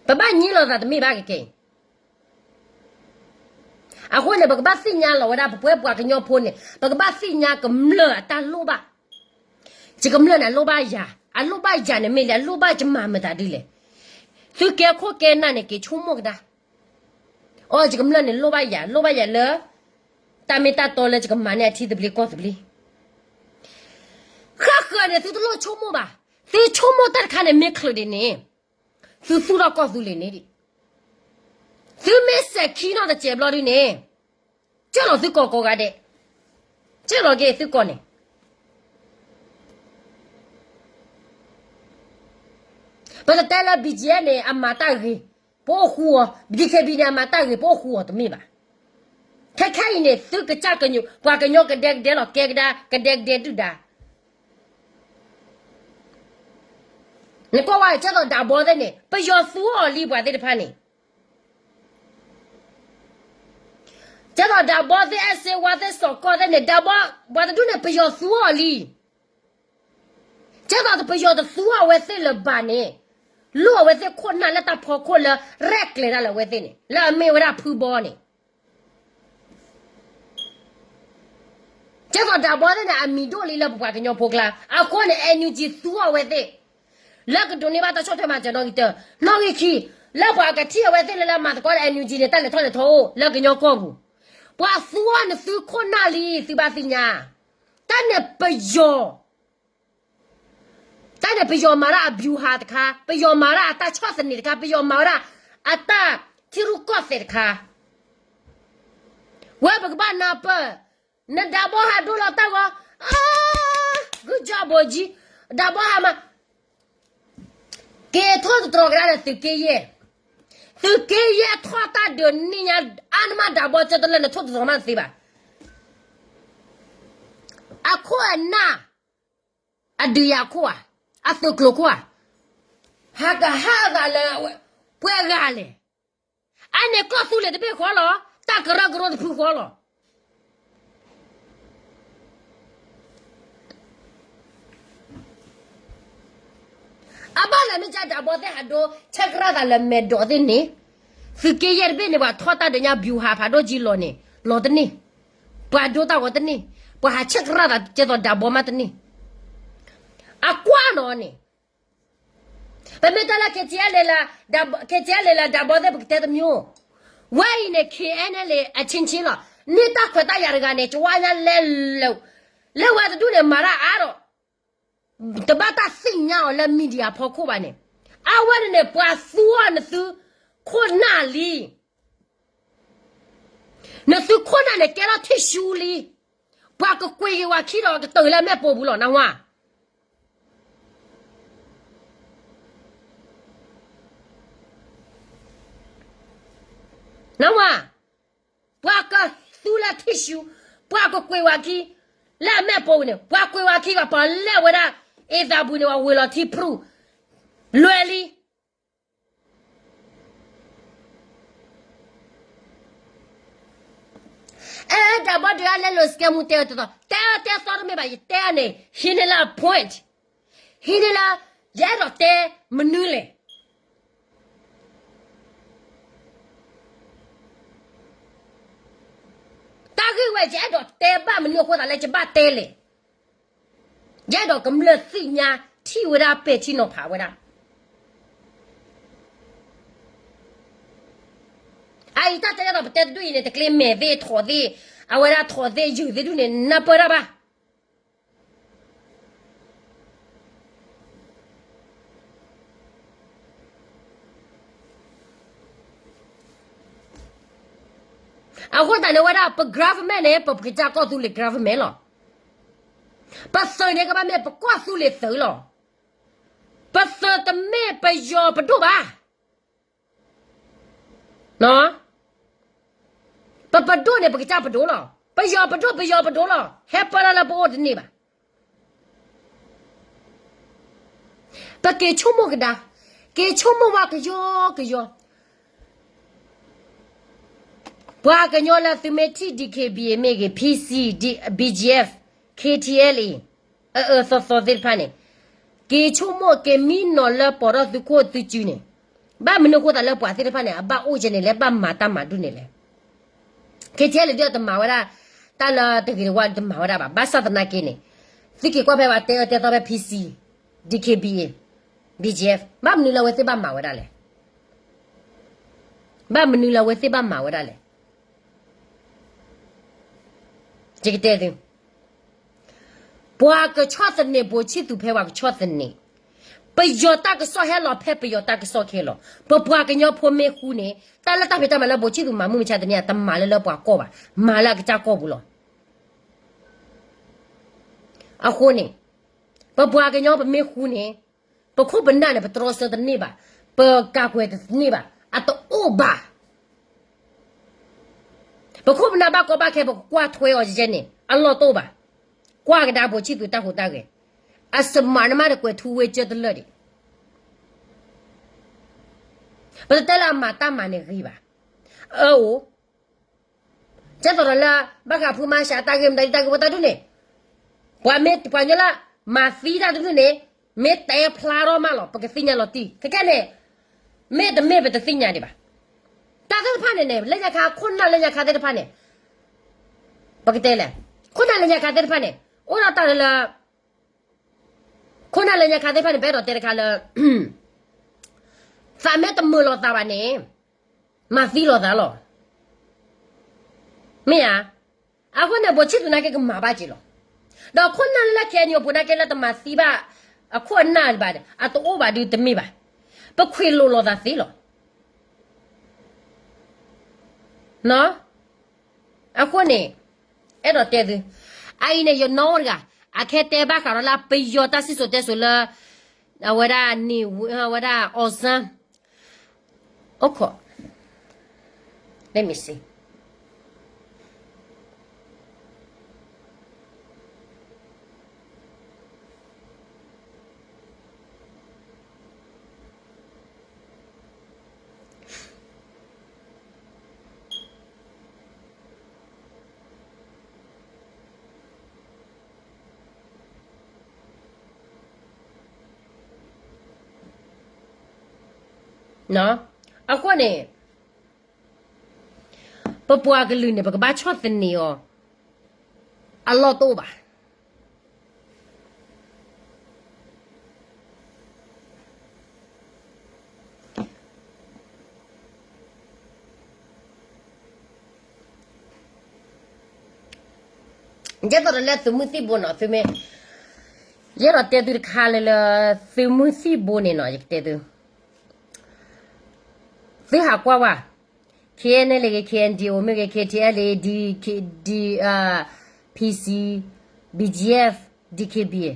ပဘၣ်ညံလိာ်သးတမ့ၢ်ဘၣ်ကကဲအံၤ. အဃိန့ၣ် ပကဘၣ်သ့ၣ်ညါလီၤဝဲဒၣ် ပပှၤကညီဖိန့ၣ် ပကဘၣ်သ့ၣ်ညါကမျၢၢ်အတၢ်လိၣ်ဘၣ်. ယကမျၢၢ်န့ၣ် အလိၣ်ဘၣ်ယၤ, အလိၣ်ဘၣ်ယၤန့ၣ်မ့ၢ်လၢ အလိၣ်ဘၣ်ယမၤမတၤဒ်လဲၣ်. သုကဲခိၣ်ကဲနၢ်န့ၣ် က့ၤဆိကမိၣ်ကဒါ. အိ ယကမျၢၢ်န့ၣ်လိၣ်ဘၣ်ယၤ, လိၣ်ဘၣ်ယၤလၢ တၢ်မ့ၢ်တၢ်တီလၢယကမၤန့ၢ်အထံသဘျ့ကီၢ်သဘျ့. ဃၣ်ဃၢၤန့ၣ် သုတလိၣ်ဆိကမိၣ်ဘၣ်. သုဆိကမိၣ်တၢ်တခါန့ၣ် မ့ၢ်ချုးဒံးန့ၣ် သုသူၣ်ထီၣ်ကီၢ်သူလ့ၤန့ၣ်ဒံး. သုမ့ၢ်စဲးခံနီၣ်တစဲးဘျီဒ်န့ၣ် ကၢၢ်လီၤသုကိးကိးဂၤဒဲး, ကၢၢ်လီၤက့ၤသုကိးန့ၣ်. ပတတဲလၢ ဘီၣ်ကၠီၣ်အဲၣ် န့ၣ် အမၤတၢ်ဂ့ၤ ပအိၣ်ဃူအီၤ, ဘီၣ်ကၠီၣ်အဲၣ် န့ၣ် အမၤတၢ်ဂ့ၤ ပအိၣ်ဃူအီၤတမ့ၢ်ဘၣ်. ခဲခဲအံၤန့ၣ် သုကစၢ်ကညီ ပှၤကညီကဒဲကဒဲလီၤ ကဲကဒါ ကဒဲကဒဲဒုၣ်ဒါ. နကွၢ်ဝဲ ကဲသိးဒးဘီသ့ၣ်န့ၣ် ပယီၤသူအီၤလံ ပှၤသ့ၣ်တဖၣ်န့ၣ်. ကဲသိးဒးဘီသ့ၣ် အဲၣ်စ့ဝါသ့ၣ် စီၤကီၢ်သ့ၣ်န့ၣ် ဒးဘီ ပှၤတဒူၣ်န့ၣ် ပယီၤသူအီၤလံ. ကဲသိးပယီၤတသူအဝဲသ့ၣ်လၢၤဘၣ်န့ၣ် လိၣ်အဝဲသ့ၣ်ခိၣ်နၢ်လၢတၢ်ဖီခိၣ်လၢ ရဲၣ်ကျဲၤတၢ်လၢအဝဲသ့ၣ်န့ၣ် လၢအမ့ၢ်ဝဲဒၣ်ဖုဘီန့ၣ်. ကဲသိးဒးဘီသ့ၣ်န့ၣ် အမံၤဒိၣ်လံလၢပပှၤကညီဖိကျါ အဃိန့ၣ် NUG သူအီၤဝဲသ့ၣ် လၢကဒိးန့ၢ်ဘၣ်တၢ်ဆီၣ်ထွဲမၤစၢၤနီၣ်ဂံၢ်တၢ, နီၣ်ဂံၢ်ခံ လၢပှၤကထံၣ်အဝဲသ့ၣ်လၢလၢမၤသကိးဒီး NUG န့ၣ် တၢ်လဲၤထီၣ်လဲၤထီအိၣ်လၢကညီကီၢ်ပူၤ, ပှၤသူအီၤန့ၣ် သုခိၣ်နၢ်လံ သုဘၣ်သ့ၣ်ညါ. တၢ်န့ၣ်ပယီၤ တၢ်န့ၣ်ပယီၤမၤဒၣ်အဗျူဟာတခါ, ပယီၤမၤဒၣ်အတၢ်ဆီၣ်သနံးတခါ, ပယီၤမၤဝဲဒၣ်အတၢ်ထံရူၢ်ကီၢ်သဲးတခါ. ဝဲပကဘၣ်နၢ်ပၢၢ်, နဒးဘီဟးဒိလီၤတၢ်ဂီၤ, အါ, good job ဘိကၠံ, ဒးဘီဟးမၤ, က့ၤထီၣ်တတြီၤကဒါဒီးသုးက့ယဲၢ်, သုးက့ယဲၢ်ထီၣ်တၢ်ဒုးနံၣ်ညါ အါနမးဒးဘီကၢတလၢနထိၣ်တတြီၤမးတသ့ဘၣ်. အခိၣ်အနၢ် အဒုးယၤခိၣ်ဧါ, အသုးကျိၤခိၣ်ဧါ, ဟးကဟးအသးလၢ ပှဲၤဂၤလဲၣ်. အန့ၣ်ကီၢ်သူလ့ၤတဘ့ၣ်ဃီလီၤ, တၢ်ကရၢကရိတဖုဃီလီၤ. အဘၣ်လၢမ့ၢ်ကဒးဘီသ့ၣ်ဟးဒိ ဆဲးကရၣ်သးလၢမဲာ်ဒိးသ့ၣ်န့ၣ်, သုးက့ယဲၢ်တဘ့ၣ်န့ၣ် ပှၤထီၣ်တၢ်ဒုးညါ ဗျူဟာ ဖးဒိၣ်ကၠံလီၤန့ၣ် လီၤတန့ၢ်, ပှၤဒိတၢ်ဂီၤတန့ၢ်, ပှၤဟးဆဲးကရၣ်သးကဲသိးဒးဘီမးတန့ၢ်. အကွၢ်နီၤန့ၣ် ပမ့ၢ်တဲလၢ KTLA လၢ ဒးဘီသ့ၣ် ပကတဲတမံၤ, ဝဲအံၤန့ၣ် KNLA အဆ့ဆ့လီၤ, န့ၢ်တၢ်ခွဲးတၢ်ယာ်တဂၤန့ၣ် ကဝါညါလဲၤ, လၢဝဲတဒူၣ်န့ၣ် မၤတၢ်အါဒီး တဘၣ်တၢ်သ့ၣ်ညါအီၤလၢ media ဖီခိၣ်ဘၣ်န့ၣ်, အဝဲန့ၣ်န့ၣ် ပှၤသူအီၤနသုခိၣ်နၢ်လံ. နသုခိၣ်နၢ်န့ၣ် ကဲထီၣ် tissue လံ. ပှၤကကွံာ်က့ၤဝဲခံဒီး ကတၢၢ်လၢအမဲာ်ပိာ်ပူၤလီၤ နၢ်ဟူဧါ. နၢ်ဟူဧါ, ပှၤကသူလၢ tissue, ပှၤကကွံာ်ဝဲခံ လၢအမဲာ်ပိာ်ပူၤန့ၣ် ပှၤကွံာ်ဝဲခံဂၤ ပှၤလဲၤဝဲဒၣ် အ့ၣ်သးပူၤန့ၣ် ပှၤဝ့ၤလီၤထံဖရူၣ် လွဲလံ. အဲ ဒးဘီဒုးအလဲလိာ်စကဲမူတဲအၢတဲသီ, တဲအၢတဲသီတမ့ၢ်ဘၣ် ယတဲအၢန့ၣ် ဟံးန့ၢ်လၢအ point, ဟံးန့ၢ်လၢ ယအဲၣ်ဒိးတဲမနုၤလဲၣ်. တၢ်ဂ့ၢ်ဝဲ ယအဲၣ်ဒိးတဲဘၣ်မနုၤအဃိသတးလၢယဘၣ်တဲလဲၣ်. ယအဲၣ်ဒိးကမျၢၢ်သ့ၣ်ညါ ထံၣ်ဝဲဒၣ်ပဲာ်ထံနီၤဖးဝဲဒၣ်. အအံၤတၢ်တဲဒ်သိးပတဲတဒူၣ်အံၤန့ၣ် တကျ့မဲာ်သ့ၣ်ထိးသ့ၣ်, အဝဲဒၣ်ထိးသ့ၣ်ယုၢ်သ့ၣ်ဒူၣ်န့ၣ် နၢ်ပၢၢ်တၢ်ဘၣ်. အဃိသတးန့ၣ်ဝဲဒၣ် ပ government န့ၣ် ပကစၢ်ကီၢ်သူလ့ၤ government လီၤ. ပသုးန့ၣ်ကဘၣ်မ့ၢ်ပကီၢ်သူလ့ၤသုးလီၤ. ပသုးတမ့ၢ်ပယီၤပဒိၣ်ဘၣ်. ပပဒိၣ်န့ၣ် ပကစၢ်ပဒိၣ်လီၤ. ပယီၤပဒိၣ် ပယီၤပဒိၣ်လီၤ. ဟဲပၢတၢ်လၢပအိၣ်တန့ၢ်ဘၣ်. ပက့ၤဆိကမိၣ်ကဒါ, က့ၤဆိကမိၣ်ဝဲကယီကယီ. ပှၤကညီလၢသုမ့ၢ်ထံၣ် DKBA မ့ၢ်ဂ့ၤ PC, BGF, KTLA အအၢသီသီသ့ၣ်တဖၣ်န့ၣ်, က့ၤဆိကမိၣ်က့ၤမံနီၤလၢပိာ်ထီၣ်သုခိၣ်သုစုန့ၣ်, ဘၣ်မနုၤအဃိသတးလၢပှၤသ့ၣ်တဖၣ်န့ၣ် အဘၣ်အိၣ်ကဲန့ၣ်လဲၣ်, ဘၣ်မၤတၢ်မၤဒ်န့ၣ်လဲၣ်. ခဲထဲလၢဒ်တမၤဝဲဒၣ်, တၢ်လၢတဂ့ၤတဝါတမၤဝဲဒၣ်ဘၣ်. ဘၣ်ဆၣ်သနာ်က့န့ၣ်, သုက့ၤကွၢ်ဖဲပှၤတဲအၢတဲသီဖဲ P C, D K B A, B G F, ဘၣ်မနုၤလၢအဝဲသ့ၣ်ဘၣ်မၤဝဲဒၣ်လဲၣ်. ဘၣ်မနုၤလၢအဝဲသ့ၣ်ဘၣ်မၤဝဲဒၣ်လဲၣ်. ယကတဲသု, ပှၤကဆီၣ်သနံးဘိးဆံၣ်သူးဖဲပှၤကဆီၣ်သနံး, ပယီၤတၢ်ကစီၣ်ဟဲလီၤဖဲ ပယီၤတၢ်ကစီၣ်ခဲလီၤ. ပပှၤကညီဖိမ့ၢ်ဃူန့ၣ် တၢ်လၢတၢ်ဖံးတၢ်မၤလၢဘိးဆံၣ်သူးမၤမုၢ်မဆါတမ့ၢ် တမၤလၢလၢပှၤကီၢ်ဘၣ်, မၤလၢအကစၢ်ကီၢ်ပူၤလီၤ. အဃိန့ၣ်, ပပှၤကညီပမ့ၢ်ဃူန့ၣ်, ပခိၣ်ပနၢ်န့ၣ် ပတြီဆၢတန့ၢ်ဘၣ်, ပကၤကွဲၤတန့ၢ်ဘၣ်, အတအိၣ်ဘၣ်. ပခိၣ်ပနၢ်ဘၣ်ကီဘၣ်ခဲ ပကကွၢ်ထွဲအီၤယဲန့ၣ် အလီၢ်တအိၣ်ဘၣ်. ကွၢ်ကဒါဘိးဆံၣ်သူးတၢ်ဟူးတၢ်ဂဲၤ, အစမးနမးတကွဲးထူဝ့ကၢတလၢာ်ဒံး. ပတတဲလၢအမၤတၢ်မၤန့ၣ်ဂ့ၤဘၣ်. အၢအိၣ် ကဲသိးဒီးလၢ ဘၣ်ဃးဖုမၤရှးတၢ်ဂ့ၢ်မတၤဒ်တၢ်ဂ့ၢ်ဝဲတၢ်ဒုးန့ၣ်, ပှၤမ့ၢ်ပှၤကညီလၢ မၤသံတၢ်တဒုးန့ၣ်, မ့ၢ်တဲဖျါထီၣ်မးလီၤ ပကသ့ၣ်ညါလီၤတံၢ်. ခဲခဲန့ၣ်, မ့ၢ်တမ့ၢ်ပတသ့ၣ်ညါဒံးဘၣ်. တၢ်သ့ၣ်တဖၣ်န့ၣ်န့ၣ် လၢညါခါ ခိၣ်နၢ်လၢညါခါသ့ၣ်တဖၣ်န့ၣ်, ပကတဲလဲၣ်, ခိၣ်နၢ်လၢညါခါသ့ၣ်တဖၣ်န့ၣ်, အိၣ်ဒီးတၢ်လၢလၢ ခိၣ်နၢ်လၢညါခါသ့ၣ်တဖၣ်န့ၣ် ပအဲၣ်ဒိးတဲတခါလၢ သးမ့ၢ်တမုာ်လိာ်သးဘၣ်န့ၣ်, မၤသံလိာ်သးလီၤ. မ့ၢ်ဧါ. အဃိန့ၣ် ဘိးဆံၣ်သူးနာ်က့ကမၤဘၣ်က့ၤလီၤ. ဒီးခိၣ်နၢ်လၢလၢ KNU အပူၤနာ်က့လၢတမၤသံဘၣ် အခိၣ်အနၢ်ဘၣ်န့ၣ် အတအိၣ်ဘၣ်ဒုးတမ့ၢ်ဘၣ်. ပခွ့းလိာ်လိာ်သးသ့လီၤ. အဃိန့ၣ်, အဲၣ်ဒိးတဲသု, အအံၤန့ၣ် ယနီၣ်တဂၤ, အခဲတဲဘၣ်ဃးဒီးလၢပယီၤတၢ်စံၣ်စိၤတဲစိၤလၢ အဝဲဒၣ်န့ၣ်, အဝဲဒၣ် အောင်ဆန်း, အိၣ်ခိး, let me see. အဃိန့ၣ်, ပပှၤကလုာ်န့ၣ် ပကဘၣ်ဆီၣ်သနံးအီၤ အလီၢ်တအိၣ်ဘၣ်. ယဲသိးဒီးလၢသုးမုၢ်သံၣ်ဘိနီၤ, သုမ့ၢ်, ယအဲၣ်ဒိးတဲသုတခါလၢလၢ သုးမုၢ်သံၣ်ဘိန့ၣ်နီၤ, ယကတဲသု, သုဟးကွၢ်ဝဲ KNLA ဂ့ၤ, KNDO မ့ၢ်ဂ့ၤ, KTLA, D, K, D, PC, BGF, DKBA,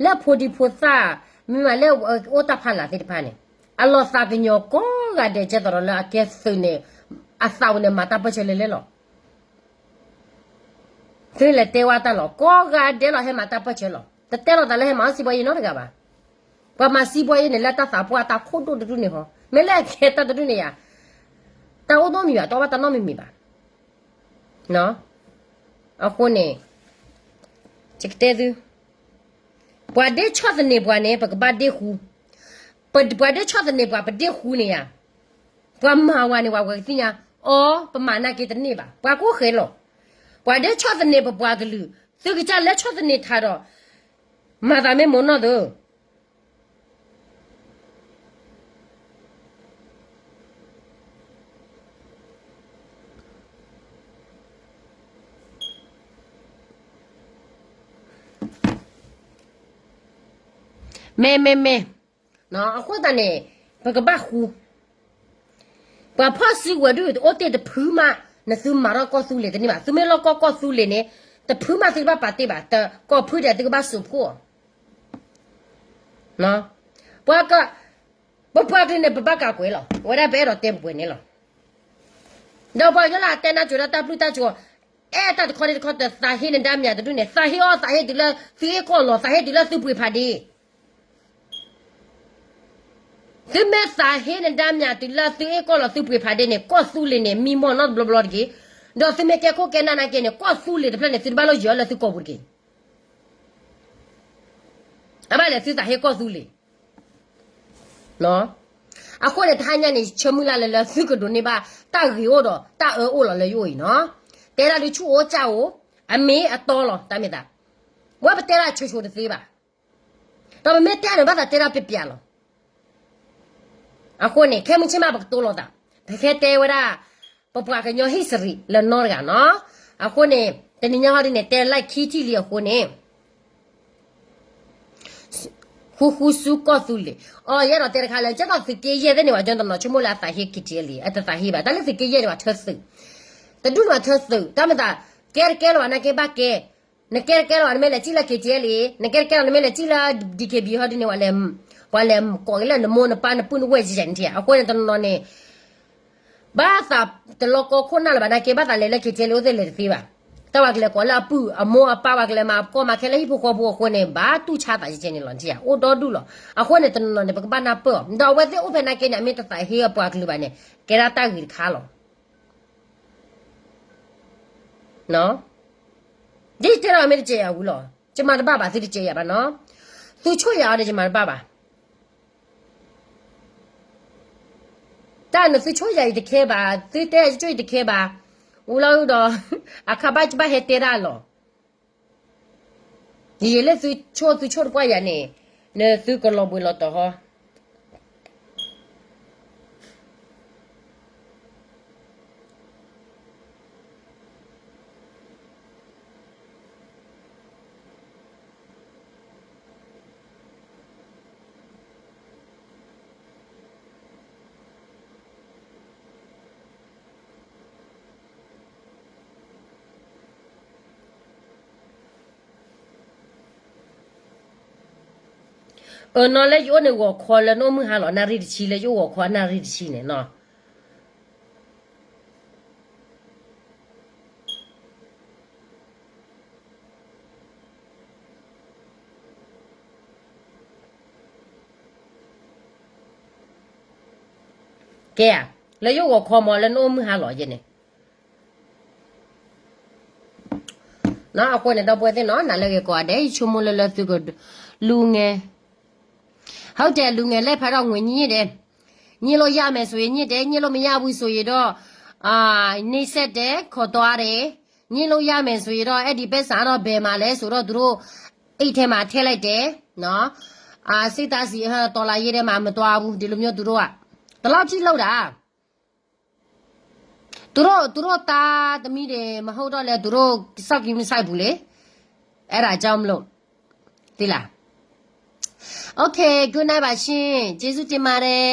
လၢဖိဒံဖိသၣ်, မ့ၢ်မးလၢအိၣ်တၢ်ဖးလၢ်သ့ၣ်တဖၣ်န့ၣ်, အလီၤသးကညီၤကိးဂၤဒဲး ကဲသိးဒီးလၢအကဲသုးန့ၣ်, အသးအိၣ်န့ၣ် မၤတၢ်ပၢၢ်ဆၢလဲၤလဲၤလီၤ. သုလဲၤတဲဝဲတၢ်လီၤ, ကိးဂၤဒဲးလီၤ ဟဲမၤတၢ်ပၢၢ်ဆၢလီၤ. တတဲလိာ်သးလၢဟဲမၤအီၣ်စံးဘှီယ့နီတဂၤဘၣ်. ပှၤမၤစံးဘှီယ့န့ၣ် လၢတၢ်သးပှၢ်တၢ်ခိၣ်ဒိၣ်တဒူၣ်န့ၣ်ဟီ, မ့ၢ်လၢအကဲတၢ်တဒူၣ်န့ၣ်ယါ, တၢ်အိၣ်နီတမံၤဘၣ်, တအိၣ်ဘၣ်တၢ်နီတမံၤမံၤဘၣ်. အဃိန့ၣ်, ယကတဲသု, ပှၤဒ့ဆီၣ်သနံးပှၤန့ၣ် ပကဘၣ်ဒ့ဃူ, ပှၤဒ့ဆီၣ်သနံးပှၤ ပဒ့ဃူန့ၣ်ယါ, ပှၤမၤဝဲန့ၣ် ပှၤကသ့ၣ်ညါ, အီ, ပမၤနာ်က့တန့ၢ်ဘၣ်, ပှၤကိးဃဲၤလီၤ. ပှၤဒ့ဆီၣ်သနံးပပှၤကလုာ်, သုကစၢ်လဲၤဆီၣ်သနံးထးဒီး, မၤသးမ့ၢ်မိၢ်နီၢ်သု မ့ၢ်မ့ၢ်မ့ၢ်, အဃိသတးန့ၣ်, ပကဘၣ်ဃူ, ပှၤဖီၣ်စုကဝဲၤဒုးအိၣ်တ့ၢ်တဖုမး, နသုမၤထီၣ်ကီၢ်သူလ့ၤတန့ၢ်ဘၣ်, သုမ့ၢ်လီၢ်ကီၢ်ကီၢ်သူလ့ၤန့ၣ်, တဖုမးသုတဘၣ်ပာ်တ့ၢ်ဘၣ်, တကိးဖုဒဲးသုကဘၣ်စိာ်ဖှိၣ်အီၤ ပှၤက, ပပှၤကလုာ်န့ၣ် ပဘၣ်ကၤကွဲးလီၤ, အဝဲဒၣ်ပအဲၣ်ဒိးတဲပှဲၤန့ၣ်လီၤ. ဒီးပှၤကညီလၢအတဲနါစိၤဒီးတၢ်ပျုၢ်တၢ်စိၤ, အဲၣ်တၢ်တခီဒ့တခီတၢၤ သးဟ့နဒါမၠးတဒူၣ်န့ၣ်, သးဟ့အီၣ်သးဟ့တုၤလၢသုအ့ၣ်ကီၢ်လီၤ, သးဟ့တုၤလၢသုပှ့ၤဖးဒ့ သုမ့ၢ်သးဟ့နဒါမၠးတုၤလၢသုအ့ၣ်ကီၢ်လီၤသုပှ့ၤဖးဒ့န့ၣ် ကီၢ်သူလ့ၤန့ၣ် မံမီၢ်နီတဘျီဘျီတက့ၢ်. ဒီးသုမ့ၢ်ကဲခိၣ်ကဲနၢ်နာ်က့န့ၣ် ကီၢ်သူလ့ၤတဖျၢၣ်န့ၣ် သုတဘၣ်လိၣ်ယၢၤလၢသုကီၢ်ပူၤတက့ၢ်. အဘၣ်လဲၣ်သုသးဟ့ကီၢ်သူလ့ၤ အဃိန့ၣ် တဟါညါန့ၣ် ဆၢမုၢ်လၢ်လၢ လၢသုကဒိးန့ၢ်ဘၣ် တၢ်ဂ့ၤအိၣ်ဒီး တၢ်အၢအိၣ်လီၤလၢယအိၣ်အံၤနီၤ. တဲဒၣ်ဒုးဆူၣ်အိၣ်ကၢ်အိၣ်, အမ့ၢ်အတီလီၤ တၢ်မ့ၢ်သး. ဝဲပတဲဒၣ်ဆိဆိတသ့ဘၣ်. ဒီးပမ့ၢ်တဲန့ၣ် ဘၣ်သးတဲဒၣ်ပျဲးပျဲးလီၤ. အဃိန့ၣ် ခဲမုၢ်ဆ့ၣ်မး ပကတိၤလိာ်သး, ပဟဲတဲဝဲဒၣ် ပပှၤကညီ history လၢနီတဂၤနီၤ. အဃိန့ၣ် တနံၤညါဟီဒ်န့ၣ် တဲလၢခံထံၣ်လံအဃိန့ၣ် ဃူဃူဆူကီၢ်သူလ့ၤ, အီ ယအဲၣ်ဒိးတဲတခါလၢ ကဲသိးသုးက့ယဲၢ်သ့ၣ်န့ၣ် ပှၤကညီတနီၤဆိကမိၣ်လၢအသးဟ့ KTLA အတသးဟ့ဘၣ်, တၢ်လၢသုးက့ယဲၢ်န့ၣ် ပှၤထၢသုး, တဒူၣ်န့ၣ်ပှၤထၢသုး, တၢ်မ့ၢ်သး ကဲတကဲလၢၤဘၣ် နာ်က့ဘၣ်ကဲ, နကဲတကဲလၢၤဘၣ် နမ့ၢ်လဲၤစံၣ်လၢ KTLA, နကဲတကဲလၢၤ နမ့ၢ်လဲၤစံၣ်လၢ DKB ဟီဒ်န့ၣ် ပှၤလဲၤကိးက့ၤလၢနမိၢ်နပၢ်နပုၢ်နဝဲၢ်ယဲၢ်န့ၣ်ထံၣ်ဧါ. အဃိန့ၣ် တနီၤနီၤန့ၣ် ဘၣ်သးတလီၤကီခိၣ်နၢ်လၢၤဘၣ် နာ်က့ ဘၣ်သးလဲၤလၢ KTLA အိၣ်သ့ၣ်လဲၤတသ့ဘၣ်. တၢ်ပှၤကလဲၤကိးလၢအပုၢ်အမိၢ်အပၢ် ပှၤကလဲၤမၤကီမၤခဲလၢဟံၣ်ဖိဃီဖိအဃိန့ၣ် ဘၣ်တူၢ်ဆါသးကဲန့ၣ်လီၤထံၣ်ဧါ. အိၣ်ဒီဒူၣ်လီၤ. အဃိန့ၣ် တနီၤနီၤန့ၣ် ပကဘၣ်နၢ်ပၢၢ်အီၤ ဒီးအဝဲသ့ၣ်အိၣ်ဖဲနာ်က့န့ၣ် အမ့ၢ်တသးဟ့အပှၤကလုာ်ဘၣ်န့ၣ် ကဲဒၣ်တၢ်ဂ့ၤတခါလီၤ. ဒ်တဲဒၣ်အမ့ၢ်တစဲးယၤဝံၤလီၤ. ယမၤတဘၣ်ဘၣ် သုတစဲးယၤဘၣ်နီၤ. သုဆိၣ်ယၤအီၤဒီးယမၤတဘၣ်ဘၣ်. တၢ်န့ၣ်သုဆိၣ်ယၤအံၤတခဲဘၣ်, သုတဲယဆိၣ်အံၤတခဲဘၣ်, ဝံၤလီၤဒီး အခါဘၣ်ဘၣ်ဟဲတဲဒၣ်လီၤ. ယယံာ်လၢသုဆိၣ်သုဆိၣ်တပှၢ်ယၤန့ၣ် နသုကလီၤဘှံးလီၤတီၤဟီ အၢ နီၢ်လၢယအိၣ်န့ၣ် ဂီၤခီလၢနအိၣ်မုၢ်ဟါလီၤ နၣ်ရံၣ်တဆံ လၢယအိၣ်ဂီၤခီနၣ်ရံၣ်တဆံန့ၣ်နီၤ. ကဲဧါ, လၢယအိၣ်ဂီၤခီမး လၢနအိၣ်မုၢ်ဟါလီၤယဲန့ၣ် အဃိန့ၣ် ဒီပုၢ်ဝဲၢ်သ့ၣ်နီၤ နၤလၢဂ့ၤကိးဂၤဒဲး ယဆိကမိၣ်လၢလၢသုကလူၤငဲ ဟုတ်တယ် လူငယ်လည်းဖးတော့ငွေညှိတယ်, ညှိလို့ရမယ်ဆိုရင်ညှိတယ်, ညှိလို့မရဘူးဆိုရင်တော့ အာ, နှိပ်စက်တယ်, ခေါ်သွားတယ်, ညှိလို့ရမယ်ဆိုရင်တော့ အဲ့ဒီပိုက်ဆံတော့ဘယ်မှာလဲဆိုတော့ သူတို့ အိတ်ထဲမှာထည့်လိုက်တယ်နော်, အာ, စစ်သားစီ ဟဲ, တော်လှန်ရေးထဲမှာမသွားဘူး, ဒီလိုမျိုးသူတို့က ဘယ်လောက်ထိလုပ်တာ သူတို့, သူတို့သားသမီးတွေမဟုတ်တော့လဲ သူတို့စောင့်ကြည့်မဆိုင်ဘူးလေ, အဲ့ဒါကြောင့်မလို့, သိလား, OK, good night ပါရှင်, ကျေးဇူးတင်ပါတယ်.